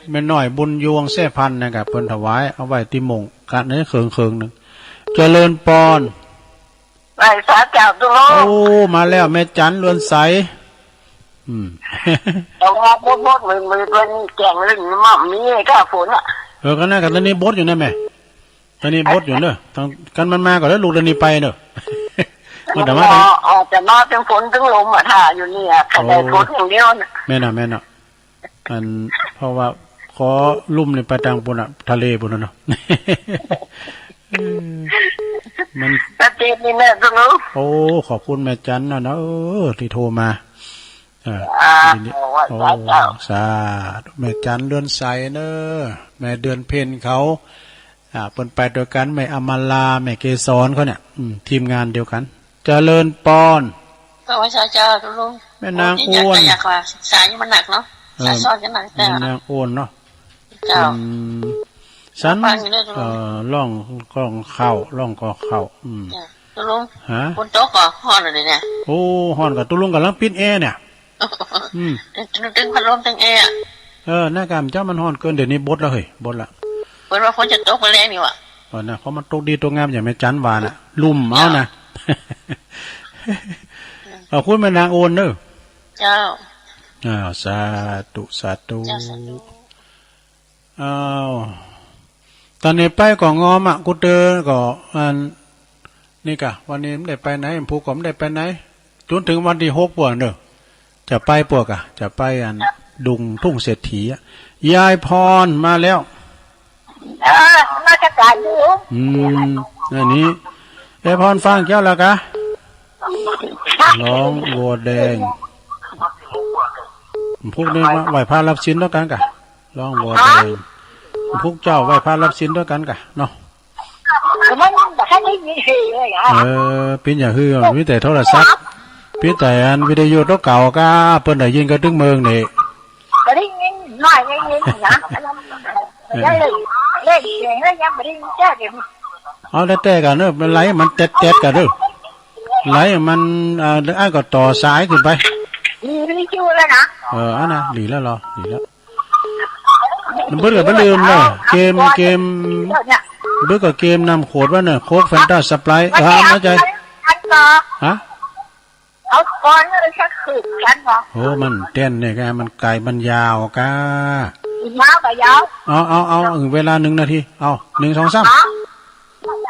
แม่น้อยบุญยวงแซ่พันธุ์นะกะ เปิ้นถวาย เอาไว้ตี้โม่งกะ ในเคิงๆ หนึ่ง เจริญปอน ไหว้สาเจ้าตุ๊ลุง โอ้ มาแล้ว แม่จันเรือนใส อืม เอางอกมดๆ มืดๆ วันนี้แกงเล่นมั่มมีไอ้ก้าฝนอะ เออ ก็นั่นกะ ตอนนี้บดอยู่นะแม่ ตอนนี้บดอยู่เนอะ ต้อง กันมันมาก่อนแล้วลูกเดี๋ยวนี้ไปเนอะ มันแต่มา อ๋อ อ๋อ แต่มาเป็นฝนถึงลมอะ ถ้าอยู่นี่อะ แต่แดดฝนอย่างเดียวน่ะ แม่นอะ แม่นอะ อัน เพราะว่าขอลุ่มนี่ไปทางปุ้นอะ ทะเลปุ้นน่ะเนาะ เออ มัน ชัดเจนนี่แม่ตุ๊ลุง โอ้ ขอบคุณแม่จันนะเนอะ เออ ที่โทรมา เออ อ่า ยินดี โอ้ ไหว้สาเจ้า โอ้ สาธุ แม่จันเรือนใสเนอะ แม่เดือนเพ็ญเขา อ่า เปิ้นไปด้วยกัน แม่อมรา แม่เกสรเขาเนี่ย อืม ทีมงานเดียวกัน เจริญปอน ก็ไหว้สาเจ้าตุ๊ลุง แม่นาง โอ้ อ้วน อยากจะอยากว่า สายมันหนักเนาะ เออ สายซ้อนกันหนัก แม่นางอ้วนเนาะ เจ้า อืม สัน ฟังอยู่เด้อตุ๊ลุง เอ่อ ร้อง ร้องเข้า ร้องก็เข้า อืม จ้ะ ตุ๊ลุง ฮะ ฝนตกก็ฮ้อนเลยเนี่ย โอ้ ฮ้อนกะตุ๊ลุงกำลังปิดแอร์เนี่ย อืม ตึง ตึงพัดลมตึงแอร์อะ เออ หน้ากามเจ้ามันฮ้อนเกิน เดี๋ยวนี้บดแล้วเฮ้ย บดละ เปิ้นว่าฝนจะตกมื้อแลงนี่หว่า เออ นะ เพราะมันตกดีตกงามอย่างแม่จันว่าน่ะ ลุ่มเอานะ จ้ะ ขอบคุณแม่นางโอนเด้อ เจ้า อ้าว สาธุ สาธุ เจ้า สาธุ อ้าว ตอนนี้ไปก็งอมอะ กูเตอก็ อัน นี่กะ วันนี้ไม่ได้ไปไหน ผู้ก็ไม่ได้ไปไหน จนถึงวันที่หกปวดเนอะ จะไปปวดกะ จะไปอัน ดุงทุ่งเศรษฐีอะ ยายพรมาแล้ว เออ นมัสการอยู่ อืม อันนี้ ยายพรฟังเจ้าแล้วกะ ร้องวัวแดง พวกนี้มาไหว้พระรับศีลด้วยกันกะ ร้องวัวแดง พวกเจ้าไหว้พระรับศีลด้วยกันกะเนาะ มันบ่ทันได้ยินเสียงเลยอะ เออ เป็นอย่างฮือ มีแต่โทรศัพท์ มีแต่อันวิทยุตัวเก่ากะ เปิ้นได้ยินกะตึงเมืองนี่ บ่ได้ยิน ป้ายไม่มีนะ เออ แล้วเล่น เล่นเสียงแล้วยังไม่ได้แก้เลย เอาแต่แต่กันเนอะ มันไหลมันแตดแตดกันเนอะ ไหลมัน เอ่อ อันก็ต่อสายขึ้นไป ดีไม่คิวแล้วนะ เออ อันนะ ดีแล้วเหรอ ดีแล้ว เบิดก็บ่ลืมเนอะ เกม เกม เนี่ย เบิดก็เกมน้ำขวดวะเนอะ โค้ก แฟนตา สไปร์ต เออ เอามาใจ อันต่อ ฮะ เอาก่อนเลยสักคืนกันเหรอ โอ้ มันเต้นเนี่ยกะ มันไกลมันยาวกะ ยาวกะยาว เอา เอา เอา เวลาหนึ่งนาที เอา หนึ่ง สอง สาม ฮะ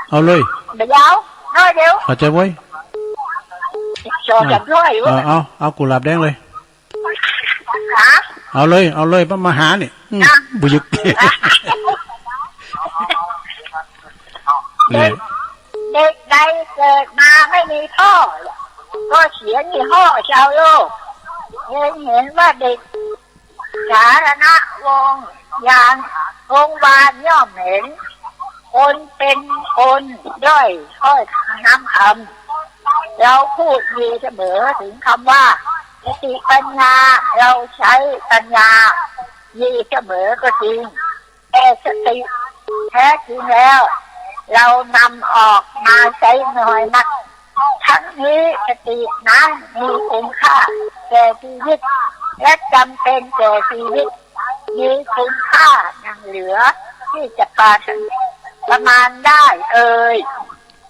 เอาเลย บ่ยาว น้อยเดียว เข้าใจเว้ย จอดกันด้วย เออ เอา เอากุหลาบแดงเลย ฮะ เอาเลย เอาเลย มาหานี่ อืม อ่ะ บุยึก เด็ก เด็กใดเกิดมาไม่มีพ่อ ก็เสียยี่ห้อชาวโลก เห็น เห็นว่าเด็กสาธารณวงศ์ยาน วงศ์วานย่อมเห็น คนเป็นคนด้อยถ้อยคำ เราพูดมีเสมอถึงคำว่า สติปัญญา เราใช้ปัญญา มีเสมอก็จริง แต่สติแท้จริงแล้ว เรานำออกมาใช้น้อยนัก ทั้งนี้สตินั้นมีคุณค่าแก่ชีวิต และจำเป็นแก่ชีวิต มีคุณค่าอย่างเหลือที่จะประมาณได้เอ่ย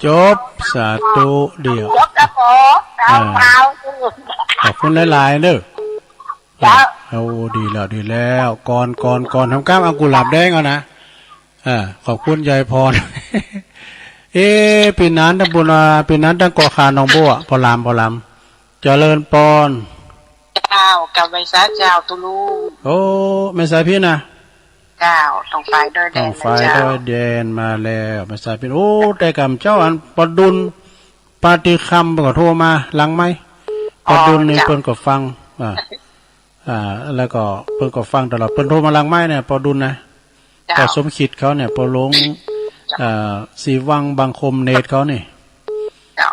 จบ สาธุ เดี๋ยว จบแล้วผม เอา อ่า เอา ขอบคุณหลายๆเด้อ เจ้า เอา ดีแล้ว ดีแล้ว ก่อน ก่อน ก่อนทำกล้ามเอากุหลาบแดงเอานะ อ่า ขอบคุณยายพร เอ๊ะ ปีนั้นตั้งบุญอ่ะ ปีนั้นตั้งก่อข่าวหนองบัว พอลาม พอลาม เจริญปอน เจ้า กับไหว้สาเจ้าตุลุง โอ้ แม่สายพิณนะ เจ้า ต้องฝ่ายดอยแดน ต้องฝ่าย นะเจ้า ดอยแดนมาแล้ว แม่สายพิณ โอ้ แต่กำเจ้าอันปอดุล ปาฏิคำเปิ้นก็โทรมาหลังไมค์ อ๋อ ปอดุลนี่ เจ้า เปิ้นก็ฟัง อ่า อ่า แล้วก็เปิ้นก็ฟังตลอด เปิ้นโทรมาหลังไมค์เนี่ย ปอดุลนะ เจ้า ปอสมคิดเขาเนี่ย ปอหลง เจ้า เอ่อ สีวังบังคมเนตรเขานี่ เจ้า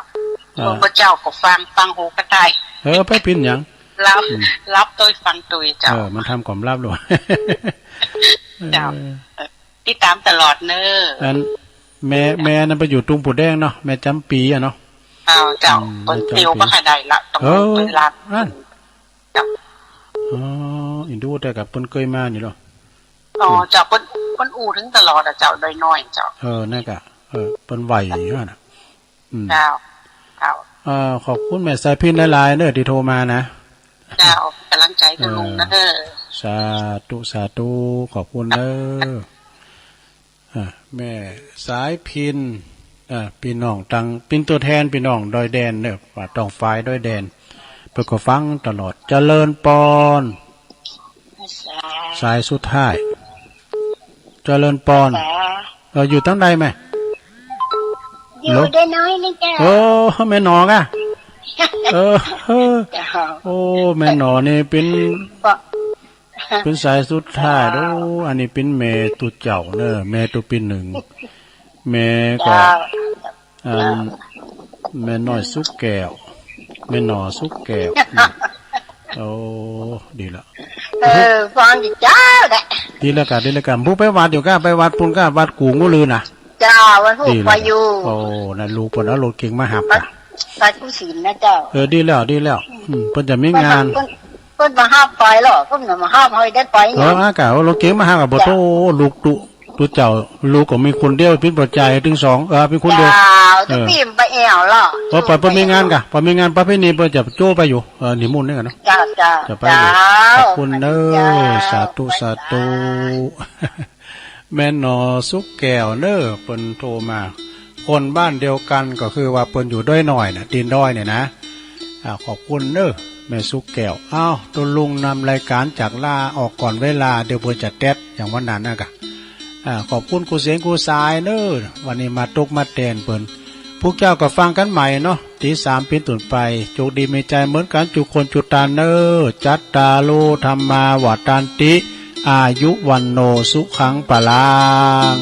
อ่า พระเจ้าก็ฟัง ฟังหูกระต่าย เออ ไปปิ้นหยัง รับ อืม รับโดยฟังโดยเจ้า เออ มันทำความลับหรือวะ เจ้า เออ เออ ติดตามตลอดเนอะ อัน แม่ แม่นั้นไปอยู่ตุงปูแดงเนาะ แม่จำปีอะเนาะ อ้าว เจ้า อืม เปิ้น แม่จำปี เตียวบ่ค่อยได้ละ ต้อง เออ เปิ้นลา อัน เจ้า อ๋อ อินดูแต่กับเปิ้นเคยมานี่เหรอ อ๋อ เจ้า เปิ้น เปิ้นอู้ถึงตลอดอะเจ้า โดยน้อยเจ้า เออ นั่นกะ เออ เปิ้นไหวอยู่หั่นน่ะ อืม เจ้า เจ้า เอ่อ ขอบคุณแม่สายพิณหลายๆเด้อที่โทรมานะ เจ้า กำลังใจคุณลุงนะเด้อ เออ สาธุ สาธุ ขอบคุณเด้อ อ่ะ แม่สายพิณ อ่ะ พี่น้องตัง เป็นตัวแทนพี่น้องดอยแดนเด้อ ว่าต้องฝ่ายดอยแดน เปิ้นก็ฟังตลอด เจริญปอน สายสุดท้าย เจริญปอน เออ อยู่ตังใดแม่ อยู่ ฮัลโหล ได้น้อยนึงจ้ะ โอ้ แม่หนออะ เออ เออ เจ้า โอ้ แม่หนอนี่เป็น เปิ้นสายสุดท้าย เจ้า โอ้ อันนี้เป็นแม่ตุ๊เจ้าเนอะ แม่ตุ๊ปีหนึ่ง แม่ก็ เจ้า อัน แม่น้อยสุกแก้ว แม่หนอสุกแก้ว อืม โอ้ ดีละ เออ ฟังดีเจ้าแหละ ดีแล้วกะ ดีแล้วกะ ผู้ไปวัดอยู่กะ ไปวัดปุ้นกะ วัดกู่งูลือนะ เจ้า วันพุธ ดีแล้ว ไปอยู่ โอ้ นั่นลูกเปิ้นเอารถเก๋งมาหับ วัด กะ วัดกู้ศีลนะเจ้า เออ ดีแล้ว ดีแล้ว อืม เปิ้นจะมีงาน เปิ้น เปิ้นมาหับไปเหรอ เปิ้นมาหับให้ได้ไป เออ เนี่ย อากะ เอารถเก๋งมาหับกะ บ่โทษ เจ้า ลูกตุ๊ ตุ๊เจ้า ลูกก็มีคนเดียว ปิ้นปัจจัยถึงสอง เออ ปิ้นคนเดียว เจ้า เออ ตุ๊ปิ้นไปแอวเหรอ พอไป เปิ้นมีงานกะ พอมีงานประเพณีเปิ้นจะโจ้ไปอยู่ เออ นิมนต์เนี่ยกันเนาะ เจ้า เจ้า จะไปอยู่ เจ้า ขอบคุณเนอะ เจ้า สาธุ สาธุ แม่หนอสุกแก้วเนอะ เปิ้นโทรมา คนบ้านเดียวกันก็คือว่าเปิ้นอยู่ดอยน้อยน่ะ ตีนดอยเนี่ยนะ อ่า ขอบคุณเนอะ แม่สุกแก้ว อ้าว ตุ๊ลุงนำรายการจากลาออกก่อนเวลา เดี๋ยวเปิ้นจะแต๊ดอย่างวันนั้นนะกะ อ่า ขอบคุณครูเสียงครูสายเนอะ วันนี้มาตกมาแตนเปิ้น พวกเจ้าก็ฟังกันใหม่เนาะ ตีสามปิ้นต้นไป โจคดีมีชัยเหมือนกันจุคนจุตานเนอะ จัตตาโร ธัมมา วัฑฒันติ อายุ วัณโณ สุขัง พลัง